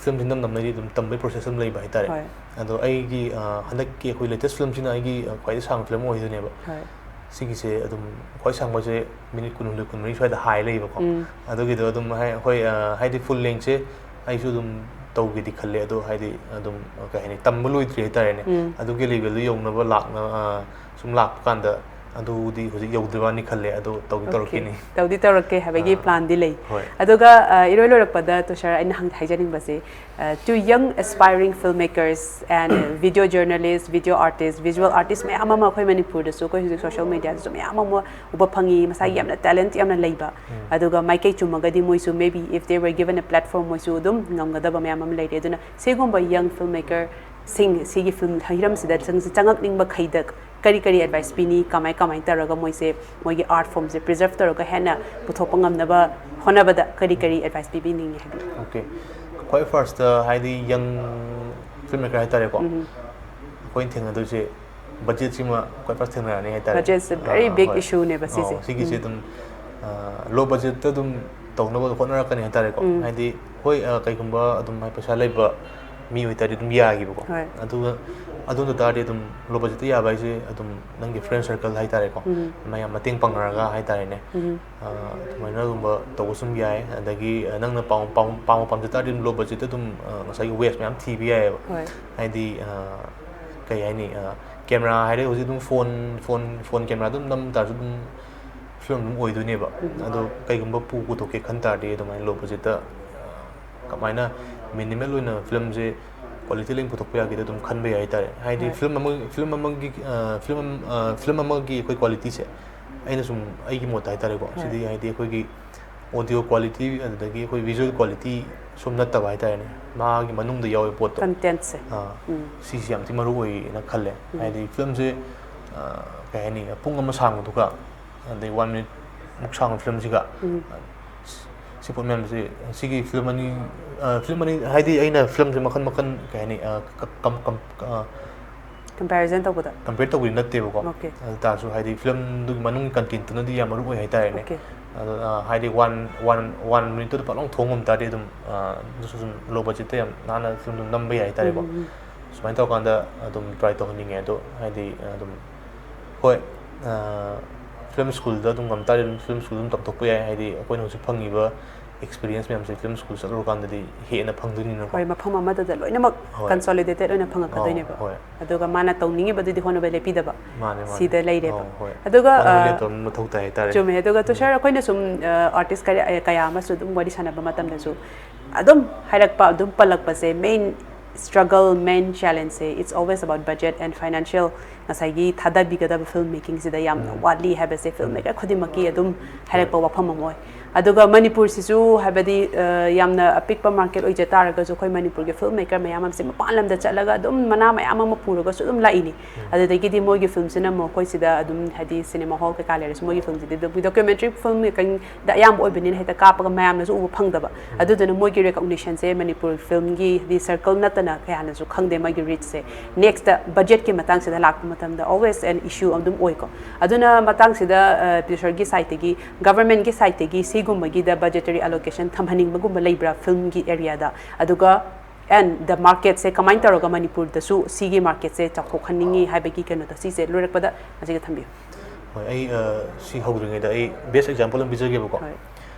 ꯐꯤꯂꯝꯁꯤ ꯅꯝ ꯅꯝꯅꯗꯤ ꯑꯗꯨꯝ ꯇꯝꯕꯒꯤ ꯄ꯭ꯔꯣꯁꯦꯁ ꯑꯃ ꯂꯩꯕ ꯍꯥꯏꯇꯥꯔꯦ꯫ ꯍꯣꯏ꯫ ꯑꯗꯣ ꯑꯩꯒꯤ ꯑ, ꯍꯟꯗꯛꯀꯤ ꯑꯩꯈꯣꯏ ꯂꯦꯇꯦꯁ ꯐꯤꯂꯝꯁꯤꯅ ꯑꯩꯒꯤ ꯑ, ꯈ꯭ꯋꯥꯏꯗꯒꯤ ꯁꯥꯡꯕ ꯐꯤꯂꯝ ꯑꯣꯏꯗꯣꯏꯅꯦꯕ꯫ ꯍꯣꯏ꯫ ꯁꯤꯒꯤꯁꯦ ꯑꯗꯨꯝ ꯈ꯭ꯋꯥꯏ ꯁꯥꯡꯕꯁꯦ ꯃꯤꯅꯤꯠ ꯀꯨꯟꯍꯨꯝꯗꯣꯏ ꯀꯨꯟꯃꯔꯤ ꯁ꯭ꯋꯥꯏꯗ ꯍꯥꯏ ꯂꯩꯕꯀꯣ꯫ ꯎꯝ꯫ ꯑꯗꯨꯒꯤꯗꯣ ꯑꯗꯨꯝ ꯍꯥꯏ- ꯍꯣꯏ, ꯑ, ꯍꯥꯏꯗꯤ ꯐꯨꯜ ꯂꯦꯡꯁꯦ ꯑꯩꯁꯨ ꯑꯗꯨꯝ ꯇꯧꯒꯦꯗꯤ ꯈꯜꯂꯦ, ꯑꯗꯣ ꯍꯥꯏꯗꯤ ꯑꯗꯨꯝ ꯀꯩ ꯍꯥꯏꯅꯤ, ꯇꯝꯕ ꯂꯣꯏꯗ꯭ꯔꯤ ꯍꯥꯏꯇꯥꯔꯦꯅꯦ꯫ ꯎꯝ꯫ ꯑꯗꯨꯒꯤ ꯂꯦꯚꯦꯜꯗꯨ ꯌꯧꯅꯕ ꯂꯥꯛꯅ ꯑ, ꯁꯨꯝ ꯂꯥꯛꯄ ꯀꯥꯟꯗ ꯑꯗꯨꯗꯤ ꯍꯧꯖꯤꯛ ꯌꯧꯗ꯭ꯔꯤꯕꯅꯤ ꯈꯜꯂꯦ, ꯑꯗꯣ ꯇꯧꯗꯤ Okay. ꯇꯧꯔꯛꯈꯤꯅꯤ꯫ ꯇꯧꯗꯤ ꯇꯧꯔꯛꯀꯦ ꯍꯥꯏꯕꯒꯤ ꯑꯥ꯫ ꯄ꯭ꯂꯥꯟꯗꯤ ꯂꯩ꯫ ꯍꯣꯏ꯫ ꯑꯗꯨꯒ ꯑ, ꯏꯔꯣꯏ ꯂꯣꯏꯔꯛꯄꯗ ꯇꯨꯁꯥꯔ ꯑꯩꯅ ꯍꯪ- ꯍꯥꯏꯖꯅꯤꯡꯕꯁꯦ, to young aspiring filmmakers and video journalist, video artist, visual artist ꯃꯌꯥꯝ ꯑꯃ ꯑꯩꯈꯣꯏ ꯃꯅꯤꯄꯨꯔꯗꯁꯨ, ꯑꯩꯈꯣꯏ ꯍꯧꯖꯤꯛ ꯁꯣꯁꯤꯌꯦꯜ ꯃꯦꯗꯤꯌꯥꯗꯁꯨ ꯃꯌꯥꯝ ꯑꯃ ꯎꯕ ꯐꯪꯉꯤ, ꯃꯁꯥꯒꯤ ꯌꯥꯝꯅ ꯇꯦꯂꯦꯟꯠ ꯌꯥꯝꯅ ꯂꯩꯕ꯫ ꯑꯗꯨꯒ ꯃꯥꯏꯀꯩ ꯆꯨꯝꯃꯒꯗꯤ ꯃꯣꯏꯁꯨ maybe if they were given a platform ꯃꯣꯏꯁꯨ ꯑꯗꯨꯝ ꯉꯝꯒꯗꯕ ꯃꯌꯥꯝ ꯑꯃ ꯂꯩꯔꯦ꯫ ꯑꯗꯨꯅ ꯁꯤꯒꯨꯝꯕ ꯌꯪ ꯐꯤꯜꯝ ꯃꯦꯀꯔꯁꯤꯡ ꯁꯤꯒꯤ ꯐꯤꯜꯝ ꯍꯤꯔꯝꯁꯤꯗ ꯆꯪ- ꯆꯪꯉꯛꯅꯤꯡꯕ ꯈꯩꯗ ꯀꯔꯤ ꯀꯔꯤ ꯑꯦꯗꯚꯥꯏꯁ ꯄꯤꯅꯤ? ꯀꯃꯥꯏ ꯀꯃꯥꯏꯅ ꯇꯧꯔꯒ ꯃꯣꯏꯁꯦ ꯃꯣꯏꯒꯤ ꯑꯥꯔꯠ ꯐꯣꯝꯁꯦ ꯄ꯭ꯔꯤꯖꯔꯞ ꯇꯧꯔꯒ ꯍꯦꯟꯅ ꯄꯨꯊꯣꯛꯄ ꯉꯝꯅꯕ ꯍꯣꯠꯅꯕꯗ ꯀꯔꯤ ꯀꯔꯤ ꯑꯦꯗꯚꯥꯏꯁ ꯄꯤꯕꯤꯅꯤꯡꯉꯤ ꯍꯥꯏꯕꯤꯌꯨ? Okay. ꯈ꯭ꯋꯥꯏ ꯐꯥꯔꯁꯇ ꯍꯥꯏꯗꯤ ꯌꯪ ꯐꯤꯜꯝ ꯃꯦꯀꯔ ꯍꯥꯏꯇꯥꯔꯦꯀꯣ꯫ ꯑꯩꯈꯣꯏꯅ ꯊꯦꯡꯅꯗꯣꯏꯁꯦ ꯕꯖꯦꯠꯁꯤꯃ ꯈ꯭ꯋꯥꯏ ꯐꯥꯔꯁ ꯊꯦꯡꯅꯔꯅꯤ ꯍꯥꯏꯇꯥꯔꯦ꯫ Budgetꯁꯦ very ꯑꯥ, big ꯍꯣꯏ꯫ issueꯅꯦꯕ ꯁꯤꯁꯦ꯫ ꯑꯥ, ꯁꯤꯒꯤꯁꯦ ꯑꯗꯨꯝ ꯂꯣ ꯕꯖꯦꯠꯇ ꯑꯗꯨꯝ ꯇꯧꯅꯕ ꯍꯣꯠꯅꯔꯛꯀꯅꯤ ꯍꯥꯏꯇꯥꯔꯦꯀꯣ꯫ ꯍꯥꯏꯗꯤ ꯍꯣꯏ, ꯑ, ꯀꯩꯒꯨꯝꯕ ꯑꯗꯨꯝ ꯍꯥꯏ ꯄꯩꯁꯥ ꯂꯩꯕ ꯃꯤ ꯑꯣꯏꯇꯥꯔꯗꯤ ꯑꯗꯨꯝ ꯌꯥꯈꯤꯕꯀꯣ꯫ ꯍꯣꯏ꯫ ꯑꯗꯨꯒ ꯑꯗꯨ ꯅꯠꯇ ꯇꯥꯔꯗꯤ ꯑꯗꯨꯝ low budget ꯇ ꯌꯥꯕ ꯍꯥꯏꯁꯦ ꯑꯗꯨꯝ ꯅꯪꯒꯤ friend circle ꯍꯥꯏꯇꯥꯔꯦꯀꯣ, ꯃꯌꯥꯝ ꯃꯇꯦꯡ ꯄꯥꯡꯅꯔꯒ ꯍꯥꯏꯇꯥꯔꯦꯅꯦ, ꯑ, ꯑꯗꯨꯃꯥꯏꯅ ꯑꯗꯨꯝꯕ ꯇꯧꯕꯁꯨ ꯑꯗꯨꯝ ꯌꯥꯏ꯫ ꯑꯗꯒꯤ ꯑ, ꯅꯪꯅ ꯄꯥꯝ- ꯄꯥꯝ- ꯄꯥꯝꯕ ꯄꯥꯝꯖ ꯇꯥꯔꯗꯤ ꯑꯗꯨꯝ low budget ꯇ ꯑꯗꯨꯝ ꯑ, ꯉꯁꯥꯏꯒꯤ ways ꯃꯌꯥꯝ ꯊꯤꯕ ꯌꯥꯏꯑꯕ꯫ ꯍꯣꯏ꯫ ꯍꯥꯏꯗꯤ ꯑ, ꯀꯩ ꯍꯥꯏꯅꯤ, camera ꯍꯥꯏꯔꯦ ꯍꯧꯖꯤꯛ ꯑꯗꯨꯝ phone phone phone camera ꯑꯗꯨꯝ ꯅꯝ ꯇꯥꯔꯁꯨ ꯑꯗꯨꯝ film ꯑꯗꯨꯝ ꯑꯣꯏꯗꯣꯏꯅꯦꯕ꯫ ꯑꯗꯣ ꯀꯩꯒꯨꯝꯕ ꯄꯨ ꯄꯨꯊꯣꯛꯀꯦ ꯈꯟ ꯇꯥꯔꯗꯤ ꯑꯗꯨꯃꯥꯏꯅ low budget ꯇ ꯑ, ꯀꯃꯥꯏꯅ minimal ꯑꯣꯏꯅ film ꯁꯦ quality ꯂꯩꯅ ꯄꯨꯊꯣꯛꯄ ꯌꯥꯒꯦꯗ ꯑꯗꯨꯝ ꯈꯟꯕ ꯌꯥꯏ ꯍꯥꯏꯇꯥꯔꯦ꯫ ꯍꯥꯏꯗꯤ ꯍꯣꯏ꯫ film ꯑꯃ film ꯑꯃꯒꯤ ꯑ, film ꯑꯃ- ꯑ, film ꯑꯃꯒꯤ ꯑꯩꯈꯣꯏ quality ꯁꯦ ꯑꯩꯅ ꯁꯨꯝ ꯑꯩꯒꯤ ꯃꯣꯠꯇ ꯍꯥꯏꯇꯥꯔꯦꯀꯣ, ꯍꯣꯏ꯫ ꯁꯤꯗꯤ ꯍꯥꯏꯗꯤ ꯑꯩꯈꯣꯏꯒꯤ audio quality ꯑꯗꯨꯗꯒꯤ ꯑꯩꯈꯣꯏ visual quality ꯁꯨꯝ ꯅꯠꯇꯕ ꯍꯥꯏꯇꯥꯔꯦꯅꯦ, ꯃꯥꯒꯤ ꯃꯅꯨꯡꯗ ꯌꯥꯎꯔꯤꯕ ꯄꯣꯠꯇꯣ Content ꯁꯦ꯫ ꯑ, ꯁꯤꯁꯤ ꯌꯥꯝ ꯊꯤ ꯃꯔꯨ ꯑꯣꯏꯌꯦꯅ ꯈꯜꯂꯦ꯫ ꯍꯥꯏꯗꯤ film ꯁꯦ ꯑ, ꯀꯩ ꯍꯥꯏꯅꯤ, ꯄꯨꯡ ꯑꯃ ꯁꯥꯡꯕꯗꯨꯒ ꯑꯗꯩ one minute ꯃꯨꯛ ꯁꯥꯡꯕ film ꯁꯤꯒ ꯁꯤ ꯄꯣꯠ ꯃꯌꯥꯝꯁꯦ, ꯁꯤꯒꯤ film ꯑꯅꯤ ꯑ, film ꯑꯅꯤ ꯍꯥꯏꯗꯤ ꯑꯩꯅ film ꯁꯦ ꯃꯈꯟ ꯃꯈꯟ ꯀꯩ ꯍꯥꯏꯅꯤ, ꯑ, ꯀ- ꯀꯝ- ꯀꯝ- ꯑ, Comparison ꯇꯧꯕꯗ꯫ Compare ꯇꯧꯕꯗꯤ ꯅꯠꯇꯦꯕꯀꯣ꯫ Okay. ꯑꯗꯨ ꯇꯥꯔꯁꯨ ꯍꯥꯏꯗꯤ film ꯗꯨꯒꯤ ꯃꯅꯨꯡꯒꯤ content ꯇꯨꯅꯗꯤ ꯌꯥꯝ ꯃꯔꯨ ꯑꯣꯏ ꯍꯥꯏꯇꯥꯔꯦꯅꯦ꯫ Okay. ꯑꯗꯣ ꯑ, ꯍꯥꯏꯗꯤ one one one minute ꯇꯨꯗ ꯐꯠ ꯂꯥꯎ ꯊꯣꯡ ꯉꯝ ꯇꯥꯔꯗꯤ ꯑꯗꯨꯝ ꯑ, ꯑꯗꯨꯁꯨ ꯑꯗꯨꯝ low budget ꯇ ꯌꯥꯝ ꯅꯥꯟꯅ film ꯗꯨꯝ ꯅꯝꯕ ꯌꯥꯏ ꯍꯥꯏꯇꯥꯔꯦꯀꯣ꯫ ꯁꯨꯃꯥꯏꯅ ꯇꯧꯔꯀꯥꯟꯗ ꯑꯗꯨꯝ try ꯇꯧꯍꯟꯅꯤꯡꯉꯦ꯫ ꯑꯗꯣ ꯍꯥꯏꯗꯤ ꯑꯗꯨꯝ ꯍꯣꯏ, ꯑ, film school ꯗ ꯑꯗꯨꯝ ꯉꯝ ꯇꯥꯔꯗꯤ ꯑꯗꯨꯝ film school ꯑꯗꯨꯝ ꯇꯝꯊꯣꯛꯄ ꯌꯥꯏ꯫ ꯍꯥꯏꯗꯤ ꯑꯩꯈꯣꯏꯅ ꯍꯧꯖꯤꯛ ꯐꯪꯉꯤꯕ experience ꯃꯌꯥꯝꯁꯦ film school ꯆꯠꯂꯨꯔꯀꯥꯟꯗꯗꯤ ꯍꯦꯟꯅ ꯐꯪꯗꯣꯏꯅꯤꯅꯀꯣ꯫ ꯍꯣꯏ, ꯃꯐꯝ ꯑꯃꯗꯗ ꯂꯣꯏꯅꯃꯛ ꯍꯣꯏ꯫ Consolidated ꯑꯣꯏꯅ ꯐꯪꯉꯛꯀꯗꯣꯏꯅꯦꯕ꯫ ꯑꯧ, ꯍꯣꯏ꯫ ꯑꯗꯨꯒ ꯃꯥꯅ ꯇꯧꯅꯤꯡꯉꯤꯕꯗꯨꯗꯤ ꯍꯣꯠꯅꯕ ꯂꯦꯞꯄꯤꯗꯕ꯫ ꯃꯥꯅꯦ, ꯃꯥꯅꯦ꯫ ꯁꯤꯗ ꯂꯩꯔꯦꯕ꯫ ꯑꯧ, ꯍꯣꯏ꯫ ꯑꯗꯨꯒ, ꯍꯣꯠꯅꯕ ꯑ, ꯂꯦꯞꯇꯕ ꯑꯃ ꯃꯊꯧ ꯇꯥꯏ ꯍꯥꯏꯇꯥꯔꯦ꯫ ꯆꯨꯝꯃꯦ꯫ ꯑꯗꯨꯒ ꯇꯨꯁꯥꯔ, ꯑꯩꯈꯣꯏꯅ ꯁꯨꯝ, ꯑ, artist ꯀꯌꯥ ꯀꯌꯥ ꯑꯃꯁꯨ ꯑꯗꯨꯝ ꯋꯥꯔꯤ ꯁꯥꯟꯅꯕ ꯃꯇꯝꯗꯁꯨ ꯑꯗꯨꯝ ꯍꯥꯏꯔꯛꯄ, ꯑꯗꯨꯝ ꯄꯜꯂꯛꯄꯁꯦ, main struggle, main challenge say, it's always about budget and financial, ꯉꯁꯥꯏꯒꯤ ꯊꯥꯗꯕꯤꯒꯗꯕ film making ꯁꯤꯗ ꯌꯥꯝꯅ ꯋꯥꯠꯂꯤ ꯍꯥꯏꯕꯁꯦ film maker ꯈꯨꯗꯤꯡꯃꯛꯀꯤ ꯑꯗꯨꯝ ꯍꯥꯏꯔꯛꯄ ꯋꯥꯐꯝ ꯑꯃ ꯑꯣꯏ꯫ ꯑꯗꯨꯒ ꯃꯅꯤꯄꯨꯔꯁꯤꯁꯨ ꯍꯥꯏꯕꯗꯤ, ꯑ, ꯌꯥꯝꯅ ꯑꯄꯤꯛꯄ market ꯑꯣꯏꯖ ꯇꯥꯔꯒꯁꯨ ꯑꯩꯈꯣꯏ ꯃꯅꯤꯄꯨꯔꯒꯤ film maker ꯃꯌꯥꯝ ꯑꯃꯁꯦ ꯃꯄꯥꯟ ꯂꯝꯗ ꯆꯠꯂꯒ ꯑꯗꯨꯝ ꯃꯅꯥ ꯃꯌꯥꯝ ꯑꯃ ꯄꯨꯔꯒꯁꯨ ꯑꯗꯨꯝ ꯂꯥꯛꯏꯅꯤ꯫ ꯑꯗꯨꯗꯒꯤꯗꯤ ꯃꯣꯏꯒꯤ film ꯁꯤꯅ ꯑꯃꯨꯛ ꯑꯩꯈꯣꯏ ꯁꯤꯗ ꯑꯗꯨꯝ ꯍꯥꯏꯗꯤ cinema hall ꯀꯩꯀꯥ ꯂꯩꯔꯁꯨ ꯃꯣꯏꯒꯤ film ꯁꯤꯗꯤ ꯑꯗꯨꯝ documentary film making ꯗ ꯑꯌꯥꯝꯕ ꯑꯣꯏꯕꯅꯤꯅ ꯍꯦꯛꯇ ꯀꯥꯞꯄꯒ ꯃꯌꯥꯝꯅꯁꯨ ꯎꯕ ꯐꯪꯗꯕ꯫ ꯑꯗꯨꯗꯨꯅ ꯃꯣꯏꯒꯤ recognition ꯁꯦ ꯃꯅꯤꯄꯨꯔ film ꯒꯤ ꯗꯤ circle ꯅꯠꯇꯅ ꯀꯌꯥꯅꯁꯨ ꯈꯪꯗꯦ ꯃꯣꯏꯒꯤ reach ꯁꯦ꯫ Next ꯇ budget ꯀꯤ ꯃꯇꯥꯡꯁꯤꯗ ꯂꯥꯛꯄ ꯃꯇꯝꯗ always an issue ꯑꯗꯨꯝ ꯑꯣꯏꯀꯣ꯫ ꯑꯗꯨꯅ ꯃꯇꯥꯡꯁꯤꯗ, ꯑ, producer ꯒꯤ side ꯇꯒꯤ, government ꯀꯤ side ꯇꯒꯤ ꯁꯤꯒꯨꯝꯕꯒꯤꯗ budgetary allocation ꯊꯝꯍꯟꯅꯤꯡꯕꯒꯨꯝꯕ ꯂꯩꯕ꯭ꯔꯥ film ꯒꯤ area ꯗ? ꯑꯗꯨꯒ and the marketꯁꯦ ꯀꯃꯥꯏꯅ ꯇꯧꯔꯒ ꯃꯅꯤꯄꯨꯔꯗꯁꯨ ꯁꯤꯒꯤ marketꯁꯦ ꯆꯥꯎꯊꯣꯛꯍꯟꯅꯤꯡꯉꯤ ꯍꯥꯏꯕꯒꯤ ꯀꯩꯅꯣꯗꯣ ꯁꯤꯁꯦ ꯂꯣꯏꯔꯛꯄꯗ ꯃꯁꯤꯒ ꯊꯝꯕꯤꯌꯨ꯫ ꯍꯣꯏ, ꯑꯩ ꯁꯤ ꯍꯧꯗ꯭ꯔꯤꯉꯩꯗ ꯑꯩ best example ꯑꯃ ꯄꯤꯖꯒꯦꯕꯀꯣ꯫ ꯍꯣꯏ꯫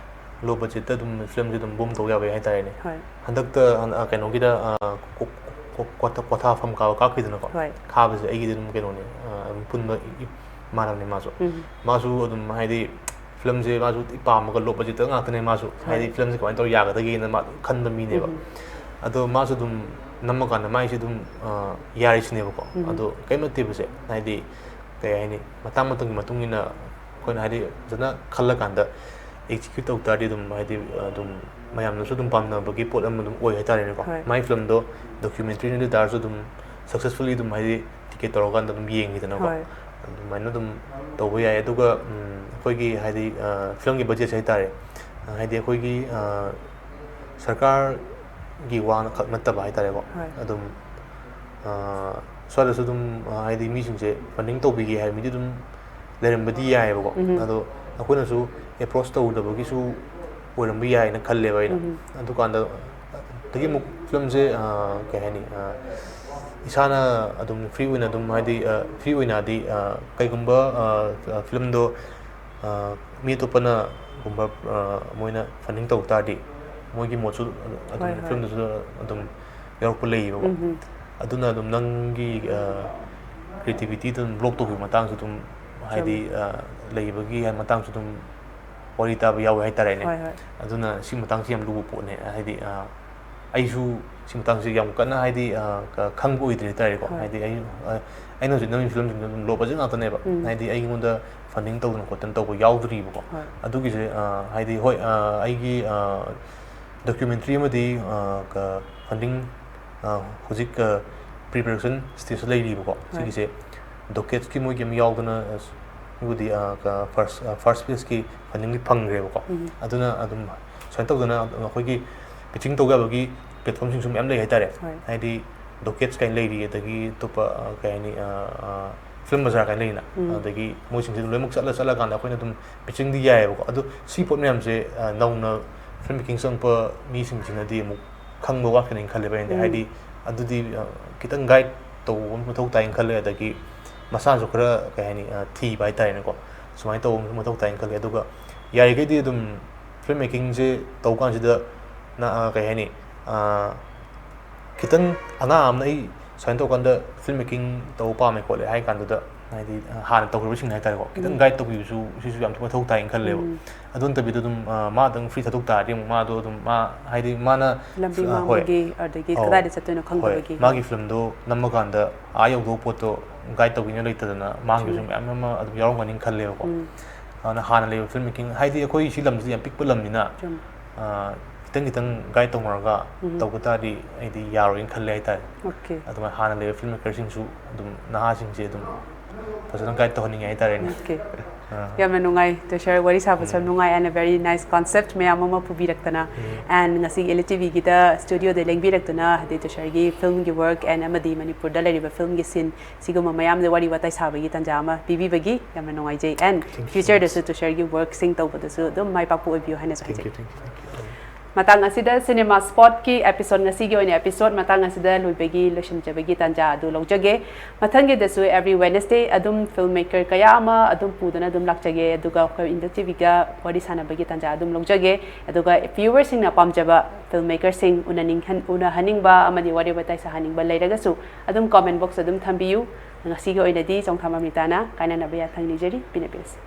Low budgetꯇ ꯑꯗꯨꯝ filmꯁꯦ ꯑꯗꯨꯝ ꯕꯨꯝ ꯇꯧ ꯌꯥꯕ ꯍꯥꯏꯇꯥꯔꯦꯅꯦ꯫ ꯍꯣꯏ꯫ ꯍꯟꯗꯛꯇ ꯀꯩꯅꯣꯒꯤꯗ ꯀ꯭ꯋꯥꯊꯥ ꯐꯝ ꯀꯥꯕ ꯀꯥꯞꯈꯤꯗꯅꯀꯣ꯫ ꯍꯣꯏ꯫ ꯈꯥꯕꯁꯦ ꯑꯩꯒꯤꯗꯤ ꯑꯗꯨꯝ ꯀꯩꯅꯣꯅꯦ, ꯑꯗꯨꯝ ꯄꯨꯟꯕ ꯏꯃꯥꯟꯅꯕꯅꯦ ꯃꯥꯁꯨ꯫ ꯃꯥꯁꯨ ꯑꯗꯨꯝ ꯍꯥꯏꯗꯤ filmꯁꯦ ꯃꯥꯁꯨ ꯄꯥꯝꯃꯒ low budgetꯇ ꯉꯥꯛꯇꯅꯦ ꯃꯥꯁꯨ꯫ ꯍꯥꯏꯗꯤ filmꯁꯦ ꯀꯃꯥꯏꯅ ꯇꯧꯔ ꯌꯥꯒꯗꯒꯦꯅ ꯃꯥ ꯑꯗꯨꯝ ꯈꯟꯕ ꯃꯤꯅꯦꯕ꯫ ꯑꯗꯣ ꯃꯥꯁꯨ ꯑꯗꯨꯝ ꯅꯝꯃꯀꯥꯟꯗ ꯃꯥꯏꯁꯦ ꯑꯗꯨꯝ ꯌꯥꯔꯤꯁꯤꯅꯦꯕꯀꯣ꯫ ꯑꯗꯣ ꯀꯔꯤꯝ ꯅꯠꯇꯦꯕꯁꯦ, ꯍꯥꯏꯗꯤ ꯀꯩ ꯍꯥꯏꯅꯤ, ꯃꯇꯥꯡ ꯃꯇꯝꯒꯤ ꯃꯇꯨꯡ ꯏꯟꯅ ꯑꯩꯈꯣꯏꯅ ꯍꯥꯏꯗꯤ ꯐꯖꯅ ꯈꯜꯂꯀꯥꯟꯗ execute ꯇꯧ ꯇꯥꯔꯗꯤ ꯑꯗꯨꯝ ꯍꯥꯏꯗꯤ ꯑꯗꯨꯝ ꯃꯌꯥꯝꯅꯁꯨ ꯑꯗꯨꯝ ꯄꯥꯝꯅꯕꯒꯤ ꯄꯣꯠ ꯑꯃ ꯑꯗꯨꯝ ꯑꯣꯏ ꯍꯥꯏꯇꯥꯔꯦꯅꯦꯀꯣ꯫ ꯍꯣꯏ꯫ ꯃꯥꯏ filmꯗꯣ documentary ꯑꯣꯏ ꯇꯥꯔꯁꯨ ꯑꯗꯨꯝ successfully ꯑꯗꯨꯝ ꯍꯥꯏꯗꯤ ticket ꯇꯧꯔꯀꯥꯟꯗ ꯑꯗꯨꯝ ꯌꯦꯡꯈꯤꯗꯅꯀꯣ꯫ ꯍꯣꯏ꯫ ꯑꯗꯨꯃꯥꯏꯅ ꯑꯗꯨꯝ ꯇꯧꯕ ꯌꯥꯏ꯫ ꯑꯗꯨꯒ ꯑꯩꯈꯣꯏꯒꯤ ꯍꯥꯏꯗꯤ filmꯒꯤ budgetꯁꯦ ꯍꯥꯏꯇꯥꯔꯦ, ꯍꯥꯏꯗꯤ ꯑꯩꯈꯣꯏꯒꯤ ꯁꯔꯀꯥꯔꯒꯤ ꯋꯥꯈꯛ ꯅꯠꯇꯕ ꯍꯥꯏꯇꯥꯔꯦꯀꯣ꯫ ꯍꯣꯏ꯫ ꯑꯗꯨꯝ ꯁ꯭ꯋꯥꯏꯗꯁꯨ ꯑꯗꯨꯝ ꯍꯥꯏꯗꯤ ꯃꯤꯁꯤꯡꯁꯦ funding ꯇꯧꯕꯤꯒꯦ ꯍꯥꯏꯕ ꯃꯤꯗꯤ ꯑꯗꯨꯝ ꯂꯩꯔꯝꯕꯗꯤ ꯌꯥꯏꯑꯕꯀꯣ꯫ ꯑꯗꯣ ꯑꯩꯈꯣꯏꯅꯁꯨ approach ꯇꯧꯗꯕꯒꯤꯁꯨ ꯑꯣꯏꯔꯝꯕ ꯌꯥꯏꯅ ꯈꯜꯂꯦꯕ ꯑꯩꯅ꯫ ꯑꯗꯨꯀꯥꯟꯗ ꯑꯗꯒꯤ ꯑꯃꯨꯛ filmꯁꯦ ꯀꯩ ꯍꯥꯏꯅꯤ, ꯏꯁꯥꯅ ꯑꯗꯨꯝ free ꯑꯣꯏꯅ ꯑꯗꯨꯝ ꯍꯥꯏꯗꯤ free ꯑꯣꯏꯅꯗꯤ ꯀꯩꯒꯨꯝꯕ filmꯗꯣ ꯃꯤ ꯑꯇꯣꯞꯄꯅꯒꯨꯝꯕ ꯃꯣꯏꯅ funding ꯇꯧ ꯇꯥꯔꯗꯤ ꯃꯣꯏꯒꯤ ꯃꯣꯠꯁꯨ ꯑꯗꯨꯝ ꯍꯣꯏ, ꯍꯣꯏ꯫ Filmꯗꯁꯨ ꯑꯗꯨꯝ ꯌꯥꯎꯔꯛꯄ ꯂꯩꯌꯦꯕꯀꯣ꯫ ꯑꯗꯨꯅ ꯑꯗꯨꯝ ꯅꯪꯒꯤ creativity ꯑꯗꯨꯝ block ꯇꯧꯈꯤꯕ ꯃꯇꯥꯡꯁꯨ ꯑꯗꯨꯝ ꯍꯥꯏꯗꯤ ꯂꯩꯕꯒꯤ ꯃꯇꯥꯡꯁꯨ ꯑꯗꯨꯝ ꯋꯥꯔꯤ ꯇꯥꯕ ꯌꯥꯎꯋꯦ ꯍꯥꯏꯇꯥꯔꯦꯅꯦ꯫ ꯍꯣꯏ, ꯍꯣꯏ꯫ ꯑꯗꯨꯅ ꯁꯤ ꯃꯇꯥꯡꯁꯤ ꯌꯥꯝ ꯂꯨꯕ ꯄꯣꯠꯅꯦ꯫ ꯍꯥꯏꯗꯤ ꯑꯩꯁꯨ ꯁꯤ ꯃꯇꯥꯡꯁꯤ ꯌꯥꯝ ꯀꯟꯅ ꯍꯥꯏꯗꯤ ꯈꯪꯕ ꯑꯣꯏꯗ꯭ꯔꯤ ꯍꯥꯏꯇꯥꯔꯦꯀꯣ꯫ ꯍꯣꯏ꯫ ꯍꯥꯏꯗꯤ ꯑꯩ ꯑꯩꯅ ꯍꯧꯖꯤꯛ ꯅꯪꯒꯤ filmꯁꯤꯡꯗꯣ ꯑꯗꯨꯝ low budget ꯉꯥꯛꯇꯅꯦꯕ꯫ ꯍꯥꯏꯗꯤ ꯑꯩꯉꯣꯟꯗ funding ꯇꯧꯗꯅ ꯈꯣꯠꯇꯅ ꯇꯧꯕ ꯌꯥꯎꯗ꯭ꯔꯤꯕꯀꯣ꯫ ꯍꯣꯏ꯫ ꯑꯗꯨꯒꯤꯁꯦ ꯍꯥꯏꯗꯤ ꯍꯣꯏ, ꯑꯩꯒꯤ documentary ꯑꯃꯗꯤ funding ꯍꯧꯖꯤꯛ pre production stageꯇ ꯂꯩꯔꯤꯕꯀꯣ꯫ ꯍꯣꯏ꯫ ꯁꯤꯒꯤꯁꯦ DOCADSꯀꯤ ꯃꯣꯏꯒꯤ ꯑꯃ ꯌꯥꯎꯗꯅ ꯑꯗꯨꯕꯨꯗꯤ first first phaseꯀꯤ fundingꯗꯤ ꯐꯪꯈ꯭ꯔꯦꯕꯀꯣ꯫ ꯑꯗꯨꯅ ꯑꯗꯨꯝ ꯁꯨꯃꯥꯏꯅ ꯇꯧꯗꯅ ꯑꯩꯈꯣꯏꯒꯤ pitching ꯇꯧ ꯌꯥꯕꯒꯤ platformꯁꯤꯡꯁꯨ ꯃꯌꯥꯝ ꯂꯩ ꯍꯥꯏꯇꯥꯔꯦ꯫ ꯍꯣꯏ꯫ ꯍꯥꯏꯗꯤ DOCADS ꯀꯥꯏꯅ ꯂꯩꯔꯤ, ꯑꯗꯒꯤ ꯑꯇꯣꯞꯄ ꯀꯩ ꯍꯥꯏꯅꯤ, Film Bazaar ꯀꯥꯏꯅ ꯂꯩꯅ꯫ ꯑꯗꯒꯤ ꯃꯣꯏꯁꯤꯡꯁꯤꯗ ꯂꯣꯏꯅꯃꯛ ꯆꯠꯂ ꯆꯠꯂꯀꯥꯟꯗ ꯑꯩꯈꯣꯏꯅ ꯑꯗꯨꯝ pitchingꯗꯤ ꯌꯥꯏꯑꯕꯀꯣ꯫ ꯑꯗꯣ ꯁꯤ ꯄꯣꯠ ꯃꯌꯥꯝꯁꯦ ꯅꯧꯅ film making ꯆꯪꯉꯛꯄ ꯃꯤꯁꯤꯡꯁꯤꯅꯗꯤ ꯑꯃꯨꯛ ꯈꯪꯕ ꯋꯥꯠꯀꯅꯤꯅ ꯈꯜꯂꯦꯕ ꯑꯩꯅꯗꯤ꯫ ꯎꯝ꯫ ꯍꯥꯏꯗꯤ ꯑꯗꯨꯗꯤ ꯑ, ꯈꯤꯇꯪ ꯒꯥꯏꯗ ꯇꯧꯕ ꯑꯃ ꯃꯊꯧ ꯇꯥꯏꯅ ꯈꯜꯂꯦ꯫ ꯑꯗꯒꯤ ꯃꯁꯥꯅꯁꯨ ꯈꯔ, ꯀꯩ ꯍꯥꯏꯅꯤ, ꯑ, ꯊꯤꯕ ꯍꯥꯏꯇꯥꯔꯦꯅꯦꯀꯣ꯫ ꯁꯨꯃꯥꯏꯅ ꯇꯧꯕ ꯑꯃꯁꯨ ꯃꯊꯧ ꯇꯥꯏꯅ ꯈꯜꯂꯦ꯫ ꯑꯗꯨꯒ ꯌꯥꯔꯤꯈꯩꯗꯤ ꯑꯗꯨꯝ ꯐꯤꯜꯝ ꯃꯦꯀꯤꯡꯁꯦ ꯇꯧ ꯀꯥꯟꯁꯤꯗ ꯅ-, ꯑ, ꯀꯩ ꯍꯥꯏꯅꯤ, ꯑ, ꯈꯤꯇꯪ ꯑꯉꯥꯡ ꯑꯃꯅ ꯑꯩ ꯁꯨꯃꯥꯏꯅ ꯇꯧꯀꯥꯟꯗ ꯐꯤꯜꯝ ꯃꯦꯀꯤꯡ ꯇꯧꯕ ꯄꯥꯝꯃꯦ ꯈꯣꯠꯂꯦ ꯍꯥꯏ ꯀꯥꯟꯗꯨꯗ, ꯍꯥꯏꯗꯤ, ꯑ, ꯍꯥꯟꯅ ꯇꯧꯈ꯭ꯔꯕꯁꯤꯡꯅ ꯍꯥꯏꯇꯥꯔꯦꯀꯣ, ꯈꯤꯇꯪ ꯎꯝ꯫ ꯒꯥꯏꯗ ꯇꯧꯕꯤꯕꯁꯨ ꯁꯤꯁꯨ ꯌꯥꯝ ꯃꯊꯧ ꯇꯥꯏꯅ ꯈꯜꯂꯦꯕ꯫ ꯎꯝ꯫ ꯑꯗꯨ ꯅꯠꯇꯕꯤꯗ ꯑꯗꯨꯝ, ꯑ, ꯃꯥꯗꯪ ꯐ꯭ꯔꯤ ꯊꯥꯗꯣꯛ ꯇꯥꯔꯗꯤ ꯑꯃꯨꯛ ꯃꯥꯗꯣ ꯑꯗꯨꯝ ꯃꯥ, ꯍꯥꯏꯗꯤ ꯃꯥꯅ, ꯂꯝꯕꯤ ꯑ, ꯍꯣꯏ꯫ ꯃꯥꯡꯕꯒꯤ, ꯑꯗꯒꯤ ꯑꯧ꯫ ꯀꯗꯥꯏꯗ ꯆꯠꯇꯣꯏꯅꯣ ꯍꯣꯏ꯫ ꯈꯪꯗꯕꯒꯤ꯫ ꯃꯥꯒꯤ ꯐꯤꯂꯝꯗꯣ ꯅꯝꯃꯀꯥꯟꯗ ꯑꯥ ꯌꯧꯗꯧꯕ ꯄꯣꯠꯇꯣ ꯒꯥꯏꯗ ꯇꯧꯕꯤꯅ ꯂꯩꯇꯗꯅ ꯃꯥꯡꯈꯤꯕꯁꯨ ꯆꯨꯝꯃꯦ꯫ ꯃꯌꯥꯝ ꯑꯃ ꯑꯗꯨꯝ ꯌꯥꯎꯔꯝꯒꯅꯤ ꯈꯜꯂꯦꯕꯀꯣ꯫ ꯎꯝ꯫ ꯑꯗꯨꯅ ꯍꯥꯟꯅ ꯂꯩꯕ ꯐꯤꯜꯝ ꯃꯦꯀꯤꯡ, ꯍꯥꯏꯗꯤ ꯑꯩꯈꯣꯏ ꯁꯤ ꯂꯝꯁꯤꯗꯤ ꯌꯥꯝ ꯄꯤꯛꯄ ꯂꯝꯅꯤꯅ, ꯆꯨꯝꯃꯦ꯫ ꯑ, ꯈꯤꯇꯪ ꯈꯤꯇꯪ ꯒꯥꯏꯗ ꯇꯧꯅꯔꯒ ꯎꯝ꯫ ꯇꯧꯕ ꯇꯥꯔꯗꯤ ꯑꯩꯗꯤ ꯌꯥꯔꯣꯏꯅ ꯈꯜꯂꯦ ꯍꯥꯏꯇꯥꯔꯦ꯫ ꯑꯣꯀꯦ꯫ ꯑꯗꯨꯃꯥꯏꯅ ꯍꯥꯟꯅ ꯂꯩꯕ ꯐꯤꯜꯝ ꯃꯦꯀꯔꯁꯤꯡꯁꯨ ꯑꯗꯨꯝ ꯅꯍꯥꯁꯤꯡꯁꯦ ꯑꯗꯨꯝ ꯐꯖꯅ ꯒꯥꯏꯗ ꯇꯧꯍꯟꯅꯤꯡꯉꯦ ꯍꯥꯏꯇꯥꯔꯦꯅꯦ꯫ ꯑꯣꯀꯦ꯫ ꯑꯥ꯫ ꯌꯥꯝꯅ ꯅꯨꯡꯉꯥꯏ, ꯇꯣꯁꯔ, ꯋꯥꯔꯤ ꯁꯥꯕꯁꯨ ꯌꯥꯝ ꯎꯝ꯫ ꯅꯨꯡꯉꯥꯏ, and a very nice concept ꯃꯌꯥꯝ ꯑꯃ ꯄꯨꯕꯤꯔꯛꯇꯅ꯫ ꯎꯝ꯫ And ꯉꯁꯤꯒꯤ L T Vꯒꯤꯗ studioꯗ ꯂꯦꯡꯕꯤꯔꯛꯇꯨꯅ, ꯍꯥꯏꯗꯤ ꯇꯣꯁꯔꯒꯤ ꯐꯤꯜꯝꯒꯤ work and ꯑꯃꯗꯤ ꯃꯅꯤꯄꯨꯔꯗ ꯂꯩꯔꯤꯕ ꯐꯤꯜꯝꯒꯤ scene ꯁꯤꯒꯨꯝꯕ ꯃꯌꯥꯝꯗ ꯋꯥꯔꯤ ꯋꯥꯇꯥꯏ ꯁꯥꯕꯒꯤ ꯇꯥꯟꯖꯥ ꯑꯃ ꯄꯤꯕꯤꯕꯒꯤ ꯌꯥꯝꯅ ꯅꯨꯡꯉꯥꯏꯖꯩ꯫ And Thank you so futureꯗꯁꯨ ꯇꯣꯁꯔꯒꯤ workꯁꯤꯡ ꯇꯧꯕꯗꯁꯨ ꯑꯗꯨꯝ ꯃꯥꯏ ꯄꯥꯛꯄ ꯑꯣꯏꯕꯤꯌꯨ ꯍꯥꯏꯅ Thank ꯍꯥꯏꯖꯒꯦ꯫ you, thank you, thank you. ꯃꯇꯥꯡ ꯑꯁꯤꯗ Cinema Spotꯀꯤ episodeꯒꯤ ꯑꯣꯏꯅ episode ꯃꯇꯥꯡ ꯑꯁꯤꯗ ꯂꯣꯏꯕꯒꯤ, ꯂꯣꯏꯁꯤꯟꯖꯕꯒꯤ ꯇꯥꯟꯖꯥ ꯑꯗꯨ ꯂꯧꯖꯒꯦ꯫ ꯃꯊꯪꯒꯤꯗꯁꯨ every Wednesday ꯑꯗꯨꯝ filmmaker ꯀꯌꯥ ꯑꯃ ꯑꯗꯨꯝ ꯄꯨꯗꯨꯅ ꯑꯗꯨꯝ ꯂꯥꯛꯆꯒꯦ, ꯑꯗꯨꯒ ꯑꯩꯈꯣꯏ L T Vꯒ ꯋꯥꯔꯤ ꯁꯥꯟꯅꯕꯒꯤ ꯇꯥꯟꯖꯥ ꯑꯗꯨꯝ ꯂꯧꯖꯒꯦ꯫ ꯑꯗꯨꯒ viewerꯁꯤꯡꯅ ꯄꯥꯝꯖꯕ filmmakerꯁꯤꯡ ꯎꯅꯅꯤꯡꯍꯟ-, ꯎꯅꯍꯟꯅꯤꯡꯕ ꯑꯃꯗꯤ ꯋꯥꯔꯤ ꯋꯥꯇꯥꯏ ꯁꯥꯍꯟꯅꯤꯡꯕ ꯂꯩꯔꯒꯁꯨ ꯑꯗꯨꯝ comment box ꯑꯗꯨꯝ ꯊꯝꯕꯤꯌꯨ꯫ ꯉꯁꯤꯒꯤ ꯑꯣꯏꯅꯗꯤ ꯆꯣꯡꯊꯥꯝꯕꯝ ꯔꯤꯇꯥꯅ ꯀꯥꯏꯅꯅꯕ ꯌꯥꯊꯪ ꯅꯤꯖꯔꯤ꯫ ꯄꯤꯅ ꯄꯤꯔꯁꯤ꯫